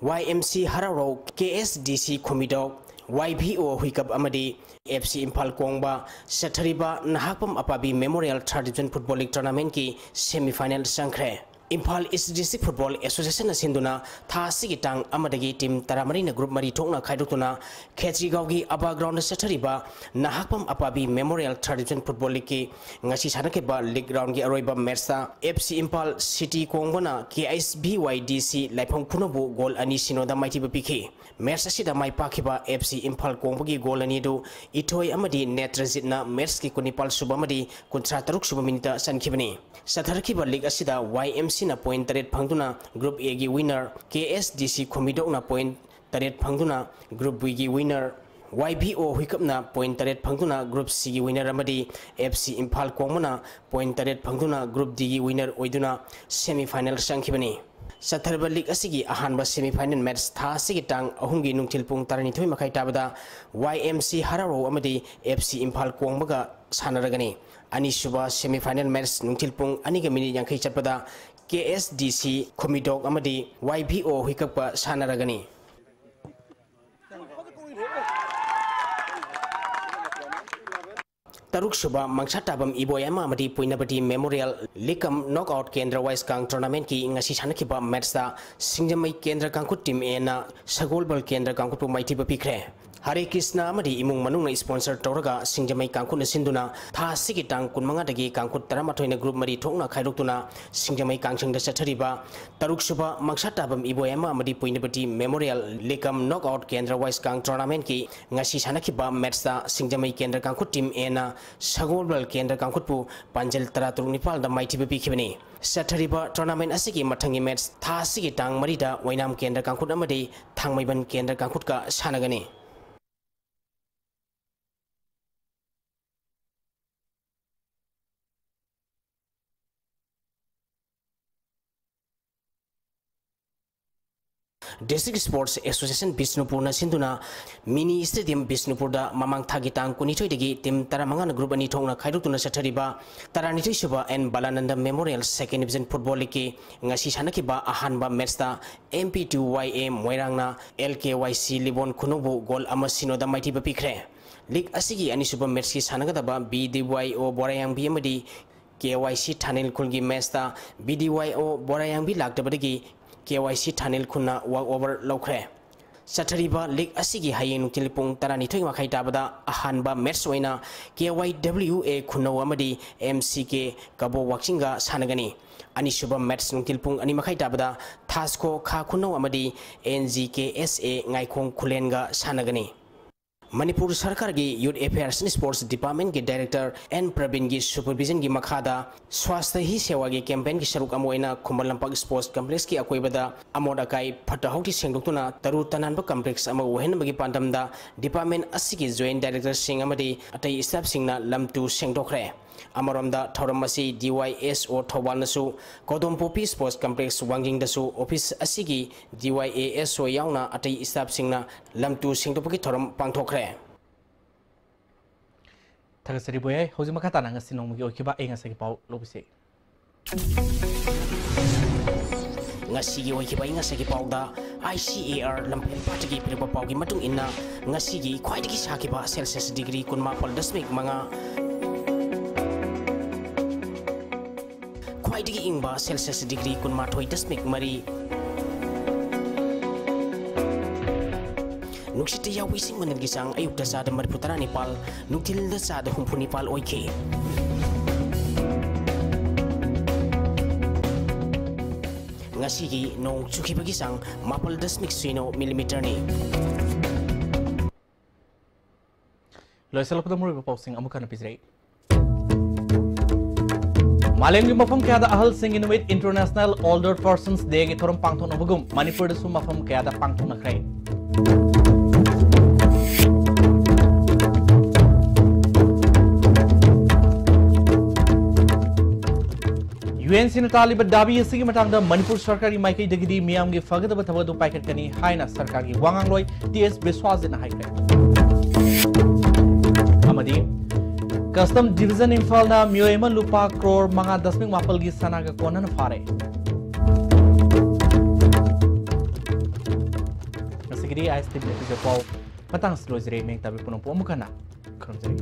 ꯋꯥꯏ ꯑꯦꯝ ꯁꯤ ꯍꯔꯥꯎꯔꯧ, ꯀꯦ ꯑꯦꯁ ꯗꯤ ꯁꯤ ꯈꯨꯃꯤꯗꯧ, ꯋꯥꯏ ꯚꯤ ꯑꯣ ꯍꯨꯏꯀꯞ ꯑꯃꯗꯤ ꯑꯦꯐ ꯁꯤ ꯏꯝꯐꯥꯜ ꯀꯣꯡꯕ ꯆꯠꯊꯔꯤꯕ ꯅꯍꯥꯛꯄꯝ ꯑꯄꯥꯕꯤ ꯃꯦꯃꯣꯔꯤꯌꯦꯜ ꯊꯥꯔꯠ ꯗꯤꯕꯤꯖꯟ ꯐꯨꯠꯕꯣꯜ ꯂꯤꯒ ꯇꯣꯔꯅꯥꯃꯦꯟꯠꯀꯤ ꯁꯦꯃꯤꯐꯥꯏꯅꯦꯜ ꯆꯪꯈ꯭ꯔꯦ꯫ ꯏꯝꯐꯥꯜ ꯏꯁ ꯗꯤꯁꯇ꯭ꯔꯤꯛ ꯐꯨꯠꯕꯣꯜ ꯑꯦꯁꯣꯁꯤꯌꯦꯁꯟꯅ ꯁꯤꯟꯗꯨꯅ ꯊꯥ ꯑꯁꯤꯒꯤ ꯇꯥꯡ ꯑꯃꯗꯒꯤ ꯇꯤꯝ ꯇꯔꯥꯃꯔꯤꯅ ꯒ꯭ꯔꯨꯞ ꯃꯔꯤ ꯊꯣꯛꯅ ꯈꯥꯏꯗꯣꯛꯇꯨꯅ ꯈꯦꯇ꯭ꯔꯤꯒꯥꯎꯒꯤ ꯑꯕꯥ ꯒ꯭ꯔꯥꯎꯟꯗ ꯆꯠꯊꯔꯤꯕ ꯅꯍꯥꯛꯄꯝ ꯑꯄꯥꯕꯤ ꯃꯦꯃꯣꯔꯤꯌꯦꯜ ꯊꯥꯔꯠ ꯗꯤꯕꯤꯖꯟ ꯐꯨꯠꯕꯣꯜ ꯂꯤꯒꯀꯤ ꯉꯁꯤ ꯁꯥꯟꯅꯈꯤꯕ ꯂꯤꯒ ꯔꯥꯎꯟꯒꯤ ꯑꯔꯣꯏꯕ ꯃꯦꯠꯆꯇ ꯑꯦꯐ ꯁꯤ ꯏꯝꯐꯥꯜ ꯁꯤꯇꯤ ꯀꯣꯡꯕꯅ ꯀꯦ ꯑꯦꯁ ꯕꯤ ꯋꯥꯏ ꯗꯤ ꯁꯤ ꯂꯥꯏꯐꯝ ꯈꯨꯅꯧꯕꯨ ꯒꯣꯜ ꯑꯅꯤ ꯁꯤꯅꯣꯗ ꯃꯥꯏꯊꯤꯕ ꯄꯤꯈꯤ꯫ ꯃꯦꯠꯆ ꯑꯁꯤꯗ ꯃꯥꯏ ꯄꯥꯛꯈꯤꯕ ꯑꯦꯐ ꯁꯤ ꯏꯝꯐꯥꯜ ꯀꯣꯡꯕꯒꯤ ꯒꯣꯜ ꯑꯅꯤ ꯑꯗꯨ ꯏꯊꯣꯏ ꯑꯃꯗꯤ ꯅꯦꯇ꯭ꯔꯖꯤꯠꯅ ꯃꯦꯠꯆꯀꯤ ꯀꯨꯟꯅꯤꯄꯥꯜ ꯁꯨꯕ ꯑꯃꯗꯤ ꯀꯨꯟꯊ꯭ꯔꯥ ꯇꯔꯨꯛ ꯁꯨꯕ ꯃꯤꯅꯤꯠꯇ ꯆꯟꯈꯤꯕꯅꯤ꯫ ꯆꯠꯊꯔꯛꯈꯤꯕ ꯂꯤꯒ ꯑꯁꯤꯗ ꯋꯥꯏ ꯑꯦꯝ ꯁꯤꯅ ꯄꯣꯏꯟ ꯇꯔꯦꯠ ꯐꯪꯗꯨꯅ ꯒ꯭ꯔꯨꯞ ꯑꯦꯒꯤ ꯋꯤꯟꯅꯔ, ꯀꯦ ꯑꯦꯁ ꯗꯤ ꯁꯤ ꯈꯨꯝꯕꯤꯗꯣꯛꯅ ꯄꯣꯏꯟ ꯇꯔꯦꯠ ꯐꯪꯗꯨꯅ ꯒ꯭ꯔꯨꯞ ꯕꯤꯒꯤ ꯋꯤꯟꯅꯔ, ꯋꯥꯏ ꯚꯤ ꯑꯣ ꯍꯨꯏꯀꯞꯅ ꯄꯣꯏꯟ ꯇꯔꯦꯠ ꯐꯪꯗꯨꯅ ꯒ꯭ꯔꯨꯞ ꯁꯤꯒꯤ ꯋꯤꯟꯅꯔ ꯑꯃꯗꯤ ꯑꯦꯐ ꯁꯤ ꯏꯝꯐꯥꯜ ꯀꯣꯡꯕꯅ ꯄꯣꯏꯟ ꯇꯔꯦꯠ ꯐꯪꯗꯨꯅ ꯒ꯭ꯔꯨꯞ ꯗꯤꯒꯤ ꯋꯤꯟꯅꯔ ꯑꯣꯏꯗꯨꯅ ꯁꯦꯃꯤ ꯐꯥꯏꯅꯦꯜ ꯆꯪꯈꯤꯕꯅꯤ꯫ ꯆꯠꯊꯔꯤꯕ ꯂꯤꯒ ꯑꯁꯤꯒꯤ ꯑꯍꯥꯟꯕ ꯁꯦꯃꯤ ꯐꯥꯏꯅꯦꯜ ꯃꯦꯠꯆ ꯊꯥ ꯑꯁꯤꯒꯤ ꯇꯥꯡ ꯑꯍꯨꯝꯒꯤ ꯅꯨꯡꯊꯤꯜ ꯄꯨꯡ ꯇꯔꯥꯅꯤꯊꯣꯏ ꯃꯈꯥꯏ ꯇꯥꯕꯗ ꯋꯥꯏ ꯑꯦꯝ ꯁꯤ ꯍꯔꯥꯎꯔꯧ ꯑꯃꯗꯤ ꯑꯦꯐ ꯁꯤ ꯏꯝꯐꯥꯜ ꯀꯣꯡꯕꯒ ꯁꯥꯟꯅꯔꯒꯅꯤ꯫ ꯑꯅꯤꯁꯨꯕ ꯁꯦꯃꯤ ꯐꯥꯏꯅꯦꯜ ꯃꯦꯠꯆ ꯅꯨꯡꯊꯤꯜ ꯄꯨꯡ ꯑꯅꯤꯒ ꯃꯤꯅꯤꯠ ꯌꯥꯡꯈꯩ ꯆꯠꯄꯗ ꯀꯦ ꯑꯦꯁ ꯗꯤ ꯁꯤ ꯈꯨꯃꯤꯗꯣꯛ ꯑꯃꯗꯤ ꯋꯥꯏ ꯚꯤ ꯑꯣ ꯍꯨꯏꯀꯞꯀ ꯁꯥꯟꯅꯔꯒꯅꯤ꯫ ꯇꯔꯨꯛꯁꯨꯕ ꯃꯪꯁꯥꯇꯥꯕꯝ ꯏꯕꯣꯌꯥꯏꯃ ꯑꯃꯗꯤ ꯄꯨꯏꯅꯕꯇꯤ ꯃꯦꯃꯣꯔꯤꯌꯦꯜ ꯂꯤꯒ ꯀꯝ ꯅꯣꯛ ꯑꯥꯎꯠ ꯀꯦꯟꯗ꯭ꯔ ꯋꯥꯏꯁ ꯀꯥꯡ ꯇꯣꯔꯅꯥꯃꯦꯟꯠꯀꯤ ꯉꯁꯤ ꯁꯥꯟꯅꯈꯤꯕ ꯃꯦꯠꯆꯇ ꯁꯤꯡꯖꯃꯩ ꯀꯦꯟꯗ꯭ꯔ ꯀꯥꯡꯈꯨꯠ ꯇꯤꯝ ꯑꯦꯅ ꯁꯒꯣꯜꯕꯜ ꯀꯦꯟꯗ꯭ꯔ ꯀꯥꯡꯈꯨꯠꯄꯨ ꯃꯥꯏꯊꯤꯕ ꯄꯤꯈ꯭ꯔꯦ꯫ ꯍꯔꯦ ꯀ꯭ꯔꯤꯁꯅ ꯑꯃꯗꯤ ꯏꯃꯨꯡ ꯃꯅꯨꯡꯅ sponsor ꯇꯧꯔꯒ ꯁꯤꯡꯖꯃꯩ ꯀꯥꯡꯈꯨꯠꯅ ꯁꯤꯟꯗꯨꯅ ꯊꯥ ꯑꯁꯤꯒꯤ ꯇꯥꯡ ꯀꯨꯟꯃꯉꯥꯗꯒꯤ ꯀꯥꯡꯈꯨꯠ ꯇꯔꯥꯃꯥꯊꯣꯏꯅ group ꯃꯔꯤ ꯊꯣꯛꯅ ꯈꯥꯏꯗꯣꯛꯇꯨꯅ ꯁꯤꯡꯖꯃꯩ ꯀꯥꯡꯁꯪꯗ ꯆꯠꯊꯔꯤꯕ ꯇꯔꯨꯛꯁꯨꯕ ꯃꯪꯁꯥꯇꯥꯕꯝ ꯏꯕꯣꯌꯥꯏꯃ ꯑꯃꯗꯤ ꯄꯨꯏꯅꯕꯇꯤ ꯃꯦꯃꯣꯔꯤꯌꯦꯜ ꯂꯤꯒ ꯀꯝ ꯅꯣꯛ ꯑꯥꯎꯠ ꯀꯦꯟꯗ꯭ꯔ ꯋꯥꯏꯁ ꯀꯥꯡ ꯇꯣꯔꯅꯥꯃꯦꯟꯠꯀꯤ ꯉꯁꯤ ꯁꯥꯟꯅꯈꯤꯕ ꯃꯦꯠꯆꯇ ꯁꯤꯡꯖꯃꯩ ꯀꯦꯟꯗ꯭ꯔ ꯀꯥꯡꯈꯨꯠ ꯇꯤꯝ ꯑꯦꯅ ꯁꯒꯣꯜꯕꯜ ꯀꯦꯟꯗ꯭ꯔ ꯀꯥꯡꯈꯨꯠꯄꯨ ꯄꯥꯟꯖꯜ ꯇꯔꯥꯇꯔꯨꯛ ꯅꯤꯄꯥꯜꯗ ꯃꯥꯏꯊꯤꯕ ꯄꯤꯈꯤꯕꯅꯤ꯫ ꯆꯠꯊꯔꯤꯕ ꯇꯣꯔꯅꯥꯃꯦꯟꯠ ꯑꯁꯤꯒꯤ ꯃꯊꯪꯒꯤ ꯃꯦꯠꯆ ꯊꯥ ꯑꯁꯤꯒꯤ ꯇꯥꯡ ꯃꯔꯤꯗ ꯑꯣꯏꯅꯥꯝ ꯀꯦꯟꯗ꯭ꯔ ꯀꯥꯡꯈꯨꯠ ꯑꯃꯗꯤ ꯊꯥꯡꯃꯩꯕꯟ ꯀꯦꯟꯗ꯭ꯔ ꯀꯥꯡꯈꯨꯠꯀ ꯁꯥꯟꯅꯒꯅꯤ꯫ District Sports Association ꯕꯤꯁꯅꯨꯄꯨꯔꯅ ꯁꯤꯟꯗꯨꯅ mini stadium ꯕꯤꯁꯅꯨꯄꯨꯔꯗ ꯃꯃꯥꯡ ꯊꯥꯒꯤ ꯇꯥꯡ ꯀꯨꯟꯅꯤꯊꯣꯏꯗꯒꯤ ꯇꯤꯝ ꯇꯔꯥꯃꯉꯥꯅ group ꯑꯅꯤ ꯊꯣꯛꯅ ꯈꯥꯏꯗꯣꯛꯇꯨꯅ ꯆꯠꯊꯔꯤꯕ ꯇꯔꯥꯅꯤꯊꯣꯏꯁꯨꯕ N Balanand memorial second division football leagueꯀꯤ ꯉꯁꯤ ꯁꯥꯟꯅꯈꯤꯕ ꯑꯍꯥꯟꯕ ꯃꯦꯠꯆꯇ M P T Y A ꯃꯣꯏꯔꯥꯡꯅ ꯑꯦꯜ ꯀꯦ ꯋꯥꯏ ꯁꯤ ꯂꯤꯕꯣꯟ ꯈꯨꯅꯧꯕꯨ ꯒꯣꯜ ꯑꯃ ꯁꯤꯅꯣꯗ ꯃꯥꯏꯊꯤꯕ ꯄꯤꯈ꯭ꯔꯦ꯫ ꯂꯤꯒ ꯑꯁꯤꯒꯤ ꯑꯅꯤꯁꯨꯕ ꯃꯦꯠꯆꯀꯤ ꯁꯥꯟꯅꯒꯗꯕ ꯕꯤ ꯗꯤ ꯋꯥꯏ ꯑꯣ ꯕꯣꯔꯥꯌꯥꯡꯕꯤ ꯑꯃꯗꯤ ꯀꯦ ꯋꯥꯏ ꯁꯤ ꯊꯥꯅꯤꯜ ꯈꯨꯜꯒꯤ ꯃꯦꯠꯁꯇ ꯕꯤ ꯗꯤ ꯋꯥꯏ ꯑꯣ ꯕꯣꯔꯥꯌꯥꯡꯕꯤ ꯂꯥꯛꯇꯕꯗꯒꯤ ꯀꯦ ꯋꯥꯏ ꯁꯤ ꯊꯥꯅꯤꯜ ꯈꯨꯜꯅ ꯋꯥꯛ ꯑꯣꯚꯔ ꯂꯧꯈ꯭ꯔꯦ꯫ ꯆꯠꯊꯔꯤꯕ ꯂꯤꯒ ꯑꯁꯤꯒꯤ ꯍꯌꯦꯡ ꯅꯨꯡꯊꯤꯜ ꯄꯨꯡ ꯇꯔꯥꯅꯤꯊꯣꯏ ꯃꯈꯥꯏ ꯇꯥꯕꯗ ꯑꯍꯥꯟꯕ ꯃꯦꯠꯁ ꯑꯣꯏꯅ ꯀꯦ ꯋꯥꯏ ꯗꯕ꯭ꯂꯤꯎ ꯑꯦ ꯈꯨꯟꯅꯧ ꯑꯃꯗꯤ ꯑꯦꯝ ꯁꯤ ꯀꯦ ꯀꯕꯣ ꯋꯥꯛꯆꯤꯡꯒ ꯁꯥꯟꯅꯒꯅꯤ꯫ ꯑꯅꯤꯁꯨꯕ ꯃꯦꯠꯁ ꯅꯨꯡꯊꯤꯜ ꯄꯨꯡ ꯑꯅꯤ ꯃꯈꯥꯏ ꯇꯥꯕꯗ ꯊꯥꯁꯀꯣ ꯈꯥ ꯈꯨꯟꯅꯧ ꯑꯃꯗꯤ ꯑꯦꯟ ꯖꯤ ꯀꯦ ꯑꯦꯁ ꯑꯦ ꯉꯥꯏꯈꯣꯡ ꯈꯨꯂꯦꯟꯒ ꯁꯥꯟꯅꯒꯅꯤ꯫ ꯃꯅꯤꯄꯨꯔ ꯁꯔꯀꯥꯔꯒꯤ ꯌꯨꯠ ꯑꯦꯐꯤꯌꯔꯁ ꯑꯦꯟ ꯁ꯭ꯄꯣꯔꯠꯁ ꯗꯤꯄꯥꯔꯠꯃꯦꯟꯠꯀꯤ ꯗꯥꯏꯔꯦꯛꯇꯔ ꯑꯦꯟ ꯄ꯭ꯔꯕꯤꯟꯒꯤ ꯁꯨꯄꯔꯚꯤꯖꯟꯒꯤ ꯃꯈꯥꯗ ꯁ꯭ꯋꯥꯁꯊ ꯍꯤ ꯁꯦꯋꯥꯒꯤ ꯀꯦꯝꯄꯦꯟꯒꯤ ꯁꯔꯨꯛ ꯑꯃ ꯑꯣꯏꯅ ꯈꯨꯃꯟ ꯂꯝꯄꯥꯛ ꯁ꯭ꯄꯣꯔꯠꯁ ꯀꯝꯄ꯭ꯂꯦꯛꯁꯀꯤ ꯑꯀꯣꯏꯕꯗ ꯑꯃꯣꯠ ꯑꯀꯥꯏ ꯐꯠꯇ ꯍꯥꯎꯊꯤ ꯁꯦꯡꯗꯣꯛꯇꯨꯅ ꯇꯔꯨ ꯇꯅꯥꯟꯕ ꯀꯝꯄ꯭ꯂꯦꯛꯁ ꯑꯃ ꯑꯣꯏꯍꯟꯅꯕꯒꯤ ꯄꯥꯟꯗꯝꯗ ꯗꯤꯄꯥꯔꯠꯃꯦꯟꯠ ꯑꯁꯤꯒꯤ ꯖꯣꯏꯟꯠ ꯗꯥꯏꯔꯦꯛꯇꯔꯁꯤꯡ ꯑꯃꯗꯤ ꯑꯇꯩ ꯁ꯭ꯇꯥꯐꯁꯤꯡꯅ ꯂꯝ ꯇꯨ ꯁꯦꯡꯗꯣꯛꯈ꯭ꯔꯦ꯫ ꯑꯃꯔꯣꯝꯗ ꯊꯧꯔꯝ ꯑꯁꯤ ꯗꯤ ꯋꯥꯏ ꯑꯦꯁ ꯑꯣ ꯊꯧꯕꯥꯜꯅꯁꯨ ꯀꯣꯗꯣꯝꯄꯣꯄꯤ ꯁ꯭ꯄꯣꯔꯠꯁ ꯀꯝꯄ꯭ꯂꯦꯛꯁ ꯋꯥꯡꯖꯤꯡꯗꯁꯨ ꯑꯣꯐꯤꯁ ꯑꯁꯤꯒꯤ ꯗꯤ ꯋꯥꯏ ꯑꯦ ꯑꯦꯁ ꯑꯣ ꯌꯥꯎꯅ ꯑꯇꯩ ꯁ꯭ꯇꯥꯐꯁꯤꯡꯅ ꯂꯝ ꯇꯨ ꯁꯦꯡꯗꯣꯛꯄꯒꯤ ꯊꯧꯔꯝ ꯄꯥꯡꯊꯣꯛꯈ꯭ꯔꯦ꯫ ꯊꯥꯒꯠꯆꯔꯤ ꯕꯣꯌꯥꯏ꯫ ꯍꯧꯖꯤꯛ ꯃꯈꯥ ꯇꯥꯅ ꯉꯁꯤ ꯅꯣꯡꯃꯒꯤ ꯑꯣꯏꯈꯤꯕ ꯑꯏꯪ ꯑꯁꯥꯒꯤ ꯄꯥꯎ ꯂꯧꯕꯤꯁꯤ꯫ ꯉꯁꯤꯒꯤ ꯑꯣꯏꯈꯤꯕ ꯑꯏꯪ ꯑꯁꯥꯒꯤ ꯄꯥꯎꯗ ꯑꯥꯏ ꯁꯤ ꯑꯦ ꯑꯥꯔ ꯂꯝꯐꯦꯜ ꯄꯥꯠꯇꯒꯤ ꯄꯤꯔꯛꯄ ꯄꯥꯎꯒꯤ ꯃꯇꯨꯡ ꯏꯟꯅ, ꯉꯁꯤꯒꯤ ꯈ꯭ꯋꯥꯏꯗꯒꯤ ꯁꯥꯈꯤꯕ ꯁꯦꯜꯁꯤꯌꯁ ꯗꯤꯒ꯭ꯔꯤ ꯀꯨꯟꯃꯥꯄꯜ ꯗꯁꯃꯤꯛ ꯃꯉꯥ, ꯈ꯭ꯋꯥꯏꯗꯒꯤ ꯏꯪꯕ ꯁꯦꯜꯁꯤꯌꯁ ꯗꯤꯒ꯭ꯔꯤ ꯀꯨꯟꯃꯥꯊꯣꯏ ꯗꯁꯃꯤꯛ ꯃꯔꯤ, ꯅꯨꯡꯁꯤꯠꯇ ꯌꯥꯎꯕ ꯏꯁꯤꯡ ꯃꯅꯤꯜꯒꯤ ꯆꯥꯡ ꯑꯌꯨꯛꯇ ꯆꯥꯗ ꯃꯔꯤꯐꯨ ꯇꯔꯥ ꯅꯤꯄꯥꯜ, ꯅꯨꯡꯊꯤꯜꯗ ꯆꯥꯗ ꯍꯨꯝꯐꯨ ꯅꯤꯄꯥꯜ ꯑꯣꯏꯈꯤ꯫ ꯉꯁꯤꯒꯤ ꯅꯣꯡ ꯆꯨꯈꯤꯕꯒꯤ ꯆꯥꯡ ꯃꯥꯄꯜ ꯗꯁꯃꯤꯛ ꯁꯤꯅꯣ ꯃꯤꯂꯤꯃꯤꯇꯔꯅꯤ꯫ ꯂꯣꯏꯁꯤꯜꯂꯛꯄꯗ ꯃꯔꯨꯑꯣꯏꯕ ꯄꯥꯎꯁꯤꯡ ꯑꯃꯨꯛ ꯍꯟꯅ ꯄꯤꯖꯔꯛꯏ꯫ ꯃꯥꯂꯦꯝꯒꯤ ꯃꯐꯝ ꯀꯌꯥꯗ ꯑꯍꯜꯁꯤꯡꯒꯤ ꯅꯨꯃꯤꯠ, International Older Persons Day ꯒꯤ ꯊꯧꯔꯝ ꯄꯥꯡꯊꯣꯛꯅꯕꯒꯨꯝ ꯃꯅꯤꯄꯨꯔꯗꯁꯨ ꯃꯐꯝ ꯀꯌꯥꯗ ꯄꯥꯡꯊꯣꯛꯅꯈ꯭ꯔꯦ꯫ ꯌꯨ ꯑꯦꯟ ꯁꯤꯅ ꯇꯥꯜꯂꯤꯕ ꯗꯥꯕꯤ ꯑꯁꯤꯒꯤ ꯃꯇꯥꯡꯗ ꯃꯅꯤꯄꯨꯔ ꯁꯔꯀꯥꯔꯒꯤ ꯃꯥꯏꯀꯩꯗꯒꯤꯗꯤ ꯃꯤꯌꯥꯝꯒꯤ ꯐꯒꯗꯕ ꯊꯕꯛ ꯑꯗꯨ ꯄꯥꯏꯈꯠꯀꯅꯤ ꯍꯥꯏꯅ ꯁꯔꯀꯥꯔꯒꯤ ꯋꯥꯉꯥꯡꯂꯣꯏ ꯇꯤ ꯑꯦꯁ ꯕꯤꯁ꯭ꯋꯥꯖꯤꯠꯅ ꯍꯥꯏꯈ꯭ꯔꯦ꯫ ꯑꯃꯗꯤ ꯀꯁꯇꯝ ꯗꯤꯚꯤꯖꯟ ꯏꯝꯐꯥꯜꯅ ꯃꯤꯑꯣꯏ ꯑꯃ ꯂꯨꯄꯥ ꯀ꯭ꯔꯣꯔ ꯃꯉꯥ ꯗꯁꯃꯤꯛ ꯃꯥꯄꯜꯒꯤ ꯁꯅꯥꯒ ꯀꯣꯟꯅꯅ ꯐꯥꯔꯦ꯫ ꯉꯁꯤꯒꯤꯗꯤ ꯑꯥꯏ ꯑꯦꯁ ꯇꯤ ꯚꯤꯗ ꯄꯤꯖ ꯄꯥꯎ ꯃꯇꯥꯡ ꯑꯁꯤꯗ ꯂꯣꯏꯖꯔꯦ꯫ ꯃꯌꯦꯛ ꯇꯥꯕꯤ ꯄꯨꯝꯅꯃꯛꯄꯨ ꯑꯃꯨꯛ ꯍꯟꯅ ꯈꯨꯔꯨꯝꯖꯔꯤ꯫